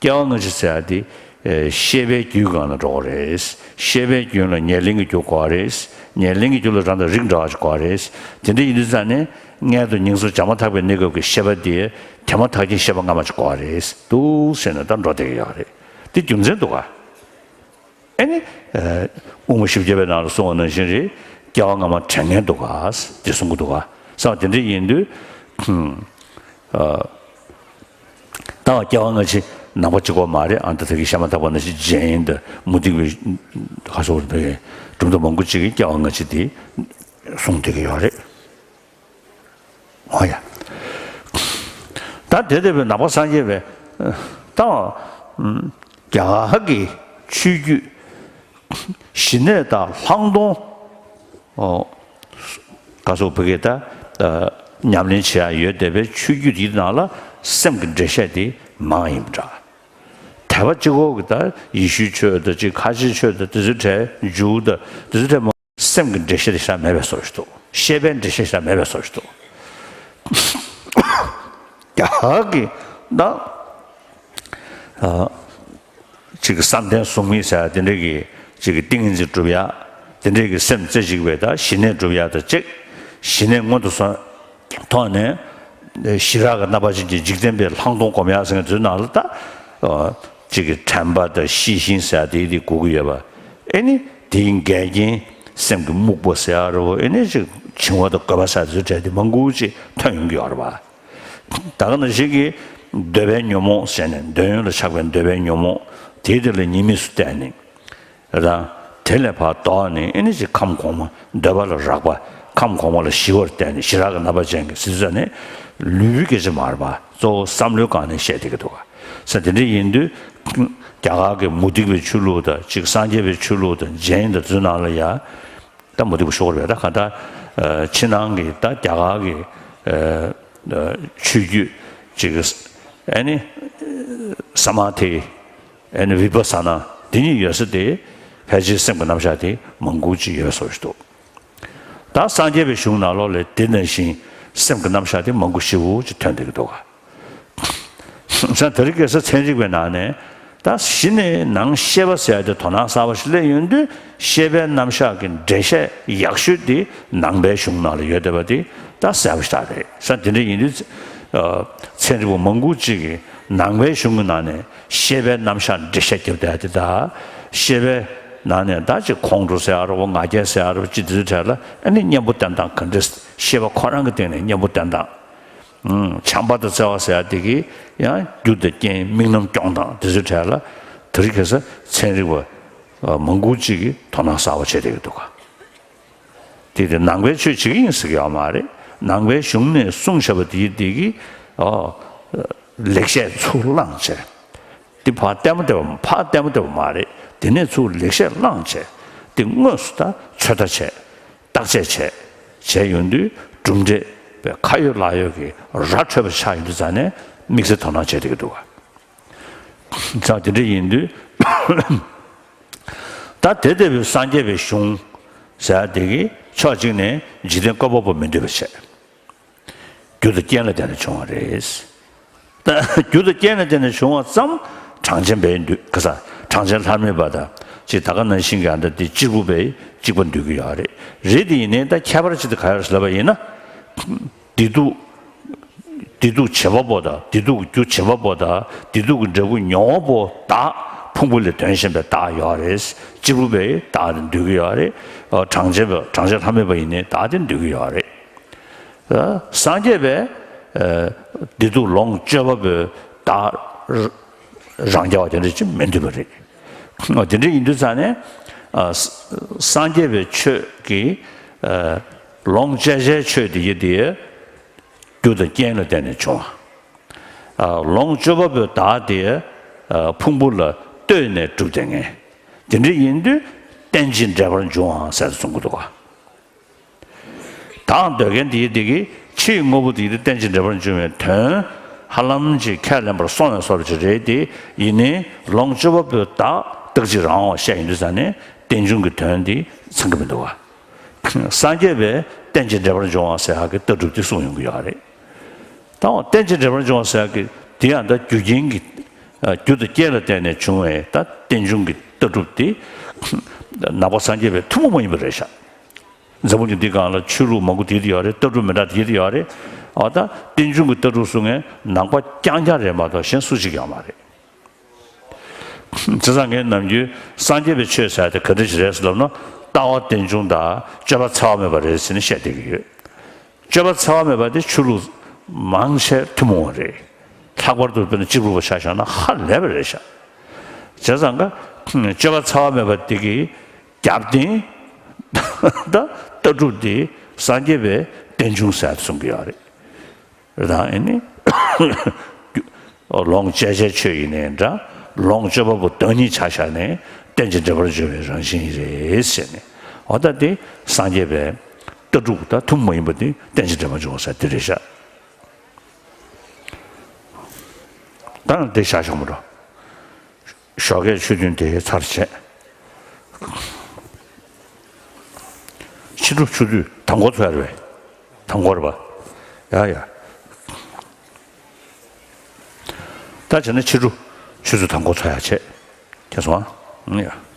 བ་སྔ་ཕྱི་ཟེར་ཡ་དེ། ཨེ། ཤེས་པའི་རྒྱུད་སྒང་ལ་འགྲོ་དགོས་རེད། ཤེས་པའི་རྒྱུད་ལ་ཉེར་ལེན་གྱི་རྒྱུ་དགོས་རེད། ཉེར་ལེན་གྱི་རྒྱུད་ལ་རང་དང་རིགས་འདྲ་བ་ཞིག་དགོས་རེད། དེ་འདྲ་ཡིན་དུས་ཙ་ནས་མངལ་དུ་ཉིང་ཚུལ་བྱ་མ་ཐག་པའི་གནས་སྐབས་ཀྱི་ཤེས་པ་དེ་དེ་མ་ཐག་རྐྱེན་ཤེས་པ་སྔ་མ་ཞིག་དགོས་རེད་འདུག་ཟེར་ནས་ད་འགྲོ་བསྡད་ཀྱི་ཡོད་རེད། དེ་རྒྱུ་མཚན་འདུག་ག་ཨེ་ནི། ཨ། དབུ་མ་བཞི་བརྒྱ་པའི་ནང་ལ་གསུངས་པ་ནང་བཞིན་རེད། སྐྱེ་བ་སྔ་མ་དྲན་མཁན་འདུག་ག་དེ་གསུང་གི་འདུག་ག་ས་དེ་འདྲ་ཡིན་དུས། ཨ། ད་སྐྱེ་བ་སྔ་ཕྱི་ནང་པ་གཅིག་པོ་མ་རེད། ཨ། ད་ད་གིན་བཤད་མ་ཐག་པ་ནང་བཞིན་འཇན་དང་མུ་སྟེགས་པའི་ག་སོགས་རེད། གྲུབ་མཐའ་མང་པོ་ཅིག་གིས་སྐྱེ་བ་སྔ་ཕྱི་དེ་གསུངས་བསྡད་ཀྱི་ཡོད་རེད། འོ་ཡ། ད་དེ་ལྟ་བུའི་ནང་པ་སངས་རྒྱས་པའི་ད་བ། རྒྱ་གར་གྱི་ཆོས་བརྒྱུད་ཞི་གནས་དང་ལྷག་མཐོང་། ཨོ། ག་སོགས་བོད་ཀྱི་ད་ཨ་ཉམས་ལེན་བྱེད་ཡ་ཡོད་བསྡད་པའི་ཆོས་བརྒྱུད་དེའི་ནང་ལ་སེམས་ཀྱི་འགྲེལ་བཤད་དེ་མང་ཡིན་པ་འདྲ། དད་པ་གཅིག་པོ་གི་ད་ཡེ་ཤུའི་ཆོས་དང་གཅིག་ཁ་ཆེའི་ཆོས་དང་དེ་ཚོའི་གྲས་འཇུག་དང་དེ་ཚོའི་གྲས་མང་སེམས་ཀྱི་འགྲེལ་བཤད་དེ་ཞེ་དྲག་མེད་པའི་བཟོ་ཞིག་འདུག་བཤད་པའི་འགྲེལ་བཤད་ཞེ་དྲག་མེད་པའི་བཟོ་ཞིག་འདུག་རྒྱ་གར་གྱི་ད་ཨ། ཅིག་བསམ་གཏན་གཟུགས་མེད་ཟེར་ཡ་དེ་འདྲའི་གི་ཅིག་གི་ཏིང་ངེ་འཛིན་སྒྲུབ་ཡ། དེ་འདྲའི་གི་སེམས་རྩེ་གཅིག་པའི་ད་ཞི་གནས་སྒྲུབ་ཡ་དང་གཅིག་ཞི་གནས་མངོན་དུ་སོང་ཐོག་ནས་ཞི་རགས་ཀྱི་རྣམ་པ་ཅན་གྱི་འཇིག་རྟེན་པའི་ལྷག་མཐོང་སྒོམ་ཡ་ཟེར་མཁན་དེ་ཚོའི་ནང་ལ་ད་ཅིག་གི་དྲན་པ་དང་ཤེས་བཞིན་ཟེར་ཡ་དེ་དེ་དགོས་ཀྱི་ཡོད་པ། ཨེ་ནི་དེའི་འགལ་རྐྱེན་སེམས་ཀྱི་རྨུགས་པ་ཟེར་ཡ་རེད་བོ། ཨེ་ནི་ཅིག་བྱིང་བ་དང་རྒོད་པ་ཟེར་ཡ་དེ་ཚོའི་གྲས་དེ་མང་པོ་ཅིག་ཐོན་ཡོང་གི་ཡོད་རེད་བ། ད་ག་ནང་བཞིན་གྱི་འདོད་པའི་ཉོན་མོངས་ཟེར་ནས་འདོད་ཡོན་ལ་ཆགས་པའི་འདོད་པའི་ཉོན་མོངས་དེའི་དེ་ལ་ཉེས་དམིགས་སུ་བལྟས་ནས་རང་དེ་ལས་ཕར་ལྡོག་ནས་ཨེ་ནི་ཅིག་ཁམས་གོང་མ་འདོད་པ་ལ་རག་པ། ཁམས་གོང་མ་ལ་ཞི་བར་བལྟས་ནས་ཞི་རགས་ཀྱི་རྣམ་པ་ཅན་གྱི་སྲིད་ས་ནས་ལུས་པོའི་སྐད་ཆ་མ་རེད་པ། གཙོ་བོ་བསམ་བློའི་སྒང་ནས་བཤད་བསྡད་ཀྱི་འདུག་ག་ས་དེ་འདྲ་ཡིན་དུས་རྒྱ་གར་གྱི་མུ་སྟེགས་པའི་ཆོས་ལུགས་དང་གཅིག་སངས་རྒྱས་པའི་ཆོས་ལུགས་དང་ཇེན་དང་དེ་ཚོའི་ནང་ལ་ཡ། ད་མུ་སྟེགས་པ་ཤོར་བས་ད་ག་ད་ཕྱི་ནང་གི་ད་རྒྱ་གར་གི་ཆོས་བརྒྱུད་ཅིག་ཨ་ནི་ས་མ་ཐི་ཨ་ནི་བི་པ་ས་ན་དེ་གཉིས་ཡོད་ས་དེ་ཕལ་ཆེར་སེམས་ཀྱི་རྣམ་གཞག་དེ་མང་པོ་ཅིག་ཡོད་བཟོ་ཞིག་འདུག་ད་སངས་རྒྱས་པའི་གཞུང་ནང་ལོགས་ལ་དེ་ནང་བཞིན་སེམས་ཀྱི་རྣམ་གཞག་དེ་མང་པོ་ཞེ་པོ་ཅིག་ཐོན་བསྡད་ཀྱི་འདུག་ག་ས་དེ་རིང་ཁ་སང་ཚན་རིག་པའི་ནང་ནས་ད་གཞི་ནས་ནང་ཤེས་པ་ཟེར་ཡ་དེ་དོ་སྣང་གསར་པ་ཞིག་སླེབས་ཡོང་དུས་ཤེས་པའི་རྣམ་གཞག་གི་འགྲེལ་བཤད་ཡག་ཤོས་དེ་ནང་པའི་གཞུང་ནང་ལ་ཡོད་བསྡད་པ་དེ་ད་གསལ་པོ་ཞེ་དྲག་རེད། ས་དེ་འདྲ་ཡིན་དུས་ཚན་རིག་པ་མང་པོ་ཅིག་གིས་ནང་པའི་གཞུང་གི་ནང་ནས་ཤེས་པའི་རྣམ་གཞག་འགྲེལ་བཤད་རྒྱབ་བསྡད་ཡ་དེ་ད་ཤེས་པའི་ནང་ནས་ད་ཅིག་ཁོང་ཁྲོ་ཟེར་ཡ་རེད་བ། ང་རྒྱལ་ཟེར་ཡ་རེད་བ། ཅི་དེ་ཚོའི་གྲས་ལ་ཨ་ནི་གཉེན་པོ་བསྟེན་སྟངས་ག་འདྲ། ཤེས་པ་ཁོ་རང་གི་སྟེང་ནས་གཉེན་པོ་བསྟེན་སྟངས། བྱམས་པ་དང་བརྩེ་བ་ཟེར་ཡ་དེ་གིས་ཡང་རྒྱུ་དང་རྐྱེན་དམིགས་རྣམ་སྐྱོང་སྟངས་དེ་ཚོའི་གྲས་ལ་དེ་རིང་ཁ་སང་ཚན་རིག་པ་མང་པོ་ཅིག་གིས་དོ་སྣང་གསར་པ་བྱས་བསྡད་ཀྱི་འདུག་ག་དེ་དེ་ནང་པའི་ཆོས་བྱེད་ཀྱི་ཡིན་ཟེར་གྱི་ཡོད་མ་རེད། ནང་པའི་གཞུང་ནས་གསུངས་བཞག་པ་དེ་དེ་གིས་ཨོ་ལེགས་བཤད་ཚུར་བླངས་བྱས། དེ་ཕར་ལྟད་མོ་བལྟས་པ་ཕར་ལྟད་མོ་བལྟས་པ་མ་རེད། དེ་ནས་ཚུར་ལེགས་བཤད་བླངས་བྱས། དེ་དངོས་སུ་ད་ཚོད་ལྟ་བྱས། བརྟག་དཔྱད་བྱས། བྱས་ཡོང་དུས་གྲུབ་འབྲས་པའི་ཁ་ཡོད་ལག་ཡོད་ཀྱི་ར་འཕྲོད་པ་ཆགས་ཡོང་དུས་ཙང་ནས་དམིགས་བསལ་དོ་སྣང་བྱས་བསྡད་ཀྱི་འདུག་ག་ཙང་དེ་འདྲ་ཡིན་དུས་ད་དེ་ལྟ་བུའི་སངས་རྒྱས་པའི་གཞུང་ཟེར་ཡ་དེ་གིས་ཕྱོགས་གཅིག་ནས་འཇིག་རྟེན་བཀོད་པ་པོ་མི་འདོད་པ་བྱས། རྒྱུ་དང་རྐྱེན་ལ་བརྟེན་ནས་བྱུང་བ་རེད། ད་རྒྱུ་དང་རྐྱེན་ལ་བརྟེན་ནས་བྱུང་བ་ཙམ་གྲངས་ཅན་པས་འདོད་ག་ས་གྲངས་ཅན་ལྷར་མེད་པ་དང་ཅིག་ད་ག་ནང་བཞིན་གྱི་ཨ་འདྲ་དེ་གཅིག་པུ་པས་གཅིག་པ་འདོད་ཀྱི་ཡོད་རེད། རེད་དེ་ཡིན་ནའི་ད་ཁྱད་པར་ཅིག་དེ་ག་ཡོད་རེད་ལབ་པ་ཡིན་ན། བདེ་སྡུག་བདེ་སྡུག་བྱེད་པ་པོ་དང་བདེ་སྡུག་གི་རྒྱུ་བྱེད་པ་པོ་དང་བདེ་སྡུག་གི་འབྲས་བུ་མྱོང་བ་པོ་བདག་ཕུང་པོ་ལས་དོན་གཞན་པའི་བདག་ཡོད་རེད། གཅིག་པུ་པས་བདག་དེ་འདོད་ཀྱི་ཡོད་རེད། གྲངས་ཅན་པ་གྲངས་ཅན་ལྷར་མེད་པ་ཡིན་ནའི་བདག་དེ་འདོད་ཀྱི་ཡོད་རེད། སངས་རྒྱས་པས་བདེ་སྡུག་ལོངས་སྤྱོད་པ་པོའི་བདག་རང་རྐྱ་བ་དེ་འདྲ་ཅིག་མི་འདུག་པ་རེད། དེ་འདྲ་ཡིན་དུས་ཙང་ནས་སངས་རྒྱས་པའི་ཆོས་ཀྱི་ལོངས་སྤྱད་བྱའི་ཆོས་དེ་ཡི་དེ་རྒྱུ་དང་རྐྱེན་ལ་བརྟེན་ནས་བྱུང་བ། ལོངས་སྤྱོད་པ་པོའི་བདག་དེ་ཕུང་པོ་ལ་ལྟོས་ནས་གྲུབ་བསྡད་མཁན། དེ་འདྲ་ཡིན་དུས་རྟེན་ཅིང་འབྲེལ་པར་འབྱུང་བ་ཟེར་གསུང་གི་འདུག་ག་བདག་འདོད་མཁན་དེའི་དེ་གིས་ཕྱིའི་དངོས་པོ་དེའི་རྟེན་ཅིང་འབྲེལ་པར་འབྱུང་བའི་དོན་ཧ་ལམ་ཅིག་ཁས་ལེན་པར་སོང་བའི་བཟོ་འདྲ་ཅིག་རེད་དེ། ཡིན་ནའི་ལོངས་སྤྱོད་པ་པོའི་བདག་རྟག་གཅིག་རང་དབང་བ་བཤད་ཡོང་དུས་ཙང་ནས་རྟེན་འབྱུང་གི་དོན་དེ་ཚང་གི་མི་འདུག་བ། སངས་རྒྱས་པས་རྟེན་ཅིང་འབྲེལ་པར་འབྱུང་བ་ཟེར་ཡག་གི་ལྟ་གྲུབ་དེ་གསུངས་ཡོང་གི་ཡོད་རེད། ད་རྟེན་ཅིང་འབྲེལ་པར་འབྱུང་བ་ཟེར་ཡག་གི་དེ་ཡང་ད་རྒྱུ་རྐྱེན་གྱི་རྒྱུ་དང་རྐྱེན་ལ་བརྟེན་ནས་བྱུང་བའི་ད་རྟེན་འབྱུང་གི་ལྟ་གྲུབ་དེ་ནང་པ་སངས་རྒྱས་པའི་ཐུན་མོང་མ་ཡིན་པ་རེད་ཤག་འཛམ་བུ་གླིང་འདི་སྒང་ལ་ཆོས་ལུགས་མང་པོ་དེ་དེ་ཡོད་རེད། ལྟ་གྲུབ་མི་འདྲ་དེ་དེ་ཡོད་རེད། འོ་ད་རྟེན་འབྱུང་གི་ལྟ་གྲུབ་གསུང་མཁན་ནང་པ་རྐྱང་རྐྱང་རེད་མ་གཏོགས་གཞན་སུ་གཅིག་ཡོད་མ་རེད། བྱས་ཙང་ངས་ནམ་རྒྱུན་སངས་རྒྱས་པའི་ཆོས་ཟེར་ཡ་དེ་ག་འདྲ་ཞིག་རེད་ཟེར་ལབ་ན་ལྟ་བ་རྟེན་འབྱུང་དང་སྤྱོད་པ་འཚེ་བ་མེད་པ་རེད་ཟེར་ནས་བཤད་བསྡད་ཀྱི་ཡོད། སྤྱོད་པ་འཚེ་བ་མེད་པ་དེ་ཆོས་ལུགས་མང་ཆེ་ཐུན་མོང་བ་རེད། ལྷག་པར་དུ་དཔེར་ན་གཅིག་པུ་པ་ཆ་བཞག་ན་ཧ་ལས་པ་རེད་ཤག་བྱས་ཙང་ཀ་སྤྱོད་པ་འཚེ་བ་མེད་པ་དེ་གི་རྒྱབ་རྟེན་ད་ལྟ་གྲུབ་དེ་སངས་རྒྱས་པའི་རྟེན་འབྱུང་ཟེར་གསུང་གི་ཡོད་རེད། རེད་དང་ཨེ་ནི་ལོངས་སྤྱད་བྱའི་ཆོས་ཡིན་ནའི་འདྲ། ལོངས་སྤྱོད་པ་པོ་བདག་ཉིད་ཆ་བཞག་ནས་རྟེན་ཅིང་འབྲེལ་པར་འབྱུང་བའི་རང་བཞིན་རེད་ཟེར་ནས། འོ་ད་དེ་སངས་རྒྱས་པའི་ལྟ་གྲུབ་དང་ཐུན་མོང་མ་ཡིན་པ་དེ་རྟེན་ཅིང་འབྲེལ་པར་འབྱུང་བ་ཟེར་དེ་རེད་ཤག་ད་དེ་བཞག་ཤོག་མོ་འགྲོ། ཞོགས་ཀས་ཆོས་ཐུན་དེ་ཚར་བྱས། ཕྱི་དྲོ་ཆུ་ཚོད་དང་པོ་ཚོད་རེད་པས། དང་པོ་རེད་པ། ཡ་ཡ། ད་བྱས་ན་ཕྱི་དྲོ་ཆུ་ཚོད་དང་པོ་ཚོད་ཡ་བྱས། ཁྱེད་སོང་ཨ། ཡ།